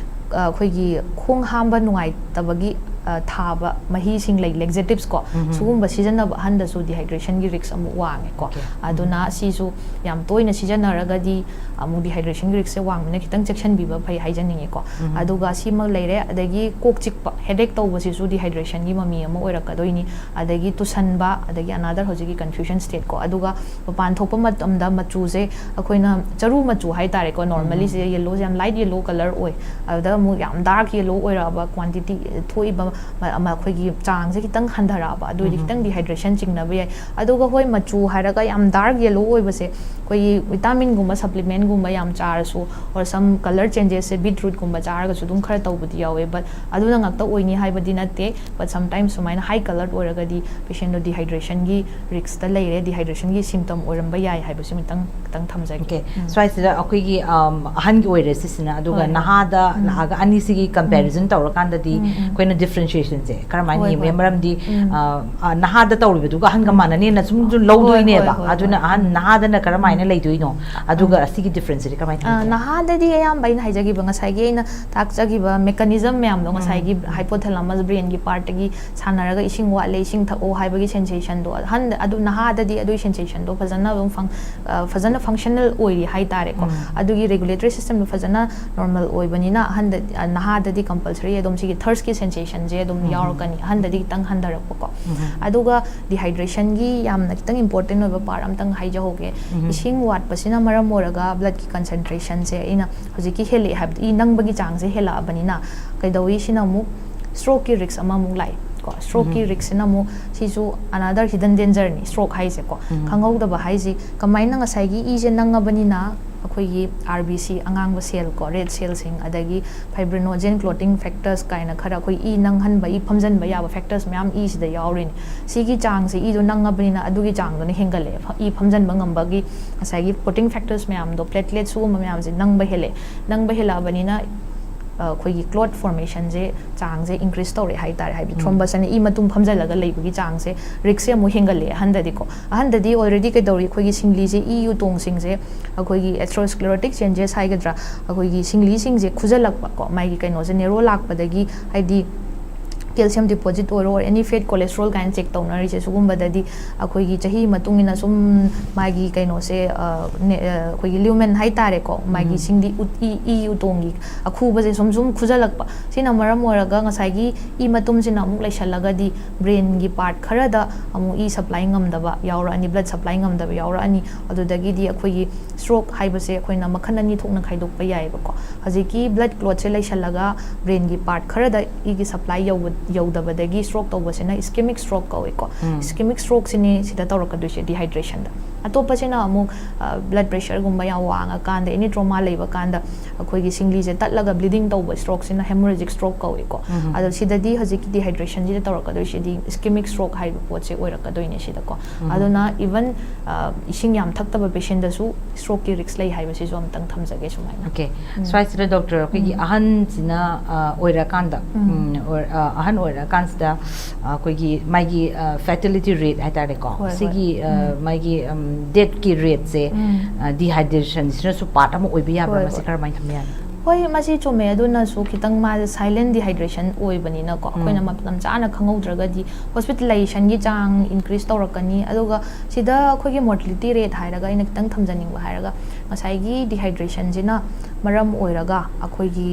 ꯑ, ꯑꯩꯈꯣꯏꯒꯤ ꯈꯣꯡ ꯍꯥꯝꯕ ꯅꯨꯡꯉꯥꯏꯇꯕꯒꯤ, ꯑ, ꯊꯥꯕ ꯃꯍꯤꯁꯤꯡ ꯂꯩ, ꯂꯦꯛꯖꯦꯇꯤꯞꯁ ꯀꯣ, ꯎꯝ꯫ ꯁꯤꯒꯨꯝꯕ ꯁꯤꯖꯤꯟꯅꯕ ꯑꯍꯟꯗꯁꯨ ꯗꯤꯍꯥꯏꯗ꯭ꯔꯦꯁꯟꯒꯤ ꯔꯤꯛꯁ ꯑꯃꯨꯛ ꯋꯥꯡꯉꯦꯀꯣ꯫ ꯑꯣꯀꯦ꯫ ꯑꯗꯨꯅ ꯁꯤꯁꯨ ꯌꯥꯝ ꯇꯣꯏꯅ ꯁꯤꯖꯤꯟꯅꯔꯒꯗꯤ ꯑꯃꯨꯛ ꯗꯤꯍꯥꯏꯗ꯭ꯔꯦꯁꯟꯒꯤ ꯔꯤꯛꯁꯁꯦ ꯋꯥꯡꯕꯅ ꯈꯤꯇꯪ ꯆꯦꯛꯁꯤꯟꯕꯤꯕ ꯐꯩ ꯍꯥꯏꯖꯅꯤꯡꯉꯤꯀꯣ꯫ ꯎꯝ꯫ ꯑꯗꯨꯒ ꯁꯤꯃ ꯂꯩꯔꯦ, ꯑꯗꯒꯤ ꯀꯣꯛ ꯆꯤꯛꯄ, ꯍꯦꯗꯦꯛ ꯇꯧꯕꯁꯤꯁꯨ ꯗꯤꯍꯥꯏꯗ꯭ꯔꯦꯁꯟꯒꯤ ꯃꯃꯤ ꯑꯃ ꯑꯣꯏꯔꯛꯀꯗꯣꯏꯅꯤ꯫ ꯑꯗꯒꯤ ꯇꯨꯁꯟꯕ, ꯑꯗꯒꯤ ꯑꯅꯥꯗꯔ ꯍꯧꯖꯤꯛꯀꯤ ꯀꯟꯐ꯭ꯌꯨꯖꯟ ꯁ꯭ꯇꯦꯠ ꯀꯣ꯫ ꯑꯗꯨꯒ ꯃꯄꯥꯟ ꯊꯣꯛꯄ ꯃꯇꯝꯗ ꯃꯆꯨꯁꯦ ꯑꯩꯈꯣꯏꯅ ꯆꯔꯨ ꯃꯆꯨ ꯍꯥꯏꯇꯥꯔꯦꯀꯣ, ꯅꯣꯔꯃꯦꯜꯂꯤ ꯎꯝ꯫ ꯁꯤꯗ ꯌꯦꯜꯂꯣꯁꯦ ꯌꯥꯝ ꯂꯥꯏꯠ ꯌꯦꯜꯂꯣ ꯀꯂꯔ ꯑꯣꯏ꯫ ꯑꯗꯨꯗ ꯑꯃꯨꯛ ꯌꯥꯝ ꯗꯥꯔꯛ ꯌꯦꯜꯂꯣ ꯑꯣꯏꯔꯛꯑꯕ, ꯀ꯭ꯋꯥꯟꯇꯤꯇꯤ ꯊꯣꯛꯏꯕ ꯃ-, ꯑꯃ ꯑꯩꯈꯣꯏꯒꯤ ꯆꯥꯡꯁꯦ ꯈꯤꯇꯪ ꯍꯟꯊꯔꯛꯑꯕ, ꯑꯗꯨꯑꯣꯏꯗꯤ ꯎꯝ꯫ ꯈꯤꯇꯪ ꯗꯤꯍꯥꯏꯗ꯭ꯔꯦꯁꯟ ꯆꯤꯡꯅꯕ ꯌꯥꯏ꯫ ꯑꯗꯨꯒ ꯍꯣꯏ, ꯃꯆꯨ ꯍꯥꯏꯔꯒ ꯌꯥꯝ ꯗꯥꯔꯛ ꯌꯦꯜꯂꯣ ꯑꯣꯏꯕꯁꯦ ꯑꯩꯈꯣꯏꯒꯤ ꯚꯤꯇꯥꯃꯤꯟꯒꯨꯝꯕ ꯁꯄ꯭ꯂꯤꯃꯦꯟꯒꯨꯝꯕ ꯌꯥꯝ ꯆꯥꯔꯁꯨ, or some colour changes ꯁꯦ ꯕꯤꯠꯔꯨꯠꯀꯨꯝꯕ ꯆꯥꯔꯒꯁꯨ ꯑꯗꯨꯝ ꯈꯔ ꯇꯧꯕꯗꯤ ꯌꯥꯎꯋꯦ꯫ But ꯑꯗꯨꯅ ꯉꯥꯛꯇ ꯑꯣꯏꯅꯤ ꯍꯥꯏꯕꯗꯤ ꯅꯠꯇꯦ꯫ But sometimes ꯁꯨꯃꯥꯏꯅ ꯍꯥꯏ ꯀꯂꯔ ꯑꯣꯏꯔꯒꯗꯤ ꯄꯦꯁꯦꯟꯗꯣ ꯗꯤꯍꯥꯏꯗ꯭ꯔꯦꯁꯟꯒꯤ ꯔꯤꯛꯁꯇ ꯂꯩꯔꯦ, ꯗꯤꯍꯥꯏꯗ꯭ꯔꯦꯁꯟꯒꯤ ꯁꯤꯝꯇꯝ ꯑꯣꯏꯔꯝꯕ ꯌꯥꯏ ꯍꯥꯏꯕꯁꯤꯃꯇꯪ ꯈꯤꯇꯪ ꯊꯝꯖꯒꯦ꯫ ꯑꯣꯀꯦ꯫ ꯎꯝ꯫ ꯁ꯭ꯋꯥꯏꯁꯤꯗ ꯑꯩꯈꯣꯏꯒꯤ, ꯑꯝ, ꯑꯍꯟꯒꯤ ꯑꯣꯏꯔꯦ ꯁꯤꯁꯤꯅ, ꯑꯗꯨꯒ ꯍꯣꯏ, ꯍꯣꯏ꯫ ꯅꯍꯥꯗ ꯎꯝ꯫ ꯂꯥꯛꯑꯒ ꯑꯅꯤꯁꯤꯒꯤ ꯀꯝꯄꯦꯔꯤꯖꯟ ꯇꯧꯔꯀꯥꯟꯗꯗꯤ ꯎꯝ, ꯎꯝ꯫ ꯑꯩꯈꯣꯏꯅ ꯗꯤꯐ꯭ꯔꯦꯟ ꯁꯤꯆꯨꯋꯦꯁꯟꯁꯦ ꯀꯔꯝꯍꯥꯏꯅ ꯍꯣꯏ, ꯌꯦꯡꯕ ꯍꯣꯏ꯫ ꯃꯔꯝꯗꯤ ꯎꯝ꯫ ꯑ, ꯑ, ꯅꯍꯥꯗ ꯇꯧꯔꯤꯕꯗꯨꯒ ꯑꯍꯟꯒ ꯃꯥꯟꯅꯅꯦꯅ ꯁꯨꯝ ꯁꯨꯝ ꯂꯧꯗꯣꯏꯅꯦꯕ꯫ ꯍꯣꯏ, ꯍꯣꯏ, ꯑꯗꯨꯅ ꯍꯣꯏ꯫ ꯑꯍꯟ ꯅꯍꯥꯗꯅ ꯀꯔꯝꯍꯥꯏꯅ ꯂꯩꯗꯣꯏꯅꯣ, ꯑꯗꯨꯒ ꯑꯁꯤꯒꯤ ꯗꯤꯐ꯭ꯔꯦꯟꯁꯁꯤꯗꯤ ꯀꯃꯥꯏꯅ ꯑ, ꯇꯧꯒꯦ? ꯅꯍꯥꯗꯗꯤ ꯑꯌꯥꯝꯕ ꯑꯩꯅ ꯍꯥꯏꯖꯈꯤꯕ, ꯉꯁꯥꯏꯒꯤ ꯑꯩꯅ ꯇꯥꯛꯆꯈꯤꯕ ꯃꯦꯀꯥꯅꯤꯖꯝ ꯃꯌꯥꯝꯗꯣ, ꯉꯁꯥꯏꯒꯤ ꯍꯥꯏꯄꯣꯊꯦꯂꯥꯃꯁ ꯕ꯭ꯔꯦꯟꯒꯤ ꯄꯥꯔꯠꯇꯒꯤ ꯁꯥꯟꯅꯔꯒ ꯏꯁꯤꯡ ꯋꯥꯠꯂꯦ, ꯏꯁꯤꯡ ꯊꯛꯑꯣ ꯍꯥꯏꯕꯒꯤ ꯁꯦꯟꯁꯦꯁꯟꯗꯣ, ꯑꯍꯟ ꯑꯗꯨ ꯅꯍꯥꯗꯗꯤ ꯑꯗꯨꯒꯤ ꯁꯦꯟꯁꯦꯁꯟꯗꯣ ꯐꯖꯅ ꯑꯗꯨꯝ ꯐꯪ ꯑ, ꯐꯖꯅ ꯐꯪꯁꯅꯦꯜ ꯑꯣꯏꯔꯤ ꯍꯥꯏꯇꯥꯔꯦꯀꯣ꯫ ꯑꯗꯨꯒꯤ ꯔꯦꯒꯨꯂꯦꯇꯔꯤ ꯁꯤꯁꯇꯦꯝꯗꯣ ꯐꯖꯅ ꯅꯣꯔꯃꯦꯜ ꯑꯣꯏꯕꯅꯤꯅ ꯑꯍꯟꯗ ꯑ, ꯅꯍꯥꯗꯗꯤ ꯀꯝꯄꯜꯁꯔꯤ ꯑꯗꯨꯝ ꯁꯤꯒꯤ ꯊꯔꯁꯀꯤ ꯁꯦꯟꯁꯦꯁꯟꯁꯦ ꯑꯗꯨꯝ ꯌꯥꯎꯔꯛꯀꯅꯤ, ꯑꯍꯟꯗꯗꯤ ꯈꯤꯇꯪ ꯍꯟꯊꯔꯛꯄꯀꯣ꯫ ꯑꯗꯨꯒ ꯗꯤꯍꯥꯏꯗ꯭ꯔꯦꯁꯟꯒꯤ ꯌꯥꯝꯅ ꯈꯤꯇꯪ ꯏꯝꯄꯣꯔꯇꯦꯟ ꯑꯣꯏꯕ ꯄꯥꯔꯠ ꯑꯝꯇꯪ ꯍꯥꯏꯖꯍꯧꯒꯦ꯫ ꯏꯁꯤꯡ ꯋꯥꯠꯄꯁꯤꯅ ꯃꯔꯝ ꯑꯣꯏꯔꯒ ꯕ꯭ꯂꯠꯀꯤ ꯀꯟꯁꯦꯟꯇ꯭ꯔꯦꯁꯟꯁꯦ ꯑꯩꯅ ꯍꯧꯖꯤꯛꯀꯤ ꯍꯦꯜꯂꯛꯑꯦ ꯍꯥꯏꯕꯗꯤ ꯏ ꯅꯪꯕꯒꯤ ꯆꯥꯡꯁꯦ ꯍꯦꯜꯂꯛꯑꯕꯅꯤꯅ ꯀꯩꯗꯧꯏ, ꯁꯤꯅ ꯑꯃꯨꯛ ꯁ꯭ꯇ꯭ꯔꯣꯛꯀꯤ ꯔꯤꯛꯁ ꯑꯃꯃꯨꯛ ꯂꯥꯛꯑꯦ ꯀꯣ꯫ ꯁ꯭ꯇ꯭ꯔꯣꯛꯀꯤ ꯔꯤꯛꯁꯁꯤꯅ ꯑꯃꯨꯛ, ꯁꯤꯁꯨ another hidden dangerꯅꯤ, ꯁ꯭ꯇ꯭ꯔꯣꯛ ꯍꯥꯏꯁꯦꯀꯣ꯫ ꯈꯪꯍꯧꯗꯕ ꯍꯥꯏꯁꯤ ꯀꯃꯥꯏꯅ, ꯉꯁꯥꯏꯒꯤ ꯏꯁꯦ ꯅꯪꯉꯕꯅꯤꯅ ꯑꯩꯈꯣꯏꯒꯤ ꯑꯥꯔ ꯕꯤ ꯁꯤ, ꯑꯉꯥꯡꯕ ꯁꯦꯜ ꯀꯣ, ꯔꯦꯗ ꯁꯦꯜꯁꯤꯡ, ꯑꯗꯒꯤ fibrinogen clotting factors ꯀꯥꯏꯅ ꯈꯔ ꯑꯩꯈꯣꯏ ꯏ ꯅꯪꯍꯟꯕ, ꯏ ꯐꯝꯖꯤꯟꯕ ꯌꯥꯕ ꯐꯦꯛꯇꯔꯁ ꯃꯌꯥꯝ ꯏꯁꯤꯗ ꯌꯥꯎꯔꯤꯅꯤ꯫ ꯁꯤꯒꯤ ꯆꯥꯡꯁꯤ ꯏꯗꯣ ꯅꯪꯉꯕꯅꯤꯅ ꯑꯗꯨꯒꯤ ꯆꯥꯡꯗꯨꯅ ꯍꯦꯟꯒꯠꯂꯛꯑꯦ꯫ ꯐ-, ꯏ ꯐꯝꯖꯤꯟꯕ ꯉꯝꯕꯒꯤ ꯉꯁꯥꯏꯒꯤ clotting factors ꯃꯌꯥꯝꯗꯣ, ꯄ꯭ꯂꯦꯠꯂꯦꯠ ꯁꯤꯒꯨꯝꯕ ꯃꯌꯥꯝꯁꯦ ꯅꯪꯕ ꯍꯦꯜꯂꯛꯑꯦ꯫ ꯅꯪꯕ ꯍꯦꯜꯂꯛꯑꯕꯅꯤꯅ, ꯑ, ꯑꯩꯈꯣꯏꯒꯤ ꯀ꯭ꯂꯣꯠ ꯐꯣꯔꯃꯦꯁꯟꯁꯦ, ꯆꯥꯡꯁꯦ ꯏꯟꯀ꯭ꯔꯤꯁ ꯇꯧꯔꯛꯑꯦ ꯍꯥꯏꯇꯥꯔꯦ꯫ ꯍꯥꯏꯕꯗꯤ ꯊ꯭ꯔꯣꯝꯕꯁ ꯍꯥꯏꯅ ꯏ ꯃꯇꯨꯝ ꯐꯝꯖꯤꯜꯂꯒ ꯂꯩꯕꯒꯤ ꯆꯥꯡꯁꯦ, ꯔꯤꯛꯁꯁꯦ ꯑꯃꯨꯛ ꯍꯦꯟꯒꯠꯂꯛꯑꯦ ꯑꯍꯟꯗꯗꯤꯀꯣ꯫ ꯑꯍꯟꯗꯗꯤ already ꯀꯩꯗꯧꯔꯤ, ꯑꯩꯈꯣꯏꯒꯤ ꯁꯤꯡꯂꯤꯁꯦ, ꯏ ꯎꯇꯣꯡꯁꯤꯡꯁꯦ, ꯑꯩꯈꯣꯏꯒꯤ atherosclerotic changes ꯍꯥꯏꯒꯗ꯭ꯔꯥ, ꯑꯩꯈꯣꯏꯒꯤ ꯁꯤꯡꯂꯤꯁꯤꯡꯁꯦ ꯈꯨꯖꯜꯂꯛꯄ ꯀꯣ, ꯃꯥꯒꯤ ꯀꯩꯅꯣꯁꯦ ꯅꯦꯔꯣ ꯂꯥꯛꯄꯗꯒꯤ, ꯍꯥꯏꯗꯤ ꯀꯦꯜꯁꯤꯌꯝ ꯗꯤꯄꯣꯖꯤꯠ ꯑꯣꯏꯔꯣ, ꯑꯦꯅꯤ ꯐꯦꯠ, ꯀꯣꯂꯦꯁꯇ꯭ꯔꯣꯜ ꯀꯥꯏꯅ ꯆꯦꯛ ꯇꯧꯅꯔꯤꯁꯦ, ꯁꯤꯒꯨꯝꯕꯗꯗꯤ ꯑꯩꯈꯣꯏꯒꯤ ꯆꯍꯤ ꯃꯇꯨꯡ ꯏꯟꯅ ꯁꯨꯝ ꯃꯥꯒꯤ ꯀꯩꯅꯣꯁꯦ, ꯑ, ꯅꯦ-, ꯑ, ꯑꯩꯈꯣꯏꯒꯤ ꯂ꯭ꯌꯨꯃꯦꯟ ꯍꯥꯏꯇꯥꯔꯦꯀꯣ, ꯃꯥꯒꯤ ꯁꯤꯡꯂꯤ ꯎꯠ-, ꯏ, ꯏ ꯎꯇꯣꯡꯒꯤ ꯑꯈꯨꯕꯁꯦ ꯁꯨꯝ ꯁꯨꯝ ꯈꯨꯖꯜꯂꯛꯄ꯫ ꯁꯤꯅ ꯃꯔꯝ ꯑꯣꯏꯔꯒ ꯉꯁꯥꯏꯒꯤ ꯏ ꯃꯇꯨꯝꯁꯤꯅ ꯑꯃꯨꯛ ꯂꯩꯁꯜꯂꯒꯗꯤ ꯕ꯭ꯔꯦꯟꯒꯤ ꯄꯥꯔꯠ ꯈꯔꯗ ꯑꯃꯨꯛ ꯏ ꯁꯄ꯭ꯂꯥꯏ ꯉꯝꯗꯕ ꯌꯥꯎꯔꯛꯑꯅꯤ, ꯕ꯭ꯂꯗ ꯁꯄ꯭ꯂꯥꯏ ꯉꯝꯗꯕ ꯌꯥꯎꯔꯛꯑꯅꯤ꯫ ꯑꯗꯨꯗꯒꯤꯗꯤ ꯑꯩꯈꯣꯏꯒꯤ ꯁ꯭ꯇ꯭ꯔꯣꯛ ꯍꯥꯏꯕꯁꯦ ꯑꯩꯈꯣꯏꯅ ꯃꯈꯜ ꯑꯅꯤ ꯊꯣꯛꯅ ꯈꯥꯏꯗꯣꯛꯄ ꯌꯥꯏꯑꯕꯀꯣ꯫ ꯍꯧꯖꯤꯛꯀꯤ ꯕ꯭ꯂꯗ ꯀ꯭ꯂꯣꯠꯁꯦ ꯂꯩꯁꯜꯂꯒ ꯕ꯭ꯔꯦꯟꯒꯤ ꯄꯥꯔꯠ ꯈꯔꯗ ꯏꯒꯤ ꯁꯄ꯭ꯂꯥꯏ ꯌꯧꯕ-, ꯌꯧꯗꯕꯗꯒꯤ ꯁ꯭ꯇ꯭ꯔꯣꯛ ꯇꯧꯕꯁꯤꯅ ꯏꯁꯀꯦꯃꯤꯛ ꯁ꯭ꯇ꯭ꯔꯣꯛ ꯀꯧꯏꯀꯣ꯫ ꯏꯁꯀꯦꯃꯤꯛ ꯁ꯭ꯇ꯭ꯔꯣꯛꯁꯤꯅꯤ ꯁꯤꯗ ꯇꯧꯔꯛꯀꯗꯣꯏꯁꯦ, ꯗꯤꯍꯥꯏꯗ꯭ꯔꯦꯁꯟꯗ꯫ ꯑꯇꯣꯞꯄꯁꯤꯅ ꯑꯃꯨꯛ, ꯑ, ꯕ꯭ꯂꯗ ꯄ꯭ꯔꯦꯁꯔꯒꯨꯝꯕ ꯌꯥꯝ ꯋꯥꯡꯉꯀꯥꯟꯗ, ꯑꯦꯅꯤ ꯇ꯭ꯔꯣꯃꯥ ꯂꯩꯕ ꯀꯥꯟꯗ ꯑꯩꯈꯣꯏꯒꯤ ꯁꯤꯡꯂꯤꯁꯦ ꯇꯠꯂꯒ ꯕ꯭ꯂꯤꯗꯤꯡ ꯇꯧꯕ ꯁ꯭ꯇ꯭ꯔꯣꯛꯁꯤꯅ ꯍꯦꯃꯣꯔꯦꯖꯤꯛ ꯁ꯭ꯇ꯭ꯔꯣꯛ ꯀꯧꯏꯀꯣ꯫ ꯑꯗꯣ ꯁꯤꯗꯗꯤ ꯍꯧꯖꯤꯛꯀꯤ ꯗꯤꯍꯥꯏꯗ꯭ꯔꯦꯁꯟꯁꯤꯗ ꯇꯧꯔꯛꯀꯗꯣꯏꯁꯤꯗꯤ ꯏꯁꯀꯦꯃꯤꯛ ꯁ꯭ꯇ꯭ꯔꯣꯛ ꯍꯥꯏꯕ ꯄꯣꯠꯁꯦ ꯑꯣꯏꯔꯛꯀꯗꯣꯏꯅꯦ ꯁꯤꯗꯀꯣ꯫ ꯑꯗꯨꯅ ꯏꯚꯟ ꯏꯁꯤꯡ ꯌꯥꯝ ꯊꯛꯇꯕ ꯄꯦꯁꯦꯟꯗꯁꯨ ꯁ꯭ꯇ꯭ꯔꯣꯛꯀꯤ ꯔꯤꯛꯁ ꯂꯩ ꯍꯥꯏꯕꯁꯤꯁꯨ ꯑꯝꯇꯪ ꯊꯝꯖꯒꯦ ꯁꯨꯃꯥꯏꯅ꯫ ꯑꯣꯀꯦ꯫ ꯁ꯭ꯋꯥꯏꯁꯤꯗ ꯗꯣꯛꯇꯔ, ꯑꯩꯈꯣꯏꯒꯤ ꯑꯍꯟꯁꯤꯅ ꯑ, ꯑꯣꯏꯔꯀꯥꯟꯗ, ꯎꯝ, ꯑꯣꯏ-, ꯑ, ꯑꯍꯟ ꯑꯣꯏꯔꯀꯥꯟꯁꯤꯗ, ꯑ, ꯑꯩꯈꯣꯏꯒꯤ ꯃꯥꯒꯤ ꯐꯔꯇꯤꯂꯤꯇꯤ ꯔꯦꯠ ꯍꯥꯏꯇꯥꯔꯦꯀꯣ, ꯍꯣꯏ, ꯍꯣꯏ꯫ ꯁꯤꯒꯤ ꯑ, ꯃꯥꯒꯤ ꯗꯦꯠꯀꯤ ꯔꯦꯠꯁꯦ, ꯎꯝ꯫ ꯗꯤꯍꯥꯏꯗ꯭ꯔꯦꯁꯟꯁꯤꯅꯁꯨ ꯄꯥꯔꯠ ꯑꯃ ꯑꯣꯏꯕ ꯌꯥꯕ꯭ꯔꯥ? ꯍꯣꯏ, ꯃꯁꯤ ꯍꯣꯏ꯫ ꯀꯔꯝꯍꯥꯏꯅ ꯊꯝꯕ ꯌꯥꯅꯤ? ꯍꯣꯏ, ꯃꯁꯤ ꯆꯨꯝꯃꯦ꯫ ꯑꯗꯨꯅꯁꯨ ꯈꯤꯇꯪ ꯃꯥꯁꯦ ꯁꯥꯏꯂꯦꯟ ꯗꯤꯍꯥꯏꯗ꯭ꯔꯦꯁꯟ ꯑꯣꯏꯕꯅꯤꯅꯀꯣ, ꯑꯩꯈꯣꯏꯅ ꯎꯝ꯫ ꯃꯇꯝ ꯆꯥꯅ ꯈꯪꯍꯧꯗ꯭ꯔꯒꯗꯤ ꯍꯣꯁꯄꯤꯇꯥꯂꯥꯏꯖꯦꯁꯟꯒꯤ ꯆꯥꯡ ꯏꯟꯀ꯭ꯔꯤꯁ ꯇꯧꯔꯛꯀꯅꯤ꯫ ꯑꯗꯨꯒ ꯁꯤꯗ ꯑꯩꯈꯣꯏꯒꯤ ꯃꯣꯔꯇꯦꯂꯤꯇꯤ ꯔꯦꯠ ꯍꯥꯏꯔꯒ ꯑꯩꯅ ꯈꯤꯇꯪ ꯊꯝꯖꯅꯤꯡꯕ ꯍꯥꯏꯔꯒ, ꯉꯁꯥꯏꯒꯤ ꯗꯤꯍꯥꯏꯗ꯭ꯔꯦꯁꯟꯁꯤꯅ ꯃꯔꯝ ꯑꯣꯏꯔꯒ ꯑꯩꯈꯣꯏꯒꯤ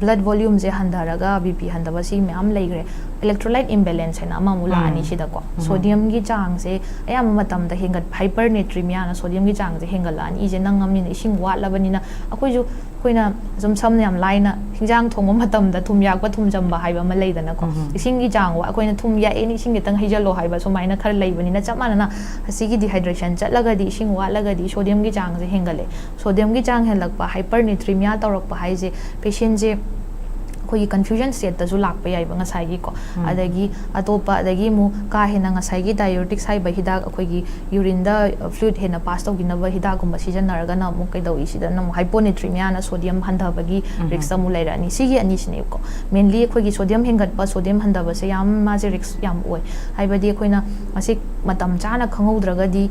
ꯕ꯭ꯂꯗ ꯚꯣꯂ꯭ꯌꯨꯝꯁꯦ ꯍꯟꯊꯔꯒ ꯕꯤ ꯄꯤ ꯍꯟꯊꯕ, ꯁꯤ ꯃꯌꯥꯝ ꯂꯩꯈ꯭ꯔꯦ꯫ ꯏꯂꯦꯛꯇ꯭ꯔꯣꯂꯥꯏꯠ ꯏꯝꯕꯦꯂꯦꯟꯁ ꯍꯥꯏꯅ ꯑꯃꯃꯨꯛ ꯂꯥꯛꯑꯅꯤ ꯎꯝ꯫ ꯁꯤꯗꯀꯣ꯫ ꯎꯝ꯫ ꯁꯣꯗꯤꯌꯝꯒꯤ ꯆꯥꯡꯁꯦ ꯑꯌꯥꯝꯕ ꯃꯇꯝꯗ ꯍꯦꯟꯒꯠ ꯍꯥꯏꯄꯔꯅꯦꯇ꯭ꯔꯤꯃꯤꯌꯥꯅ ꯁꯣꯗꯤꯌꯝꯒꯤ ꯆꯥꯡꯁꯦ ꯍꯦꯟꯒꯠꯂꯛꯑꯅꯤ꯫ ꯏꯁꯦ ꯅꯪꯉꯝꯅꯤꯅ ꯏꯁꯤꯡ ꯋꯥꯠꯂꯕꯅꯤꯅ ꯑꯩꯈꯣꯏꯁꯨ ꯑꯩꯈꯣꯏꯅ ꯁꯨꯝ ꯁꯝꯅ ꯌꯥꯝ ꯂꯥꯏꯅ ꯍꯤꯟꯖꯥꯡ ꯊꯣꯡꯕ ꯃꯇꯝꯗ ꯊꯨꯝ ꯌꯥꯛꯄ ꯊꯨꯝ ꯆꯝꯕ ꯍꯥꯏꯕ ꯑꯃ ꯂꯩꯗꯅꯀꯣ꯫ ꯎꯝ꯫ ꯏꯁꯤꯡꯒꯤ ꯆꯥꯡ ꯋꯥ-, ꯑꯩꯈꯣꯏꯅ ꯊꯨꯝ ꯌꯥꯛꯑꯦꯅ ꯏꯁꯤꯡ ꯈꯤꯇꯪ ꯍꯩꯖꯜꯂꯣ ꯍꯥꯏꯕ ꯁꯨꯃꯥꯏꯅ ꯈꯔ ꯂꯩꯕꯅꯤꯅ ꯆꯞ ꯃꯥꯟꯅꯅ ꯑꯁꯤꯒꯤ ꯗꯤꯍꯥꯏꯗ꯭ꯔꯦꯁꯟ ꯆꯠꯂꯒꯗꯤ ꯏꯁꯤꯡ ꯋꯥꯠꯂꯒꯗꯤ ꯁꯣꯗꯤꯌꯝꯒꯤ ꯆꯥꯡꯁꯦ ꯍꯦꯟꯒꯠꯂꯦ꯫ ꯁꯣꯗꯤꯌꯝꯒꯤ ꯆꯥꯡ ꯍꯦꯜꯂꯛꯄ, ꯍꯥꯏꯄꯔꯅꯦꯇ꯭ꯔꯤꯃꯤꯌꯥ ꯇꯧꯔꯛꯄ ꯍꯥꯏꯁꯦ ꯄꯦꯁꯦꯟꯁꯦ ꯑꯩꯈꯣꯏꯒꯤ ꯀꯟꯐ꯭ꯌꯨꯖꯟ ꯁ꯭ꯇꯦꯠꯇꯁꯨ ꯂꯥꯛꯄ ꯌꯥꯏꯕ ꯉꯁꯥꯏꯒꯤꯀꯣ꯫ ꯎꯝ꯫ ꯑꯗꯒꯤ ꯑꯇꯣꯞꯄ, ꯑꯗꯒꯤ ꯑꯃꯨꯛ ꯀꯥ ꯍꯦꯟꯅ ꯉꯁꯥꯏꯒꯤ ꯗꯥꯏꯌꯨꯔꯦꯇꯤꯛꯁ ꯍꯥꯏꯕ ꯍꯤꯗꯥꯛ, ꯑꯩꯈꯣꯏꯒꯤ ꯌꯨꯔꯤꯟꯗ ꯐ꯭ꯂꯨꯏꯗ ꯍꯦꯟꯅ ꯄꯥꯁ ꯇꯧꯈꯤꯅꯕ ꯍꯤꯗꯥꯛꯀꯨꯝꯕ ꯁꯤꯖꯤꯟꯅꯔꯒꯅ ꯑꯃꯨꯛ ꯀꯩꯗꯧꯏ, ꯁꯤꯗꯅ ꯑꯃꯨꯛ ꯍꯥꯏꯄꯣꯅꯦꯇ꯭ꯔꯤꯃꯤꯌꯥꯅ ꯁꯣꯗꯤꯌꯝ ꯍꯟꯊꯕꯒꯤ ꯎꯝ꯫ ꯔꯤꯛꯁ ꯑꯃꯨꯛ ꯂꯩꯔꯛꯑꯅꯤ꯫ ꯁꯤꯒꯤ ꯑꯅꯤꯁꯤꯅꯦꯕꯀꯣ꯫ ꯃꯦꯟꯂꯤ ꯑꯩꯈꯣꯏꯒꯤ ꯁꯣꯗꯤꯌꯝ ꯍꯦꯟꯒꯠꯄ, ꯁꯣꯗꯤꯌꯝ ꯍꯟꯊꯕꯁꯦ ꯌꯥꯝ, ꯃꯥꯁꯦ ꯔꯤꯛꯁ ꯌꯥꯝ ꯑꯣꯏ꯫ ꯍꯥꯏꯕꯗꯤ ꯑꯩꯈꯣꯏꯅ ꯃꯁꯤ ꯃꯇꯝ ꯆꯥꯅ ꯈꯪꯍꯧꯗ꯭ꯔꯒꯗꯤ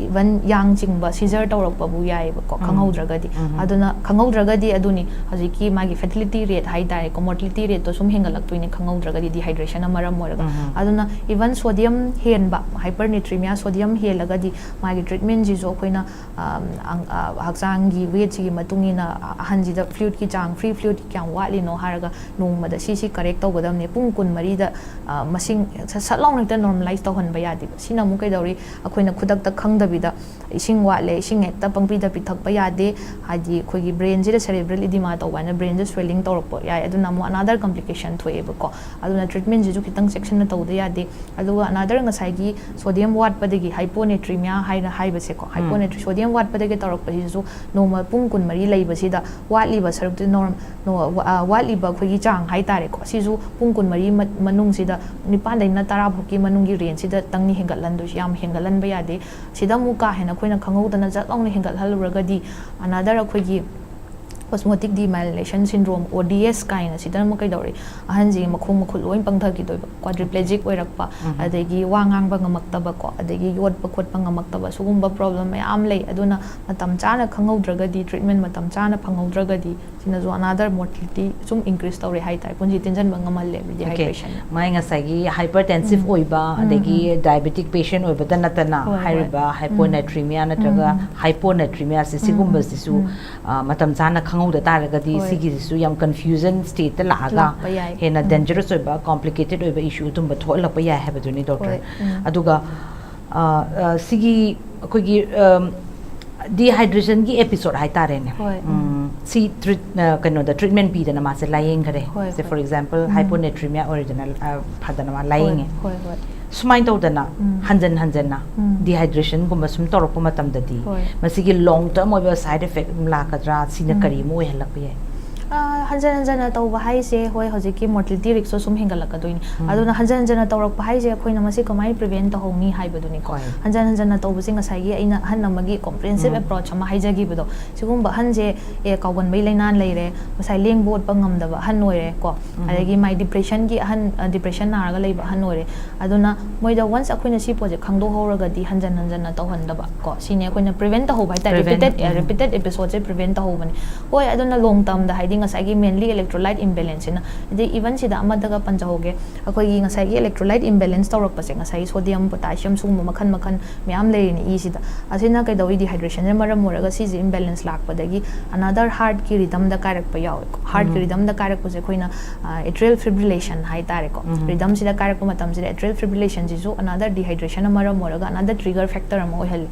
ꯏꯚꯟ ꯌꯥꯡ ꯆꯤꯡꯕ, ꯁꯤꯖꯔ ꯇꯧꯔꯛꯄꯕꯨ ꯌꯥꯏꯑꯕꯀꯣ, ꯎꯝ꯫ ꯈꯪꯍꯧꯗ꯭ꯔꯒꯗꯤ꯫ ꯎꯝ꯫ ꯑꯗꯨꯅ ꯈꯪꯍꯧꯗ꯭ꯔꯒꯗꯤ ꯑꯗꯨꯅꯤ ꯍꯧꯖꯤꯛꯀꯤ ꯃꯥꯒꯤ ꯐꯔꯇꯤꯂꯤꯇꯤ ꯔꯦꯠ ꯍꯥꯏ ꯇꯥꯔꯦꯀꯣ, ꯃꯣꯔꯇꯦꯂꯤꯇꯤ ꯔꯦꯠꯇꯣ ꯁꯨꯝ ꯍꯦꯟꯒꯠꯂꯛꯇꯣꯏꯅꯤ ꯈꯪꯍꯧꯗ꯭ꯔꯒꯗꯤ, ꯗꯤꯍꯥꯏꯗ꯭ꯔꯦꯁꯟꯅ ꯃꯔꯝ ꯑꯣꯏꯔꯒ꯫ ꯎꯝ꯫ ꯑꯗꯨꯅ ꯏꯚꯟ ꯁꯣꯗꯤꯌꯝ ꯍꯦꯟꯕ, ꯍꯥꯏꯄꯔꯅꯦꯇ꯭ꯔꯤꯃꯤꯌꯥ, ꯁꯣꯗꯤꯌꯝ ꯍꯦꯜꯂꯒꯗꯤ ꯃꯥꯒꯤ ꯇ꯭ꯔꯤꯠꯃꯦꯟꯁꯤꯁꯨ ꯑꯩꯈꯣꯏꯅ, ꯑꯝ, ꯑꯪ-, ꯑ, ꯍꯛꯆꯥꯡꯒꯤ ꯋꯦꯠꯁꯤꯒꯤ ꯃꯇꯨꯡ ꯏꯟꯅ ꯑꯍꯟꯁꯤꯗ ꯐ꯭ꯂꯨꯏꯗꯀꯤ ꯆꯥꯡ, ꯐ꯭ꯔꯤ ꯐ꯭ꯂꯨꯏꯗ ꯀꯌꯥꯝ ꯋꯥꯠꯂꯤꯅꯣ ꯍꯥꯏꯔꯒ ꯅꯣꯡꯃꯗ ꯁꯤ, ꯁꯤ ꯀꯔꯦꯛ ꯇꯧꯒꯗꯕꯅꯤ꯫ ꯄꯨꯡ ꯀꯨꯟꯃꯔꯤꯗ, ꯑ, ꯃꯁꯤꯡ ꯁꯠ, ꯁꯠ ꯂꯥꯎꯅ ꯍꯦꯛꯇ ꯅꯣꯔꯃꯦꯂꯥꯏꯁ ꯇꯧꯍꯟꯕ ꯌꯥꯗꯦꯕ꯫ ꯁꯤꯅ ꯑꯃꯨꯛ ꯀꯩꯗꯧꯔꯤ? ꯑꯩꯈꯣꯏꯅ ꯈꯨꯗꯛꯇ ꯈꯪꯗ ꯕꯤꯗ ꯏꯁꯤꯡ ꯋꯥꯠꯂꯦ, ꯏꯁꯤꯡ ꯍꯦꯛꯇ ꯄꯪꯄꯤꯗ ꯄꯤꯊꯛꯄ ꯌꯥꯗꯦ꯫ ꯍꯥꯏꯗꯤ ꯑꯩꯈꯣꯏꯒꯤ ꯕ꯭ꯔꯦꯟꯁꯤꯗ cerebral edema ꯇꯧꯕ ꯍꯥꯏꯅ ꯕ꯭ꯔꯦꯟꯁꯦ swelling ꯇꯧꯔꯛꯄ ꯌꯥꯏ꯫ ꯑꯗꯨꯅ ꯑꯃꯨꯛ another complication ꯊꯣꯛꯑꯦꯕꯀꯣ꯫ ꯑꯗꯨꯅ treatment ꯁꯤꯁꯨ ꯈꯤꯇꯪ ꯆꯦꯛꯁꯤꯟꯅ ꯇꯧꯗ ꯌꯥꯗꯦ꯫ ꯑꯗꯨꯒ another ꯉꯁꯥꯏꯒꯤ sodium ꯋꯥꯠꯄꯗꯒꯤ hyponatremia ꯍꯥꯏꯅ ꯍꯥꯏꯕꯁꯦꯀꯣ, hyponatremia, sodium ꯋꯥꯠꯄꯗꯒꯤ ꯇꯧꯔꯛꯄꯁꯤꯁꯨ ꯅꯣꯡꯃ ꯄꯨꯡ ꯀꯨꯟꯃꯔꯤ ꯂꯩꯕꯁꯤꯗ ꯋꯥꯠꯂꯤꯕ ꯁꯔꯨꯛꯇꯨ norm ꯅꯣ-, ꯋꯥ-, ꯑ, ꯋꯥꯠꯂꯤꯕ ꯑꯩꯈꯣꯏꯒꯤ ꯆꯥꯡ ꯍꯥꯏꯇꯥꯔꯦꯀꯣ, ꯁꯤꯁꯨ ꯄꯨꯡ ꯀꯨꯟꯃꯔꯤ ꯃ-, ꯃꯅꯨꯡꯁꯤꯗ ꯅꯤꯄꯥꯟꯗꯩꯅ ꯇꯔꯥ ꯐꯥꯎꯀꯤ ꯃꯅꯨꯡꯒꯤ range ꯁꯤꯗ ꯇꯪꯅꯤ ꯍꯦꯟꯒꯠꯍꯟꯗꯣꯏꯁꯤ, ꯌꯥꯝ ꯍꯦꯟꯒꯠꯍꯟꯕ ꯌꯥꯗꯦ꯫ ꯁꯤꯗ ꯑꯃꯨꯛ ꯀꯥ ꯍꯦꯟꯅ ꯑꯩꯈꯣꯏꯅ ꯈꯪꯍꯧꯗꯅ ꯖꯠ ꯂꯥꯎꯅ ꯍꯦꯟꯒꯠꯍꯜꯂꯨꯔꯒꯗꯤ another ꯑꯩꯈꯣꯏꯒꯤ osmotic demyelination syndrome, O D S ꯀꯥꯏꯅ, ꯁꯤꯗ ꯑꯃꯨꯛ ꯀꯩꯗꯧꯔꯤ, ꯑꯍꯟꯁꯤꯒꯤ ꯃꯈꯣꯡ ꯃꯈꯨꯠ ꯂꯣꯏ ꯄꯪꯊꯈꯤꯗꯣꯏꯕ, quadriplegic ꯑꯣꯏꯔꯛꯄ, ꯑꯗꯒꯤ ꯋꯥ ꯉꯥꯡꯕ ꯉꯝꯃꯛꯇꯕꯀꯣ, ꯑꯗꯒꯤ ꯌꯣꯠꯄ ꯈꯣꯠꯄ ꯉꯝꯃꯛꯇꯕ, ꯁꯤꯒꯨꯝꯕ problem ꯃꯌꯥꯝ ꯂꯩ꯫ ꯑꯗꯨꯅ ꯃꯇꯝ ꯆꯥꯅ ꯈꯪꯍꯧꯗ꯭ꯔꯒꯗꯤ, treatment ꯃꯇꯝ ꯆꯥꯅ ꯐꯪꯍꯧꯗ꯭ꯔꯒꯗꯤ, ꯁꯤꯅꯁꯨ another mortality ꯁꯨꯝ increase ꯇꯧꯔꯦ ꯍꯥꯏꯇꯥꯔꯦ, ꯄꯨꯟꯁꯤ ꯇꯦꯟꯁꯤꯟꯕ ꯉꯝꯍꯜꯂꯦꯕ dehydration꯫ ꯃꯥꯏ ꯉꯁꯥꯏꯒꯤ hypertensive ꯑꯣꯏꯕ, ꯑꯗꯒꯤ diabetic patient ꯑꯣꯏꯕꯗ ꯅꯠꯇꯅ, ꯍꯣꯏ, ꯍꯣꯏ꯫ ꯍꯥꯏꯔꯤꯕ hyponatremia ꯅꯠꯇ꯭ꯔꯒ hyponatremia ꯁꯦ, ꯁꯤꯒꯨꯝꯕꯁꯤꯁꯨ ꯑ, ꯃꯇꯝ ꯆꯥꯅ ꯈꯪꯍꯧꯗ ꯇꯥꯔꯒꯗꯤ, ꯍꯣꯏ꯫ ꯁꯤꯒꯤꯁꯤꯁꯨ ꯌꯥꯝ confusion state ꯇ ꯂꯥꯛꯑꯒ ꯂꯥꯛꯄ ꯌꯥꯏ꯫ ꯍꯦꯟꯅ dangerous ꯑꯣꯏꯕ, complicated ꯑꯣꯏꯕ issue ꯑꯗꯨꯝꯕ ꯊꯣꯛꯍꯜꯂꯛꯄ ꯌꯥꯏ ꯍꯥꯏꯕꯗꯨꯅꯤ, doctor꯫ ꯍꯣꯏ, ꯎꯝ꯫ ꯑꯗꯨꯒ ꯑ, ꯑ, ꯁꯤꯒꯤ ꯑꯩꯈꯣꯏꯒꯤ, ꯑꯝ, dehydration ꯒꯤ episode ꯍꯥꯏꯇꯥꯔꯦꯅꯦ꯫ ꯍꯣꯏ, ꯎꯝ꯫ ꯎꯝ, ꯁꯤ treat-, ꯑ, ꯀꯩꯅꯣꯗ treatment ꯄꯤꯗꯅ ꯃꯥꯁꯦ ꯂꯥꯏꯌꯦꯡꯈꯔꯦ꯫ ꯍꯣꯏ, ꯁꯦ, ꯍꯣꯏ꯫ for example, um. Hyponatremia ꯑꯣꯏꯔꯦꯗꯅ, ꯑ, ꯐꯗꯅ ꯃꯥ ꯂꯥꯏꯌꯦꯡꯉꯦ꯫ ꯍꯣꯏ, ꯍꯣꯏ꯫ ꯁꯨꯃꯥꯏꯅ ꯇꯧꯗꯅ ꯎꯝ꯫ ꯍꯟꯖꯟ ꯍꯟꯖꯟꯅ ꯎꯝ꯫ dehydration ꯒꯨꯝꯕ ꯁꯨꯝ ꯇꯧꯔꯛꯄ ꯃꯇꯝꯗꯗꯤ, ꯍꯣꯏ꯫ ꯃꯁꯤꯒꯤ long term ꯑꯣꯏꯕ side effect ꯂꯥꯛꯀꯗ꯭ꯔꯥ? ꯁꯤꯅ ꯎꯝ꯫ ꯀꯔꯤ ꯑꯃ ꯑꯣꯏꯍꯜꯂꯛꯄ ꯌꯥꯏ? ꯑ, ꯍꯟꯖꯟ ꯍꯟꯖꯟꯅ ꯇꯧꯕ ꯍꯥꯏꯁꯦ, ꯍꯣꯏ, ꯍꯧꯖꯤꯛꯀꯤ mortality risk ꯁꯨ ꯁꯨꯝ ꯍꯦꯟꯒꯠꯂꯛꯀꯗꯣꯏꯅꯤ꯫ ꯎꯝ꯫ ꯑꯗꯨꯅ ꯍꯟꯖꯟ ꯍꯟꯖꯟꯅ ꯇꯧꯔꯛꯄ ꯍꯥꯏꯁꯦ ꯑꯩꯈꯣꯏꯅ ꯃꯁꯤ ꯀꯃꯥꯏꯅ prevent ꯇꯧꯍꯧꯅꯤ ꯍꯥꯏꯕꯗꯨꯅꯤꯀꯣ꯫ ꯍꯣꯏ꯫ ꯍꯟꯖꯟ ꯍꯟꯖꯟꯅ ꯇꯧꯕꯁꯦ ꯉꯁꯥꯏꯒꯤ ꯑꯩꯅ ꯑꯍꯟ ꯑꯃꯒꯤ comprehensive ꯎꯝ꯫ approach ꯑꯃ ꯍꯥꯏꯖꯈꯤꯕꯗꯣ, ꯁꯤꯒꯨꯝꯕ ꯑꯍꯟꯁꯦ, ꯑꯦ, ꯀꯥꯎꯒꯟꯕꯒꯤ ꯂꯥꯏꯅꯥ ꯂꯩꯔꯦ, ꯉꯁꯥꯏ ꯂꯦꯡꯕ ꯑꯣꯠꯄ ꯉꯝꯗꯕ ꯑꯍꯟ ꯑꯣꯏꯔꯦ ꯀꯣ, ꯎꯝ꯫ ꯑꯗꯒꯤ ꯃꯥꯏ depression ꯒꯤ ꯑꯍꯟ, ꯑ, depression ꯅꯥꯔꯒ ꯂꯩꯕ ꯑꯍꯟ ꯑꯣꯏꯔꯦ, ꯑꯗꯨꯅ ꯃꯣꯏꯗ once ꯑꯩꯈꯣꯏꯅ ꯁꯤ ꯄꯣꯠꯁꯦ ꯈꯪꯗꯣꯛꯍꯧꯔꯒꯗꯤ ꯍꯟꯖꯟ ꯍꯟꯖꯟꯅ ꯇꯧꯍꯟꯗꯕ ꯀꯣ, ꯁꯤꯅꯤ ꯑꯩꯈꯣꯏꯅ prevent ꯇꯧꯍꯧꯕ ꯍꯥꯏꯇꯥꯔꯦ꯫ Prevent, repeated, ꯑ, ꯎꯝ꯫ repeated episode ꯁꯦ prevent ꯇꯧꯍꯧꯕꯅꯤ꯫ ꯍꯣꯏ, ꯑꯗꯨꯅ long term ꯗ ꯍꯥꯏꯗꯤ ꯉꯁꯥꯏꯒꯤ Mainly electrolyte imbalance ꯁꯤꯅ, ꯑꯗꯩ even ꯁꯤꯗ ꯑꯃꯗꯒ ꯄꯟꯖꯍꯧꯒꯦ, ꯑꯩꯈꯣꯏꯒꯤ ꯉꯁꯥꯏꯒꯤ electrolyte imbalance ꯇꯧꯔꯛꯄꯁꯦ, ꯉꯁꯥꯏꯒꯤ sodium, potassium, ꯁꯤꯒꯨꯝꯕ ꯃꯈꯜ ꯃꯈꯜ ꯃꯌꯥꯝ ꯂꯩꯔꯤꯅꯤ ꯏꯁꯤꯗ꯫ ꯑꯁꯤꯅ ꯀꯩꯗꯧꯏ? Dehydration ꯅ ꯃꯔꯝ ꯑꯣꯏꯔꯒ ꯁꯤꯁꯦ imbalance ꯂꯥꯛꯄꯗꯒꯤ another heart ꯀꯤ rhythm ꯗ ꯀꯥꯏꯔꯛꯄ ꯌꯥꯎꯋꯦꯀꯣ꯫ Heart ꯀꯤ rhythm ꯗ ꯀꯥꯏꯔꯛꯄꯁꯦ ꯑꯩꯈꯣꯏꯅ, ꯑ, atrial fibrillation ꯍꯥꯏ ꯇꯥꯔꯦꯀꯣ꯫ Rhythm ꯁꯤꯗ ꯀꯥꯏꯔꯛꯄ ꯃꯇꯝꯁꯤꯗ atrial fibrillation ꯁꯤꯁꯨ another dehydration ꯅ ꯃꯔꯝ ꯑꯣꯏꯔꯒ another trigger factor ꯑꯃ ꯑꯣꯏꯍꯜꯂꯤ꯫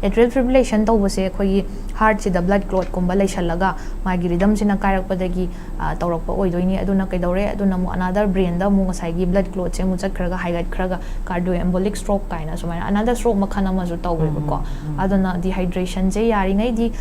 Atrial fibrillation ꯇꯧꯕꯁꯦ ꯑꯩꯈꯣꯏꯒꯤ heart ꯁꯤꯗ blood clot ꯀꯨꯝꯕ ꯂꯩꯁꯜꯂꯒ ꯃꯥꯒꯤ rhythm ꯁꯤꯅ ꯀꯥꯏꯔꯛꯄꯗꯒꯤ, ꯑ, ꯇꯧꯔꯛꯄ ꯑꯣꯏꯗꯣꯏꯅꯤ꯫ ꯑꯗꯨꯅ ꯀꯩꯗꯧꯔꯦ? ꯑꯗꯨꯅ ꯑꯃꯨꯛ another brain ꯗ ꯑꯃꯨꯛ ꯉꯁꯥꯏꯒꯤ blood clot ꯁꯦ ꯑꯃꯨꯛ ꯆꯠꯈ꯭ꯔꯒ ꯍꯥꯏꯒꯠꯈ꯭ꯔꯒ cardio embolic stroke ꯀꯥꯏꯅ ꯁꯨꯃꯥꯏꯅ another stroke ꯃꯈꯜ ꯑꯃꯁꯨ ꯇꯧꯋꯦꯕꯀꯣ꯫ ꯑꯗꯨꯅ dehydration ꯁꯦ ꯌꯥꯔꯤꯉꯩꯗꯤ,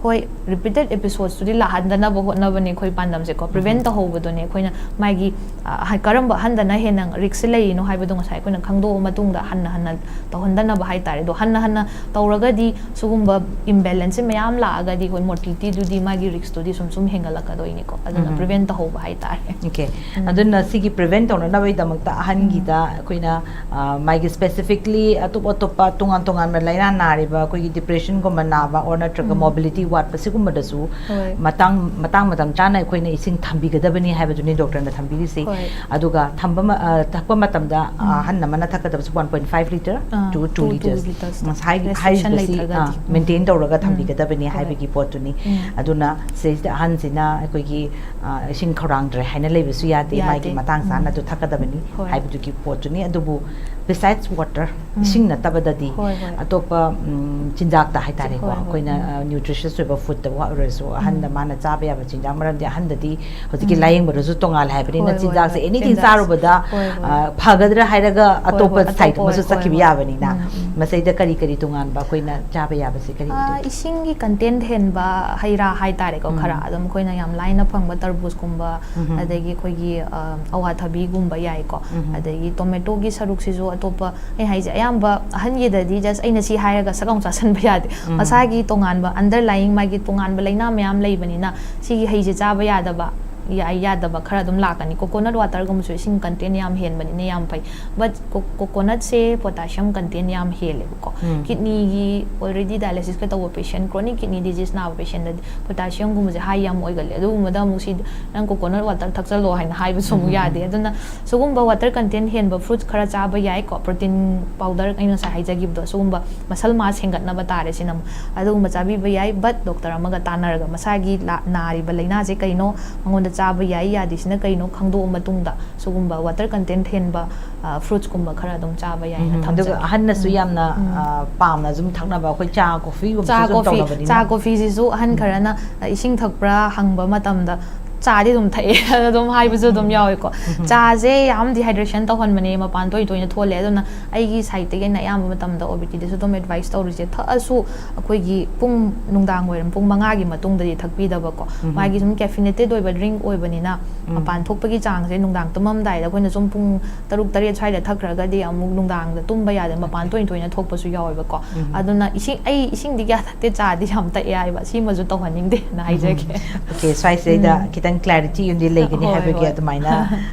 ꯍꯣꯏ, repeated episodes ꯇꯨꯗꯤ ꯂꯥꯛꯍꯟꯗꯅꯕ ꯍꯣꯠꯅꯕꯅꯦ ꯑꯩꯈꯣꯏ ꯄꯥꯟꯗꯝꯁꯦꯀꯣ꯫ Prevent ꯇꯧꯍꯧꯕꯗꯨꯅꯦ ꯑꯩꯈꯣꯏꯅ ꯃꯥꯒꯤ, ꯑ, ꯍ-, ꯀꯔꯝꯕ ꯑꯍꯟꯗꯅ ꯍꯦꯟꯅ risk ꯁꯦ ꯂꯩꯔꯤꯅꯣ ꯍꯥꯏꯕꯗꯣ ꯉꯁꯥꯏ ꯑꯩꯈꯣꯏꯅ ꯈꯪꯗꯣꯛꯑ ꯃꯇꯨꯡꯗ ꯍꯟꯅ ꯍꯟꯅ ꯇꯧꯍꯟꯗꯅꯕ ꯍꯥꯏ ꯇꯥꯔꯦ꯫ ꯑꯗꯣ ꯍꯟꯅ ꯍꯟꯅ ꯇꯧꯔꯒꯗꯤ ꯁꯤꯒꯨꯝꯕ imbalance ꯁꯦ ꯃꯌꯥꯝ ꯂꯥꯛꯑꯒꯗꯤ ꯑꯩꯈꯣꯏ mortality ꯗꯨꯗꯤ ꯃꯥꯒꯤ risk ꯇꯨꯗꯤ ꯁꯨꯝ ꯁꯨꯝ ꯍꯦꯟꯒꯠꯂꯛꯀꯗꯣꯏꯅꯤꯀꯣ꯫ ꯑꯗꯨꯅ prevent ꯇꯧꯍꯧꯕ ꯍꯥꯏ ꯇꯥꯔꯦ꯫ Okay. ꯑꯗꯨꯅ ꯁꯤꯒꯤ prevent ꯇꯧꯅꯅꯕꯒꯤꯗꯃꯛꯇ ꯑꯍꯟꯒꯤꯗ ꯑꯩꯈꯣꯏꯅ, ꯑ, ꯃꯥꯒꯤ specifically ꯑꯇꯣꯞ ꯑꯇꯣꯞꯄ ꯇꯣꯉꯥꯟ ꯇꯣꯉꯥꯟꯕ ꯂꯥꯏꯅꯥ ꯅꯥꯔꯤꯕ ꯑꯩꯈꯣꯏꯒꯤ depression ꯒꯨꯝꯕ ꯅꯥꯕ or ꯅꯠꯇ꯭ꯔꯒ mobility ꯋꯥꯠꯄ ꯁꯤꯒꯨꯝꯕꯗꯁꯨ ꯍꯣꯏ꯫ ꯃꯇꯥꯡ, ꯃꯇꯥꯡ ꯃꯇꯝ ꯆꯥꯅ ꯑꯩꯈꯣꯏꯅ ꯏꯁꯤꯡ ꯊꯝꯕꯤꯒꯗꯕꯅꯤ ꯍꯥꯏꯕꯗꯨꯅꯤ doctor ꯅ ꯊꯝꯕꯤꯔꯤꯁꯤ꯫ ꯍꯣꯏ꯫ ꯑꯗꯨꯒ ꯊꯝꯕ ꯃ-, ꯑ, ꯊꯛꯄ ꯃꯇꯝꯗ, ꯑ, ꯑꯍꯟ ꯑꯃꯅ ꯊꯛꯀꯗꯕꯁꯤ one point five litre ah, to two two, two litres. liters. ꯉꯁꯥꯏꯒꯤ Restriction ꯍꯥꯏꯔꯤꯕꯁꯤ, ꯂꯩꯇ꯭ꯔꯒꯗꯤ꯫ ꯑ, maintain ꯇꯧꯔꯒ ꯎꯝ꯫ ꯊꯝꯕꯤꯒꯗꯕꯅꯤ ꯍꯣꯏ꯫ ꯍꯥꯏꯕꯒꯤ ꯄꯣꯠꯇꯨꯅꯤ꯫ ꯎꯝ꯫ ꯑꯗꯨꯅ ꯁꯤꯗꯩꯁꯤꯗ ꯑꯍꯟꯁꯤꯅ ꯑꯩꯈꯣꯏꯒꯤ, ꯑ, ꯏꯁꯤꯡ ꯈꯧꯔꯥꯡꯗ꯭ꯔꯦ ꯍꯥꯏꯅ ꯂꯩꯕꯁꯨ ꯌꯥꯗꯦ, ꯌꯥꯗꯦ꯫ ꯃꯥꯒꯤ ꯃꯇꯥꯡ ꯆꯥꯅ ꯎꯝ꯫ ꯑꯗꯨ ꯊꯛꯀꯗꯕꯅꯤ ꯍꯣꯏ꯫ ꯍꯥꯏꯕꯗꯨꯒꯤ ꯄꯣꯠꯇꯨꯅꯤ꯫ ꯑꯗꯨꯕꯨ besides water, ꯎꯝ꯫ ꯏꯁꯤꯡ ꯅꯠꯇꯕꯗꯗꯤ ꯍꯣꯏ, ꯍꯣꯏ꯫ ꯑꯇꯣꯞꯄ, ꯎꯝ, ꯆꯤꯟꯖꯥꯛꯇ ꯍꯥꯏꯇꯥꯔꯦꯀꯣ, ꯍꯣꯏ, ꯍꯣꯏ꯫ ꯑꯩꯈꯣꯏꯅ, ꯎꯝ꯫ ꯑ, nutritious ꯑꯣꯏꯕ food ꯇ ꯑꯣꯏꯔꯁꯨ ꯑꯍꯟꯗ ꯎꯝ꯫ ꯃꯥꯅ ꯆꯥꯕ ꯌꯥꯕ ꯆꯤꯟꯖꯥꯛ, ꯃꯔꯝꯗꯤ ꯑꯍꯟꯗꯗꯤ ꯍꯧꯖꯤꯛꯀꯤ ꯎꯝ꯫ ꯂꯥꯏꯌꯦꯡꯕꯗꯁꯨ ꯇꯣꯉꯥꯜꯂꯦ ꯍꯥꯏꯕꯅꯤꯅ, ꯍꯣꯏ, ꯍꯣꯏ, ꯆꯤꯟꯖꯥꯛꯁꯦ ꯍꯣꯏ꯫ anything ꯆꯤꯟꯖꯥꯛꯁꯦ꯫ ꯆꯥꯔꯨꯕꯗ, ꯍꯣꯏ, ꯍꯣꯏ꯫ ꯑ, ꯐꯒꯗ꯭ꯔꯥ ꯍꯥꯏꯔꯒ ꯍꯣꯏ, ꯑꯇꯣꯞꯄ ꯍꯣꯏ, side ꯑꯇꯣꯞꯄ ꯑꯃꯁꯨ ꯑꯣꯏ-, ꯆꯠꯈꯤꯕ ꯍꯣꯏ, ꯍꯣꯏ꯫ ꯌꯥꯕꯅꯤꯅ, ꯎꯝ, ꯎꯝ꯫ ꯃꯁꯤꯗ ꯀꯔꯤ ꯀꯔꯤ ꯇꯣꯉꯥꯟꯕ ꯑꯩꯈꯣꯏꯅ ꯆꯥꯕ ꯌꯥꯕꯁꯦ ꯀꯔꯤ ꯑ, ꯑꯣꯏꯗꯣꯏꯅꯣ? ꯏꯁꯤꯡꯒꯤ content ꯍꯦꯟꯕ ꯍꯩ ꯔꯥ ꯍꯥꯏ ꯇꯥꯔꯦꯀꯣ, ꯎꯝ꯫ ꯈꯔ ꯑꯗꯨꯝ ꯑꯩꯈꯣꯏꯅ ꯌꯥꯝ ꯂꯥꯏꯅ ꯐꯪꯕ ꯇꯔꯕꯨꯖꯀꯨꯝꯕ, ꯎꯝ꯫ ꯑꯗꯒꯤ ꯑꯩꯈꯣꯏꯒꯤ, ꯑ, ꯑꯋꯥꯊꯕꯤꯒꯨꯝꯕ ꯌꯥꯏꯀꯣ꯫ ꯎꯝ꯫ ꯑꯗꯒꯤ tomato ꯒꯤ ꯁꯔꯨꯛꯁꯤꯁꯨ ꯑꯇꯣꯞꯄ, ꯑꯩ ꯍꯥꯏꯁꯦ ꯑꯌꯥꯝꯕ ꯑꯍꯟꯒꯤꯗꯗꯤ just ꯑꯩꯅ ꯁꯤ ꯍꯥꯏꯔꯒ ꯁꯠ ꯂꯥꯎ ꯆꯥꯁꯟꯕ ꯌꯥꯗꯦ꯫ ꯎꯝ꯫ ꯃꯁꯥꯒꯤ ꯇꯣꯉꯥꯟꯕ underlying ꯃꯥꯒꯤ ꯇꯣꯉꯥꯟꯕ ꯂꯥꯏꯅꯥ ꯃꯌꯥꯝ ꯂꯩꯕꯅꯤꯅ ꯁꯤꯒꯤ ꯍꯩꯁꯦ ꯆꯥꯕ ꯌꯥꯗꯕ, ꯌꯥꯏ ꯌꯥꯗꯕ ꯈꯔ ꯑꯗꯨꯝ ꯂꯥꯛꯀꯅꯤ꯫ Coconut waterꯒꯨꯝꯕꯁꯨ ꯏꯁꯤꯡ content ꯌꯥꯝ ꯍꯦꯟꯕꯅꯤꯅ ꯌꯥꯝ ꯐꯩ꯫ But co- coconutꯁꯦ potassium content ꯌꯥꯝ ꯍꯦꯜꯂꯦꯕꯀꯣ꯫ ꯎꯝ. Kidneyꯒꯤ already dialysis ꯀ ꯇꯧꯕ patient, chronic kidney disease ꯅꯥꯕ patientꯇꯗꯤ potassiumꯒꯨꯝꯕꯁꯦ high ꯌꯥꯝ ꯑꯣꯏꯒꯜꯂꯦ꯫ ꯑꯗꯨꯒꯨꯝꯕꯗ ꯑꯃꯨꯛ ꯁꯤ ꯅꯪ coconut water ꯊꯛꯆꯜꯂꯣ ꯍꯥꯏꯅ ꯍꯥꯏꯕꯁꯨ ꯑꯃꯨꯛ ꯎꯝ. ꯌꯥꯗꯦ꯫ ꯑꯗꯨꯅ ꯁꯤꯒꯨꯝꯕ water content ꯍꯦꯟꯕ fruits ꯈꯔ ꯆꯥꯕ ꯌꯥꯏꯀꯣ꯫ Protein powder ꯑꯩꯅ ꯉꯁꯥꯏ ꯍꯥꯏꯖꯈꯤꯕꯗꯣ, ꯁꯤꯒꯨꯝꯕ muscle mass ꯍꯦꯟꯒꯠꯅꯕ ꯇꯥꯔꯦ ꯁꯤꯅ ꯑꯃꯨꯛ꯫ ꯑꯗꯨꯒꯨꯝꯕ ꯆꯥꯕꯤꯕ ꯌꯥꯏ꯫ But doctor ꯑꯃꯒ ꯇꯥꯟꯅꯔꯒ ꯃꯁꯥꯒꯤ ꯂꯥ- ꯅꯥꯔꯤꯕ ꯂꯥꯏꯅꯥꯁꯦ ꯀꯩꯅꯣ, ꯃꯉꯣꯟꯗ ꯆꯥꯕ ꯌꯥꯏ ꯌꯥꯗꯦꯁꯤꯅ ꯀꯩꯅꯣ ꯈꯪꯗꯣꯛꯑ ꯃꯇꯨꯡꯗ ꯁꯤꯒꯨꯝꯕ water content ꯍꯦꯟꯕ, ꯑ, fruitsꯀꯨꯝꯕ ꯈꯔ ꯑꯗꯨꯝ ꯆꯥꯕ ꯌꯥꯏꯅ ꯎꯝ, ꯑꯗꯨꯒ ꯊꯝꯖꯒꯦ꯫ ꯑꯍꯟꯅꯁꯨ ꯎꯝ. ꯌꯥꯝꯅ ꯎꯝ. ꯑ, ꯄꯥꯝꯅ ꯑꯗꯨꯝ ꯊꯛꯅꯕ ꯑꯩꯈꯣꯏ ꯆꯥ coffeeꯒꯨꯝꯕꯁꯨ ꯆꯥ ꯑꯗꯨꯝ coffee, ꯇꯧꯅꯕꯅꯤꯅ꯫ ꯆꯥ coffeeꯁꯤꯁꯨ ꯑꯍꯟ ꯈꯔꯅ, "ꯑ, ꯏꯁꯤꯡ ꯊꯛꯄ꯭ꯔꯥ?" ꯍꯪꯕ ꯃꯇꯝꯗ ꯆꯥꯗꯤ ꯑꯗꯨꯝ ꯊꯛꯑꯦ ꯑꯗꯨꯝ ꯍꯥꯏꯕꯁꯨ ꯑꯗꯨꯝ ꯌꯥꯎꯋꯦꯀꯣ꯫ ꯎꯝ. ꯆꯥꯁꯦ ꯌꯥꯝ dehydration ꯇꯧꯍꯟꯕꯅꯦ, ꯃꯄꯥꯟ ꯇꯣꯏ ꯇꯣꯏꯅ ꯊꯣꯛꯍꯜꯂꯦ꯫ ꯑꯗꯨꯅ ꯑꯩꯒꯤ sideꯇꯒꯤ ꯑꯩꯅ ꯑꯌꯥꯝꯕ ꯃꯇꯝꯗ OPTꯗꯁꯨ ꯑꯗꯨꯝ advice ꯇꯧꯔꯤꯁꯦ, ꯊꯛꯑꯁꯨ ꯑꯩꯈꯣꯏꯒꯤ ꯄꯨꯡ, ꯅꯨꯡꯗꯥꯡ ꯋꯥꯏꯔꯝ ꯄꯨꯡ ꯃꯉꯥꯒꯤ ꯃꯇꯨꯡꯗꯗꯤ ꯊꯛꯄꯤꯗꯕꯀꯣ꯫ ꯎꯝ. ꯃꯥꯒꯤ ꯁꯨꯝ caffeinated ꯑꯣꯏꯕ drink ꯑꯣꯏꯕꯅꯤꯅ ꯎꯝ. ꯃꯄꯥꯟ ꯊꯣꯛꯄꯒꯤ ꯆꯥꯡꯁꯦ ꯅꯨꯡꯗꯥꯡ ꯇꯨꯝꯃꯝꯗꯥꯏꯗ ꯑꯩꯈꯣꯏꯅ ꯁꯨꯝ ꯄꯨꯡ ꯇꯔꯨꯛ ꯇꯔꯦꯠ ꯁ꯭ꯋꯥꯏꯗ ꯊꯛꯈ꯭ꯔꯒꯗꯤ ꯑꯃꯨꯛ ꯅꯨꯡꯗꯥꯡꯗ ꯇꯨꯝꯕ ꯌꯥꯗꯦ, ꯃꯄꯥꯟ ꯇꯣꯏ ꯇꯣꯏꯅ ꯊꯣꯛꯄꯁꯨ ꯌꯥꯎꯋꯦꯕꯀꯣ꯫ ꯎꯝ. ꯑꯗꯨꯅ ꯏꯁꯤꯡ, ꯑꯩ ꯏꯁꯤꯡꯗꯤ ꯀꯌꯥ ꯊꯛꯇꯦ, ꯆꯥꯗꯤ ꯌꯥꯝ ꯊꯛꯑꯦ ꯍꯥꯏꯕ, ꯁꯤꯃꯁꯨ ꯇꯧꯍꯟꯅꯤꯡꯗꯦꯅ ꯍꯥꯏꯖꯒꯦ꯫ Okay, ꯁ꯭ꯋꯥꯏꯁꯤꯗꯩꯗ ꯎꯝ. ꯈꯤꯇꯪ clarity ꯑꯃꯗꯤ ꯂꯩꯒꯅꯤ ꯍꯣꯏ, ꯍꯥꯏꯕꯒꯤ ꯍꯣꯏ꯫ ꯑꯗꯨꯃꯥꯏꯅ,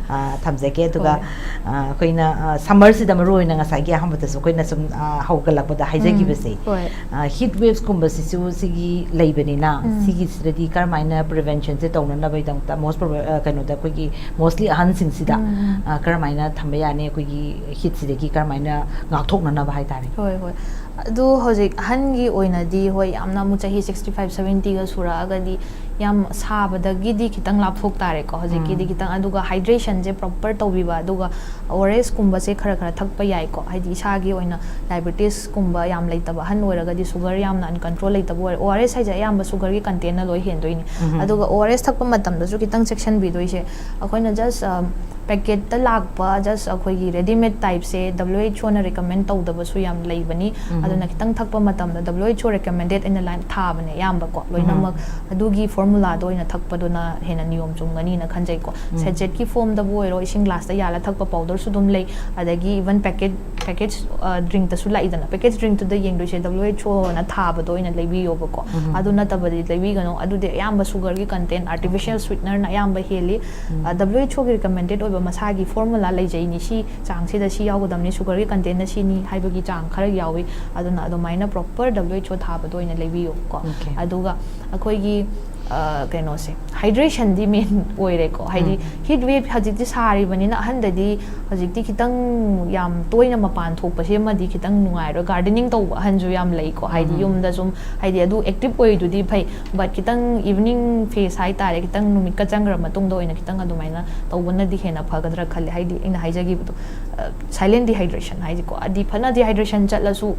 ꯑ, ꯊꯝꯖꯒꯦ꯫ ꯑꯗꯨꯒ, ꯍꯣꯏ. ꯑ, ꯑꯩꯈꯣꯏꯅ, ꯑ, summerꯁꯤꯗ ꯃꯔꯨ ꯑꯣꯏꯅ ꯉꯁꯥꯏꯒꯤ ꯑꯍꯥꯟꯕꯗꯁꯨ ꯑꯩꯈꯣꯏꯅ ꯁꯨꯝ, ꯑ, ꯍꯧꯒꯠꯂꯛꯄꯗ ꯍꯥꯏꯖꯈꯤꯕꯁꯦ, ꯎꯝ, ꯍꯣꯏ. ꯑ, heat wavesꯀꯨꯝꯕꯁꯤꯁꯨ ꯁꯤꯒꯤ ꯂꯩꯕꯅꯤꯅ, ꯎꯝ. ꯁꯤꯒꯤꯁꯤꯗꯗꯤ ꯀꯔꯝꯍꯥꯏꯅ preventionꯁꯦ ꯇꯧꯅꯅꯕꯒꯤꯗꯃꯛꯇ most prob-, ꯑ, ꯀꯩꯅꯣꯗ ꯑꯩꯈꯣꯏꯒꯤ mostly ꯑꯍꯟꯁꯤꯡꯁꯤꯗ, ꯎꯝ, ꯎꯝ. ꯑ, ꯀꯔꯝꯍꯥꯏꯅ ꯊꯝꯕ ꯌꯥꯅꯤ, ꯑꯩꯈꯣꯏꯒꯤ heatꯁꯤꯗꯒꯤ ꯀꯔꯝꯍꯥꯏꯅ ꯉꯥꯛꯊꯣꯛꯅꯅꯕ ꯍꯥꯏꯇꯥꯔꯦ? ꯍꯣꯏ, ꯍꯣꯏ꯫ ꯑꯗꯨ ꯍꯧꯖꯤꯛ ꯑꯍꯟꯒꯤ ꯑꯣꯏꯅꯗꯤ, ꯍꯣꯏ, ꯌꯥꯝꯅ ꯑꯃꯨꯛ ꯆꯍꯤ sixty five seventyꯒ ꯁꯨꯔꯛꯑꯒꯗꯤ ꯌꯥꯝ ꯁꯥꯕꯗꯒꯤꯗꯤ ꯈꯤꯇꯪ ꯂꯥꯞꯊꯣꯛ ꯇꯥꯔꯦꯀꯣ꯫ ꯍꯧꯖꯤꯛꯀꯤꯗꯤ ꯎꯝ. ꯈꯤꯇꯪ, ꯑꯗꯨꯒ hydrationꯁꯦ proper ꯇꯧꯕꯤꯕ, ꯑꯗꯨꯒ ORSꯀꯨꯝꯕꯁꯦ ꯈꯔ ꯈꯔ ꯊꯛꯄ ꯌꯥꯏꯀꯣ꯫ ꯍꯥꯏꯗꯤ ꯏꯁꯥꯒꯤ ꯑꯣꯏꯅ diabetesꯀꯨꯝꯕ ꯌꯥꯝ ꯂꯩꯇꯕ, ꯑꯍꯟ ꯑꯣꯏꯔꯒꯗꯤ sugar ꯌꯥꯝꯅ uncontrol ꯂꯩꯇꯕ ꯑꯣꯏꯔꯦ, ORS ꯍꯥꯏꯁꯦ ꯑꯌꯥꯝꯕ sugarꯒꯤ contentꯅ ꯂꯣꯏ ꯍꯦꯟꯗꯣꯏꯅꯤ꯫ ꯎꯝ. ꯑꯗꯨꯒ ORS ꯊꯛꯄ ꯃꯇꯝꯗꯁꯨ ꯈꯤꯇꯪ ꯆꯦꯛꯁꯤꯟꯕꯤꯗꯣꯏꯁꯦ, ꯑꯩꯈꯣꯏꯅ just, ꯑ, packetꯇ ꯂꯥꯛꯄ just ꯑꯩꯈꯣꯏꯒꯤ readymade typeꯁꯦ WHOꯅ recommend ꯇꯧꯗꯕꯁꯨ ꯌꯥꯝ ꯂꯩꯕꯅꯤ꯫ ꯎꯝ. ꯑꯗꯨꯅ ꯈꯤꯇꯪ ꯊꯛꯄ ꯃꯇꯝꯗ WHO recommended ꯑꯩꯅ line ꯊꯥꯕꯅꯦ ꯑꯌꯥꯝꯕꯀꯣ, ꯂꯣꯏꯅꯃꯛ꯫ ꯑꯗꯨꯒꯤ ꯐꯣꯔꯃꯨꯂꯥꯗ ꯑꯣꯏꯅ ꯊꯛꯄꯗꯨꯅ ꯍꯦꯟꯅ ꯅꯤꯌꯣꯝ ꯆꯨꯝꯒꯅꯤꯅ ꯈꯟꯖꯩꯀꯣ꯫ ꯁꯦꯆꯦꯠꯀꯤ ꯐꯣꯝꯗꯕꯨ ꯑꯣꯏꯔꯣ, ꯏꯁꯤꯡ ꯒ꯭ꯂꯥꯁꯇ ꯌꯥꯜꯂ ꯊꯛꯄ ꯄꯥꯎꯗꯔꯁꯨ ꯑꯗꯨꯝ ꯂꯩ, ꯑꯗꯒꯤ ꯏꯚꯟ ꯄꯦꯀꯦꯠ ꯄꯦꯀꯦꯖ ꯗ꯭ꯔꯤꯡꯛꯇꯁꯨ ꯂꯥꯛꯏꯗꯅ꯫ ꯄꯦꯀꯦꯖ ꯗ꯭ꯔꯤꯡꯛꯇꯨꯗ ꯌꯦꯡꯗꯣꯏꯁꯦ W H O ꯅ ꯊꯥꯕꯗꯣ ꯑꯣꯏꯅ ꯂꯩꯕꯤꯌꯣꯕꯀꯣ꯫ ꯑꯗꯨ ꯅꯠꯇꯕꯗꯤ ꯂꯩꯕꯤꯒꯅꯨ꯫ ꯑꯗꯨꯗꯤ ꯑꯌꯥꯝꯕ ꯁꯨꯒꯔꯒꯤ ꯀꯟꯇꯦꯟ, ꯑꯥꯔꯇꯤꯐꯤꯁꯤꯌꯦꯜ ꯁ꯭ꯋꯤꯠꯅꯔꯅ ꯑꯌꯥꯝꯕ ꯍꯦꯜꯂꯤ꯫ W H O ꯒꯤ ꯔꯤꯀꯃꯦꯟꯗꯦꯠ ꯑꯣꯏꯕ ꯃꯁꯥꯒꯤ ꯐꯣꯔꯃꯨꯂꯥ ꯂꯩꯖꯩꯅꯤ, ꯁꯤ ꯆꯥꯡꯁꯤꯗ ꯁꯤ ꯌꯥꯎꯒꯗꯕꯅꯤ, ꯁꯨꯒꯔꯒꯤ ꯀꯟꯇꯦꯟꯅ ꯁꯤꯅꯤ ꯍꯥꯏꯕꯒꯤ ꯆꯥꯡ ꯈꯔ ꯌꯥꯎꯏ꯫ ꯑꯗꯨꯅ ꯑꯗꯨꯃꯥꯏꯅ ꯄ꯭ꯔꯣꯄꯔ W H O ꯊꯥꯕꯗꯣ ꯑꯣꯏꯅ ꯂꯩꯕꯤꯌꯨꯀꯣ꯫ ꯑꯗꯨꯒ ꯑꯩꯈꯣꯏꯒꯤ ꯀꯩꯅꯣꯁꯦ, ꯍꯥꯏꯗ꯭ꯔꯦꯁꯟꯗꯤ ꯃꯦꯟ ꯑꯣꯏꯔꯦꯀꯣ꯫ ꯍꯥꯏꯗꯤ ꯍꯤꯠ ꯋꯦꯞ ꯍꯧꯖꯤꯛꯇꯤ ꯁꯥꯔꯤꯕꯅꯤꯅ, ꯑꯍꯟꯗꯗꯤ ꯍꯧꯖꯤꯛꯇꯤ ꯈꯤꯇꯪ ꯌꯥꯝ ꯇꯣꯏꯅ ꯃꯄꯥꯟ ꯊꯣꯛꯄꯁꯤꯃꯗꯤ ꯈꯤꯇꯪ ꯅꯨꯡꯉꯥꯏꯔꯣꯏ꯫ ꯒꯥꯔꯗꯦꯅꯤꯡ ꯇꯧꯕ ꯑꯍꯟꯁꯨ ꯌꯥꯝ ꯂꯩꯀꯣ꯫ ꯍꯥꯏꯗꯤ ꯌꯨꯝꯗ ꯁꯨꯝ, ꯍꯥꯏꯗꯤ ꯑꯗꯨ ꯑꯦꯛꯇꯤꯞ ꯑꯣꯏꯔꯤꯗꯨꯗꯤ ꯐꯩ, ꯕꯠ ꯈꯤꯇꯪ ꯏꯚꯤꯅꯤꯡ ꯐꯦꯁ ꯍꯥꯏꯇꯥꯔꯦ, ꯈꯤꯇꯪ ꯅꯨꯃꯤꯠꯀ ꯆꯪꯈ꯭ꯔ ꯃꯇꯨꯡꯗ ꯑꯣꯏꯅ ꯈꯤꯇꯪ ꯑꯗꯨꯃꯥꯏꯅ ꯇꯧꯕꯅꯗꯤ ꯍꯦꯟꯅ ꯐꯒꯗ꯭ꯔꯥ ꯈꯜꯂꯦ꯫ ꯍꯥꯏꯗꯤ ꯑꯩꯅ ꯍꯥꯏꯖꯈꯤꯕꯗꯣ, ꯁꯥꯏꯂꯦꯟ ꯗꯤꯍꯥꯏꯗ꯭ꯔꯦꯁꯟ ꯍꯥꯏꯁꯦꯀꯣ꯫ ꯑꯗꯤ ꯐꯅ ꯗꯤꯍꯥꯏꯗ꯭ꯔꯦꯁꯟ ꯆꯠꯂꯁꯨ,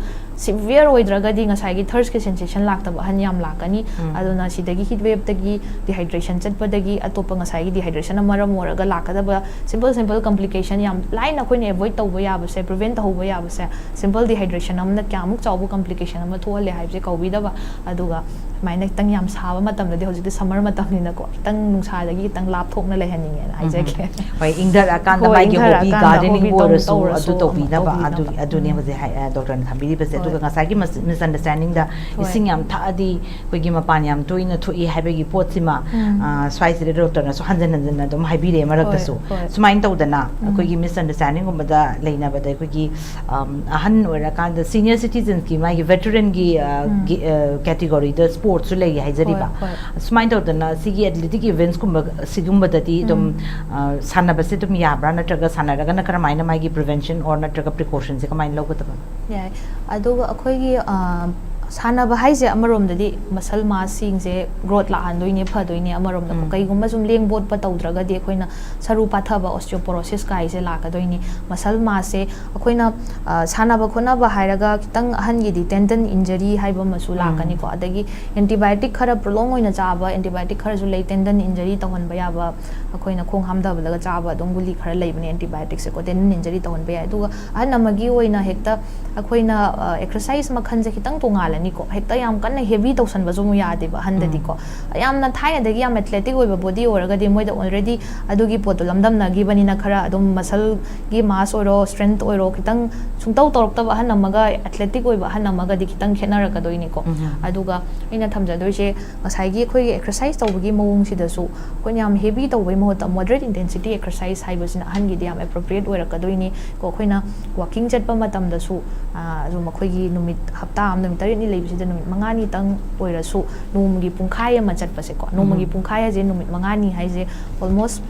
ꯁꯤꯚꯤꯌꯔ ꯑꯣꯏꯗ꯭ꯔꯒꯗꯤ ꯉꯁꯥꯏꯒꯤ ꯊꯔꯁꯀꯤ ꯁꯦꯟꯁꯦꯁꯟ ꯂꯥꯛꯇꯕ ꯑꯍꯟ ꯌꯥꯝ ꯂꯥꯛꯀꯅꯤ꯫ ꯑꯗꯨꯅ ꯁꯤꯗꯒꯤ ꯍꯤꯠ ꯋꯦꯞꯇꯒꯤ, ꯗꯤꯍꯥꯏꯗ꯭ꯔꯦꯁꯟ ꯆꯠꯄꯗꯒꯤ, ꯑꯇꯣꯞꯄ ꯉꯁꯥꯏꯒꯤ ꯗꯤꯍꯥꯏꯗ꯭ꯔꯦꯁꯟꯅ ꯃꯔꯝ ꯑꯣꯏꯔꯒ ꯂꯥꯛꯀꯗꯕ ꯁꯤꯝꯄꯜ ꯁꯤꯝꯄꯜ ꯀꯝꯄ꯭ꯂꯤꯀꯦꯁꯟ ꯌꯥꯝ ꯂꯥꯏꯅ ꯑꯩꯈꯣꯏꯅ ꯑꯦꯚꯣꯏꯗ ꯇꯧꯕ ꯌꯥꯕꯁꯦ, ꯄ꯭ꯔꯤꯚꯦꯟ ꯇꯧꯍꯧꯕ ꯌꯥꯕꯁꯦ, ꯁꯤꯝꯄꯜ ꯗꯤꯍꯥꯏꯗ꯭ꯔꯦꯁꯟ ꯑꯃꯅ ꯀꯌꯥꯃꯨꯛ ꯆꯥꯎꯕ ꯀꯝꯄ꯭ꯂꯤꯀꯦꯁꯟ ꯑꯃ ꯊꯣꯛꯍꯜꯂꯦ ꯍꯥꯏꯕꯁꯦ ꯀꯧꯕꯤꯗꯕ꯫ ꯑꯗꯨꯒ ꯁꯨꯃꯥꯏꯅ ꯈꯤꯇꯪ ꯌꯥꯝ ꯁꯥꯕ ꯃꯇꯝꯗꯗꯤ, ꯍꯧꯖꯤꯛꯇꯤ ꯁꯝꯃꯔ ꯃꯇꯝꯅꯤꯅꯀꯣ, ꯈꯤꯇꯪ ꯅꯨꯡꯁꯥꯗꯒꯤ ꯈꯤꯇꯪ ꯂꯥꯞꯊꯣꯛꯅ ꯂꯩꯍꯟꯅꯤꯡꯉꯦꯅ ꯍꯥꯏꯖꯒꯦ꯫ ꯍꯣꯏ, ꯏꯪꯊꯔꯛꯑꯀꯥꯟꯗ ꯍꯣꯏ, ꯃꯥꯒꯤ ꯍꯣꯕꯤ ꯏꯪꯊꯔꯛꯑꯀꯥꯟꯗ ꯒꯥꯔꯗꯦꯅꯤꯡꯕꯨ ꯍꯣꯕꯤꯗꯧꯅ ꯑꯣꯏꯔꯁꯨ ꯇꯧꯔꯁꯨ ꯑꯗꯨ ꯑꯃ ꯇꯧꯕꯤꯅꯕ, ꯑꯗꯨ ꯇꯧꯕꯤꯅꯕ꯫ ꯑꯗꯨꯅꯦ ꯎꯝ꯫ ꯍꯧꯖꯤꯛ ꯍꯥꯏ- ꯑ, ꯗꯣꯛꯇꯔꯅ ꯊꯝꯕꯤꯔꯤꯕꯁꯦ꯫ ꯑꯗꯨꯒ ꯍꯣꯏ꯫ ꯉꯁꯥꯏꯒꯤ ꯃꯤꯁ ꯑꯟꯗꯔꯁꯇꯦꯟꯗꯤꯡꯗ ꯍꯣꯏ꯫ ꯏꯁꯤꯡ ꯌꯥꯝ ꯊꯛꯑꯗꯤ ꯑꯩꯈꯣꯏꯒꯤ ꯃꯄꯥꯟ ꯌꯥꯝ ꯇꯣꯏꯅ ꯊꯣꯛꯏ ꯍꯥꯏꯕꯒꯤ ꯄꯣꯠꯁꯤꯃ, ꯎꯝ꯫ ꯑ, ꯁ꯭ꯋꯥꯏꯁꯤꯗ ꯗꯣꯛꯇꯔꯅꯁꯨ ꯍꯟꯖꯤꯟ ꯍꯟꯖꯤꯟꯅ ꯑꯗꯨꯝ ꯍꯥꯏꯕꯤꯔꯛꯑꯦ ꯃꯔꯛꯇꯁꯨ꯫ ꯍꯣꯏ, ꯍꯣꯏ꯫ ꯁꯨꯃꯥꯏꯅ ꯇꯧꯗꯅ ꯎꯝ꯫ ꯑꯩꯈꯣꯏꯒꯤ ꯃꯤꯁ ꯑꯟꯗꯔꯁꯇꯦꯟꯗꯤꯡꯒꯨꯝꯕꯗ ꯂꯩꯅꯕꯗ ꯑꯩꯈꯣꯏꯒꯤ, ꯑꯝ, ꯑꯍꯟ ꯑꯣꯏꯔꯀꯥꯟꯗ ꯁꯤꯅꯤꯌꯔ ꯁꯤꯇꯤꯖꯟꯁꯀꯤ ꯃꯥꯒꯤ ꯚꯦꯇꯔꯟꯒꯤ, ꯑ, ꯎꯝ꯫ ꯒꯤ, ꯑ, ꯀꯦꯇꯤꯒꯣꯔꯤꯗ ꯁ꯭ꯄꯣꯔꯠꯁꯨ ꯂꯩ ꯍꯥꯏꯖꯔꯤꯕ꯫ ꯍꯣꯏ, ꯍꯣꯏ꯫ ꯁꯨꯃꯥꯏꯅ ꯇꯧꯗꯅ ꯁꯤꯒꯤ ꯑꯦꯊꯂꯦꯇꯤꯛ ꯏꯚꯦꯟꯠꯁꯀꯨꯝꯕ ꯁꯤꯒꯨꯝꯕꯗꯗꯤ ꯑꯗꯨꯝ, ꯎꯝ꯫ ꯑ, ꯁꯥꯟꯅꯕꯁꯦ ꯑꯗꯨꯝ ꯌꯥꯕ꯭ꯔꯥ, ꯅꯠꯇ꯭ꯔꯒ ꯁꯥꯟꯅꯔꯒꯅ ꯀꯔꯝꯍꯥꯏꯅ ꯃꯥꯒꯤ ꯄ꯭ꯔꯤꯚꯦꯟꯁꯟ ꯑꯣꯔ ꯅꯠꯇ꯭ꯔꯒ ꯄ꯭ꯔꯤꯀꯣꯁꯟꯁꯦ ꯀꯃꯥꯏꯅ ꯂꯧꯒꯗꯕꯅꯣ? ꯌꯥꯏ꯫ ꯑꯗꯨꯒ ꯑꯩꯈꯣꯏꯒꯤ, ꯑ, ꯁꯥꯟꯅꯕ ꯍꯥꯏꯁꯦ ꯑꯃꯔꯣꯝꯗꯗꯤ ꯃꯁꯜ ꯃꯥꯁꯁꯤꯡꯁꯦ ꯒ꯭ꯔꯣꯠ ꯂꯥꯛꯍꯟꯗꯣꯏꯅꯦ, ꯐꯗꯣꯏꯅꯦ ꯑꯃꯔꯣꯝꯗꯀꯣ꯫ ꯎꯝ꯫ ꯀꯩꯒꯨꯝꯕ ꯁꯨꯝ ꯂꯦꯡ ꯕꯣꯠꯄ ꯇꯧꯗ꯭ꯔꯒꯗꯤ ꯑꯩꯈꯣꯏꯅ ꯁꯔꯨ ꯄꯥꯊꯕ, ꯑꯣꯁꯇꯤꯌꯣꯄꯣꯔꯣꯁꯤꯁ ꯀꯥꯏꯁꯦ ꯂꯥꯛꯀꯗꯣꯏꯅꯤ꯫ ꯃꯁꯜ ꯃꯥꯁꯁꯦ ꯑꯩꯈꯣꯏꯅ, ꯑ, ꯁꯥꯟꯅꯕ ꯈꯣꯠꯅꯕ ꯍꯥꯏꯔꯒ ꯈꯤꯇꯪ ꯑꯍꯟꯒꯤꯗꯤ ꯇꯦꯟꯗꯟ ꯏꯟꯖꯔꯤ ꯍꯥꯏꯕ ꯑꯃꯁꯨ ꯎꯝ꯫ ꯂꯥꯛꯀꯅꯤꯀꯣ꯫ ꯑꯗꯒꯤ ꯑꯦꯟꯇꯤꯕꯥꯌꯣꯇꯤꯛ ꯈꯔ ꯄ꯭ꯔꯣꯂꯣꯡ ꯑꯣꯏꯅ ꯆꯥꯕ ꯑꯦꯟꯇꯤꯕꯥꯌꯣꯇꯤꯛ ꯈꯔꯁꯨ ꯂꯩ, ꯇꯦꯟꯗꯟ ꯏꯟꯖꯔꯤ ꯇꯧꯍꯟꯕ ꯌꯥꯕ꯫ ꯑꯩꯈꯣꯏꯅ ꯈꯣꯡ ꯍꯥꯝꯊꯕꯗꯒ ꯆꯥꯕ ꯑꯗꯨꯝ ꯒꯨꯂꯤ ꯈꯔ ꯂꯩꯕꯅꯦ, ꯑꯦꯟꯇꯤꯕꯥꯏꯑꯣꯇꯤꯛꯁꯦꯀꯣ, ꯇꯦꯟꯗꯟ ꯏꯟꯖꯔꯤ ꯇꯧꯍꯟꯕ ꯌꯥꯏ꯫ ꯑꯗꯨꯒ ꯑꯍꯟ ꯑꯃꯒꯤ ꯑꯣꯏꯅ ꯍꯦꯛꯇ ꯑꯩꯈꯣꯏꯅ ꯑꯦꯛꯁꯔꯁꯥꯏꯁ ꯃꯈꯜꯁꯦ ꯈꯤꯇꯪ ꯇꯣꯡꯉꯥꯜꯂꯅꯤꯀꯣ, ꯍꯦꯛꯇ ꯌꯥꯝ ꯀꯟꯅ ꯍꯦꯚꯤ ꯇꯧꯁꯟꯕꯁꯨ ꯑꯃꯨꯛ ꯌꯥꯗꯦꯕ ꯑꯍꯟꯗꯗꯤꯀꯣ꯫ ꯌꯥꯝꯅ ꯊꯥꯏꯅꯗꯒꯤ ꯌꯥꯝ ꯑꯦꯊ꯭ꯂꯦꯇꯤꯛ ꯑꯣꯏꯕ ꯕꯣꯗꯤ ꯑꯣꯏꯔꯒꯗꯤ ꯃꯣꯏꯗ ꯑꯣꯜꯔꯦꯗꯤ ꯑꯗꯨꯒꯤ ꯄꯣꯠꯇꯣ ꯂꯝꯗꯝꯅꯈꯤꯕꯅꯤꯅ ꯈꯔ ꯑꯗꯨꯝ ꯃꯁꯜꯒꯤ ꯃꯥꯁ ꯑꯣꯏꯔꯣ, ꯁ꯭ꯇꯔꯦꯡꯊ ꯑꯣꯏꯔꯣ, ꯈꯤꯇꯪ ꯁꯨꯡꯇꯧ ꯇꯧꯔꯛꯇꯕ ꯑꯍꯟ ꯑꯃꯒ ꯑꯦꯊ꯭ꯂꯦꯇꯤꯛ ꯑꯣꯏꯕ ꯑꯍꯟ ꯑꯃꯒꯗꯤ ꯈꯤꯇꯪ ꯈꯦꯠꯅꯔꯛꯀꯗꯣꯏꯅꯤꯀꯣ꯫ ꯑꯗꯨꯒ ꯑꯩꯅ ꯊꯝꯖꯗꯣꯏꯁꯦ, ꯉꯁꯥꯏꯒꯤ ꯑꯩꯈꯣꯏꯒꯤ ꯑꯦꯛꯁꯔꯁꯥꯏꯁ ꯇꯧꯕꯒꯤ ꯃꯑꯣꯡꯁꯤꯗꯁꯨ ꯑꯩꯈꯣꯏꯅ ꯌꯥꯝ ꯍꯦꯚꯤ ꯇꯧꯕꯒꯤ ꯃꯍꯨꯠꯇ ꯃꯣꯗꯔꯦꯠ ꯏꯟꯇꯦꯟꯁꯤꯇꯤ ꯑꯦꯛꯁꯔꯁꯥꯏꯁ ꯍꯥꯏꯕꯁꯤꯅ ꯑꯍꯟꯒꯤꯗꯤ ꯌꯥꯝ ꯑꯦꯄ꯭ꯔꯣꯄ꯭ꯔꯤꯌꯦꯠ ꯑꯣꯏꯔꯛꯀꯗꯣꯏꯅꯤ꯫ ꯀꯣ, ꯑꯩꯈꯣꯏꯅ ꯋꯥꯀꯤꯡ ꯆꯠꯄ ꯃꯇꯝꯗꯁꯨ, ꯑꯥ, ꯑꯗꯨꯝ ꯑꯩꯈꯣꯏꯒꯤ ꯅꯨꯃꯤꯠ, ꯍꯞꯇꯥ ꯑꯃ ꯅꯨꯃꯤꯠ ꯇꯔꯦꯠꯅꯤ ꯂꯩꯕꯁꯤꯗ ꯅꯨꯃꯤꯠ ꯃꯉꯥꯅꯤꯇꯪ ꯑꯣꯏꯔꯁꯨ ꯅꯣꯡꯃꯒꯤ ꯄꯨꯡꯈꯥꯏ ꯑꯃ ꯆꯠꯄꯁꯦꯀꯣ, ꯅꯣꯡꯃꯒꯤ ꯄꯨꯡꯈꯥꯏ ꯍꯥꯏꯁꯦ ꯅꯨꯃꯤꯠ ꯃꯉꯥꯅꯤ ꯍꯥꯏꯁꯦ almost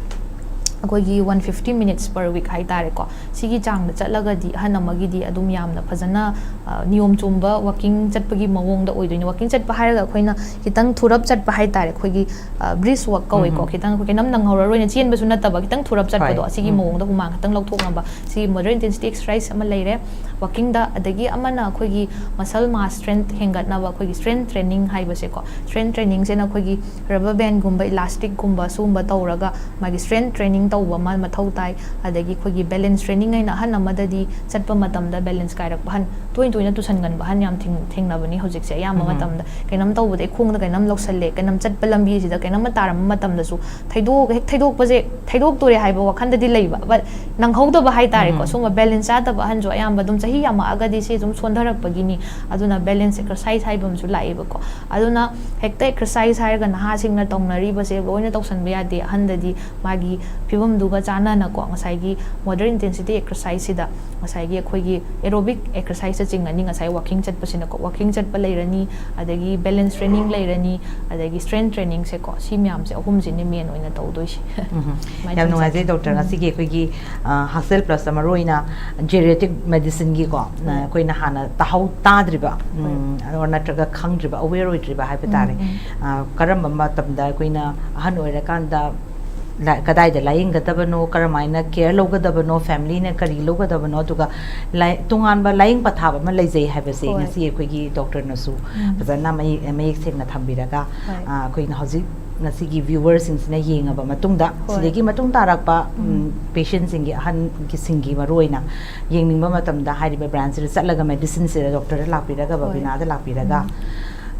ꯑꯩꯈꯣꯏꯒꯤ one fifty minutes per week ꯍꯥꯏꯇꯥꯔꯦꯀꯣ꯫ ꯁꯤꯒꯤ ꯆꯥꯡꯗ ꯆꯠꯂꯒꯗꯤ ꯑꯍꯟ ꯑꯃꯒꯤꯗꯤ ꯑꯗꯨꯝ ꯌꯥꯝꯅ ꯐꯖꯅ, ꯑ, ꯅꯤꯌꯣꯝ ꯆꯨꯝꯕ ꯋꯥꯀꯤꯡ ꯆꯠꯄꯒꯤ ꯃꯑꯣꯡꯗ ꯑꯣꯏꯗꯣꯏꯅꯤ꯫ ꯋꯥꯀꯤꯡ ꯆꯠꯄ ꯍꯥꯏꯔꯒ ꯑꯩꯈꯣꯏꯅ ꯈꯤꯇꯪ ꯊꯨꯔꯞ ꯆꯠꯄ ꯍꯥꯏꯇꯥꯔꯦ, ꯑꯩꯈꯣꯏꯒꯤ, ꯑ, ꯕ꯭ꯔꯤꯁ ꯋꯥꯛ ꯀꯧꯋꯦꯀꯣ꯫ ꯈꯤꯇꯪ ꯑꯩꯈꯣꯏ ꯀꯩꯅꯣꯝ ꯅꯪꯍꯧꯔꯔꯣꯏꯅ ꯆꯦꯟꯕꯁꯨ ꯅꯠꯇꯕ, ꯈꯤꯇꯪ ꯊꯨꯔꯞ ꯆꯠꯄꯗꯣ, ꯑꯁꯤꯒꯤ ꯃꯑꯣꯡꯗ ꯍꯨꯃꯥꯡ ꯈꯤꯇꯪ ꯂꯧꯊꯣꯛꯅꯕ, ꯁꯤ ꯃꯣꯗꯔꯦꯠ ꯏꯟꯇꯦꯟꯁꯤꯇꯤ ꯑꯦꯛꯁꯔꯁꯥꯏꯁ ꯑꯃ ꯂꯩꯔꯦ ꯋꯥꯀꯤꯡꯗ꯫ ꯑꯗꯒꯤ ꯑꯃꯅ ꯑꯩꯈꯣꯏꯒꯤ ꯃꯁꯜ ꯃꯥꯁ ꯁ꯭ꯇꯔꯦꯡꯊ ꯍꯦꯟꯒꯠꯅꯕ ꯑꯩꯈꯣꯏꯒꯤ ꯁ꯭ꯇꯔꯦꯡꯊ ꯇ꯭ꯔꯦꯅꯤꯡ ꯍꯥꯏꯕꯁꯦꯀꯣ꯫ ꯁ꯭ꯇꯔꯦꯡꯊ ꯇ꯭ꯔꯦꯅꯤꯡꯁꯤꯅ ꯑꯩꯈꯣꯏꯒꯤ ꯔꯕꯔ ꯕꯦꯟꯒꯨꯝꯕ, ꯏꯂꯥꯁꯇꯤꯛꯀꯨꯝꯕ ꯁꯤꯒꯨꯝꯕ ꯇꯧꯔꯒ ꯃꯥꯒꯤ ꯁ꯭ꯇꯔꯦꯡꯊ ꯇ꯭ꯔꯦꯅꯤꯡ ꯇꯧꯕ ꯑꯃ ꯃꯊꯧ ꯇꯥꯏ꯫ ꯑꯗꯒꯤ ꯑꯩꯈꯣꯏꯒꯤ ꯕꯦꯂꯦꯟꯁ ꯇ꯭ꯔꯦꯅꯤꯡ ꯍꯥꯏꯅ ꯑꯍꯟ ꯑꯃꯗꯗꯤ ꯆꯠꯄ ꯃꯇꯝꯗ ꯕꯦꯂꯦꯟꯁ ꯀꯥꯏꯔꯛꯄ ꯑꯍꯟ, ꯇꯣꯏꯅ ꯇꯣꯏꯅ ꯇꯨꯁꯟꯒꯟꯕ ꯑꯍꯟ ꯌꯥꯝ ꯊꯦꯡ-, ꯊꯦꯡꯅꯕꯅꯤ ꯍꯧꯖꯤꯛꯁꯦ꯫ ꯑꯌꯥꯝꯕ ꯃꯇꯝꯗ ꯀꯩꯅꯣꯝ ꯇꯧꯕꯗ ꯑꯩ ꯈꯣꯡꯗ ꯀꯩꯅꯣꯝ ꯂꯧꯁꯜꯂꯦ, ꯀꯩꯅꯣꯝ ꯆꯠꯄ ꯂꯝꯕꯤꯁꯤꯗ ꯀꯩꯅꯣꯝꯃ ꯇꯥꯔꯝꯕ ꯃꯇꯝꯗꯁꯨ ꯊꯩꯗꯣꯛ-, ꯍꯦꯛ ꯊꯩꯗꯣꯛꯄꯁꯦ, ꯊꯩꯗꯣꯛꯇꯣꯔꯦ ꯍꯥꯏꯕ ꯋꯥꯈꯜꯗꯗꯤ ꯂꯩꯕ, but ꯅꯪꯍꯧꯗꯕ ꯍꯥꯏꯇꯥꯔꯦꯀꯣ꯫ ꯁꯨꯝꯕ ꯕꯦꯂꯦꯟꯁ ꯆꯥꯗꯕ ꯑꯍꯟꯁꯨ ꯑꯌꯥꯝꯕ ꯑꯗꯨꯝ ꯆꯍꯤ ꯌꯥꯝꯃꯛꯑꯒꯗꯤ ꯁꯤ ꯑꯗꯨꯝ ꯁꯣꯟꯊꯔꯛꯄꯒꯤꯅꯤ꯫ ꯑꯗꯨꯅ ꯕꯦꯂꯦꯟꯁ ꯑꯦꯛꯁꯔꯁꯥꯏꯁ ꯍꯥꯏꯕ ꯑꯃꯁꯨ ꯂꯥꯛꯑꯦꯕꯀꯣ꯫ ꯑꯗꯨꯅ ꯍꯦꯛꯇ ꯑꯦꯛꯁꯔꯁꯥꯏꯁ ꯍꯥꯏꯔꯒ ꯅꯍꯥꯁꯤꯡꯅ ꯇꯧꯅꯔꯤꯕꯁꯦ ꯂꯣꯏꯅ ꯇꯧꯁꯟꯕ ꯌꯥꯗꯦ꯫ ꯑꯍꯟꯗꯗꯤ ꯃꯥꯒꯤ ꯐꯤꯕꯝꯗꯨꯒ ꯆꯥꯟꯅꯅꯀꯣ, ꯉꯁꯥꯏꯒꯤ ꯃꯣꯗꯔꯦꯠ ꯏꯟꯇꯦꯟꯁꯤꯇꯤ ꯑꯦꯛꯁꯔꯁꯥꯏꯁꯁꯤꯗ ꯉꯁꯥꯏꯒꯤ ꯑꯩꯈꯣꯏꯒꯤ ꯑꯦꯔꯣꯕꯤꯛ ꯑꯦꯛꯁꯔꯁꯥꯏꯁꯇ ꯆꯤꯡꯉꯅꯤ꯫ ꯉꯁꯥꯏ ꯋꯥꯀꯤꯡ ꯆꯠꯄꯁꯤꯅꯀꯣ, ꯋꯥꯀꯤꯡ ꯆꯠꯄ ꯂꯩꯔꯅꯤ, ꯑꯗꯒꯤ ꯕꯦꯂꯦꯟꯁ ꯇ꯭ꯔꯦꯅꯤꯡ ꯂꯩꯔꯅꯤ, ꯑꯗꯒꯤ ꯁ꯭ꯇꯔꯦꯡꯊ ꯇ꯭ꯔꯦꯅꯤꯡꯁꯦꯀꯣ, ꯁꯤ ꯃꯌꯥꯝꯁꯦ ꯑꯍꯨꯝꯁꯤꯅꯦ ꯃꯦꯟ ꯑꯣꯏꯅ ꯇꯧꯗꯣꯏꯁꯦ꯫ ꯑꯗꯨꯃꯥꯏꯅ ꯌꯥꯝ ꯇꯧꯖꯒꯦ꯫ ꯅꯨꯡꯉꯥꯏꯖꯩ ꯗꯣꯛꯇꯔ꯫ ꯉꯁꯤꯒꯤ ꯑꯩꯈꯣꯏꯒꯤ, ꯑ, ꯍꯛꯁꯦꯜ ꯄ꯭ꯂꯁꯇ ꯃꯔꯨꯑꯣꯏꯅ ꯖꯦꯔꯤꯌꯦꯇ꯭ꯔꯤꯛ ꯃꯦꯗꯤꯁꯤꯟꯒꯤꯀꯣ, ꯑ, ꯑꯩꯈꯣꯏꯅ ꯍꯥꯟꯅ ꯇꯥꯍꯧ ꯇꯥꯗ꯭ꯔꯤꯕ, ꯎꯝ, ꯑꯣꯔ ꯅꯠꯇ꯭ꯔꯒ ꯈꯪꯗ꯭ꯔꯤꯕ, ꯑꯋꯦꯌꯔ ꯑꯣꯏꯗ꯭ꯔꯤꯕ ꯍꯥꯏꯕ ꯇꯥꯔꯦ꯫ ꯑ, ꯀꯔꯝꯕ ꯃꯇꯝꯗ ꯑꯩꯈꯣꯏꯅ ꯑꯍꯟ ꯑꯣꯏꯔꯀꯥꯟꯗ ꯂꯥ-, ꯀꯗꯥꯏꯗ ꯂꯥꯌꯦꯡꯒꯗꯕꯅꯣ, ꯀꯔꯝꯍꯥꯏꯅ ꯀꯦꯌꯔ ꯂꯧꯒꯗꯕꯅꯣ, ꯐꯦꯃꯤꯂꯤꯅ ꯀꯔꯤ ꯂꯧꯒꯗꯕꯅꯣ, ꯑꯗꯨꯒ ꯂꯥꯏ-, ꯇꯣꯉꯥꯟꯕ ꯂꯥꯏꯌꯦꯡ ꯄꯊꯥꯞ ꯑꯃ ꯂꯩꯖꯩ ꯍꯥꯏꯕꯁꯦ ꯉꯁꯤ ꯑꯩꯈꯣꯏꯒꯤ ꯗꯣꯛꯇꯔꯅꯁꯨ ꯐꯖꯅ ꯃꯌꯦꯛ, ꯃꯌꯦꯛ ꯁꯦꯡꯅ ꯊꯝꯕꯤꯔꯒ, ꯑ, ꯑꯩꯈꯣꯏꯅ ꯍꯧꯖꯤꯛ ꯉꯁꯤꯒꯤ ꯚ꯭ꯌꯨꯋꯔꯁꯤꯡꯁꯤꯅ ꯌꯦꯡꯉꯕ ꯃꯇꯨꯡꯗ, ꯍꯣꯏ꯫ ꯁꯤꯗꯒꯤ ꯃꯇꯨꯡ ꯇꯥꯔꯛꯄ ꯎꯝ꯫ ꯄꯦꯁꯦꯟꯁꯤꯡꯒꯤ, ꯑꯍꯟꯒꯤꯁꯤꯡꯒꯤ ꯃꯔꯨ ꯑꯣꯏꯅ ꯌꯦꯡꯅꯤꯡꯕ ꯃꯇꯝꯗ ꯍꯥꯏꯔꯤꯕ ꯕ꯭ꯔꯥꯟꯁꯁꯤꯗ ꯆꯠꯂꯒ, ꯃꯦꯗꯤꯁꯤꯟꯁꯤꯗ ꯗꯣꯛꯇꯔꯗ ꯂꯥꯛꯄꯤꯔꯒ, ꯍꯣꯏ꯫ ꯕꯕꯤꯅꯥꯗ ꯂꯥꯛꯄꯤꯔꯒ,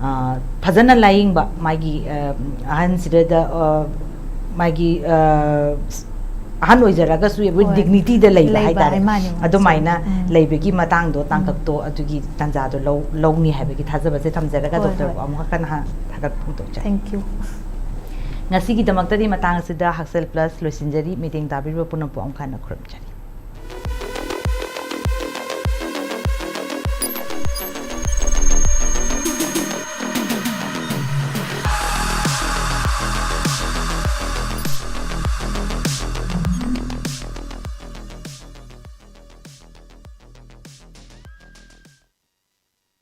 ꯑ, ꯐꯖꯅ ꯂꯥꯌꯦꯡꯕ, ꯃꯥꯒꯤ, ꯑ, ꯑꯍꯟꯁꯤꯗ, ꯑ, ꯃꯥꯒꯤ, ꯑ, ꯑꯍꯟ ꯑꯣꯏꯖꯔꯒꯁꯨ with ꯍꯣꯏ꯫ ꯗꯤꯒꯅꯤꯇꯤꯗ ꯂꯩꯕ ꯂꯩꯕ ꯍꯥꯏꯇꯥꯔꯦ꯫ ꯍꯥꯏ, ꯃꯥꯅꯦ, ꯃꯥꯅꯦ, ꯑꯗꯨꯃꯥꯏꯅ ꯆꯨꯝꯃꯦ꯫ ꯎꯝ꯫ ꯂꯩꯕꯒꯤ ꯃꯇꯥꯡꯗꯣ, ꯇꯥꯡꯀꯛꯇꯣ, ꯑꯗꯨꯒꯤ ꯇꯥꯟꯖꯥꯗꯣ ꯂꯧ-, ꯂꯧꯅꯤ ꯍꯥꯏꯕꯒꯤ ꯊꯥꯖꯕꯁꯦ ꯊꯝꯖꯔꯒ, ꯍꯣꯏ, ꯗꯣꯛꯇꯔꯕꯨ ꯍꯣꯏ꯫ ꯑꯃꯨꯛ ꯍꯟꯅ ꯊꯥꯒꯠ ꯐꯣꯡꯗꯣꯛꯆꯔꯤ꯫ Thank you꯫ ꯉꯁꯤꯒꯤꯗꯃꯛꯇꯗꯤ ꯃꯇꯥꯡ ꯑꯁꯤꯗ ꯍꯛꯁꯦꯜ ꯄ꯭ꯂꯁ ꯂꯣꯏꯁꯤꯟꯖꯔꯤ꯫ ꯃꯤꯠꯌꯦꯡ ꯇꯥꯕꯤꯔꯤꯕ ꯄꯨꯝꯅꯃꯛꯄꯨ ꯑꯃꯨꯛ ꯍꯟꯅ ꯈꯨꯔꯨꯝꯖꯔꯤ꯫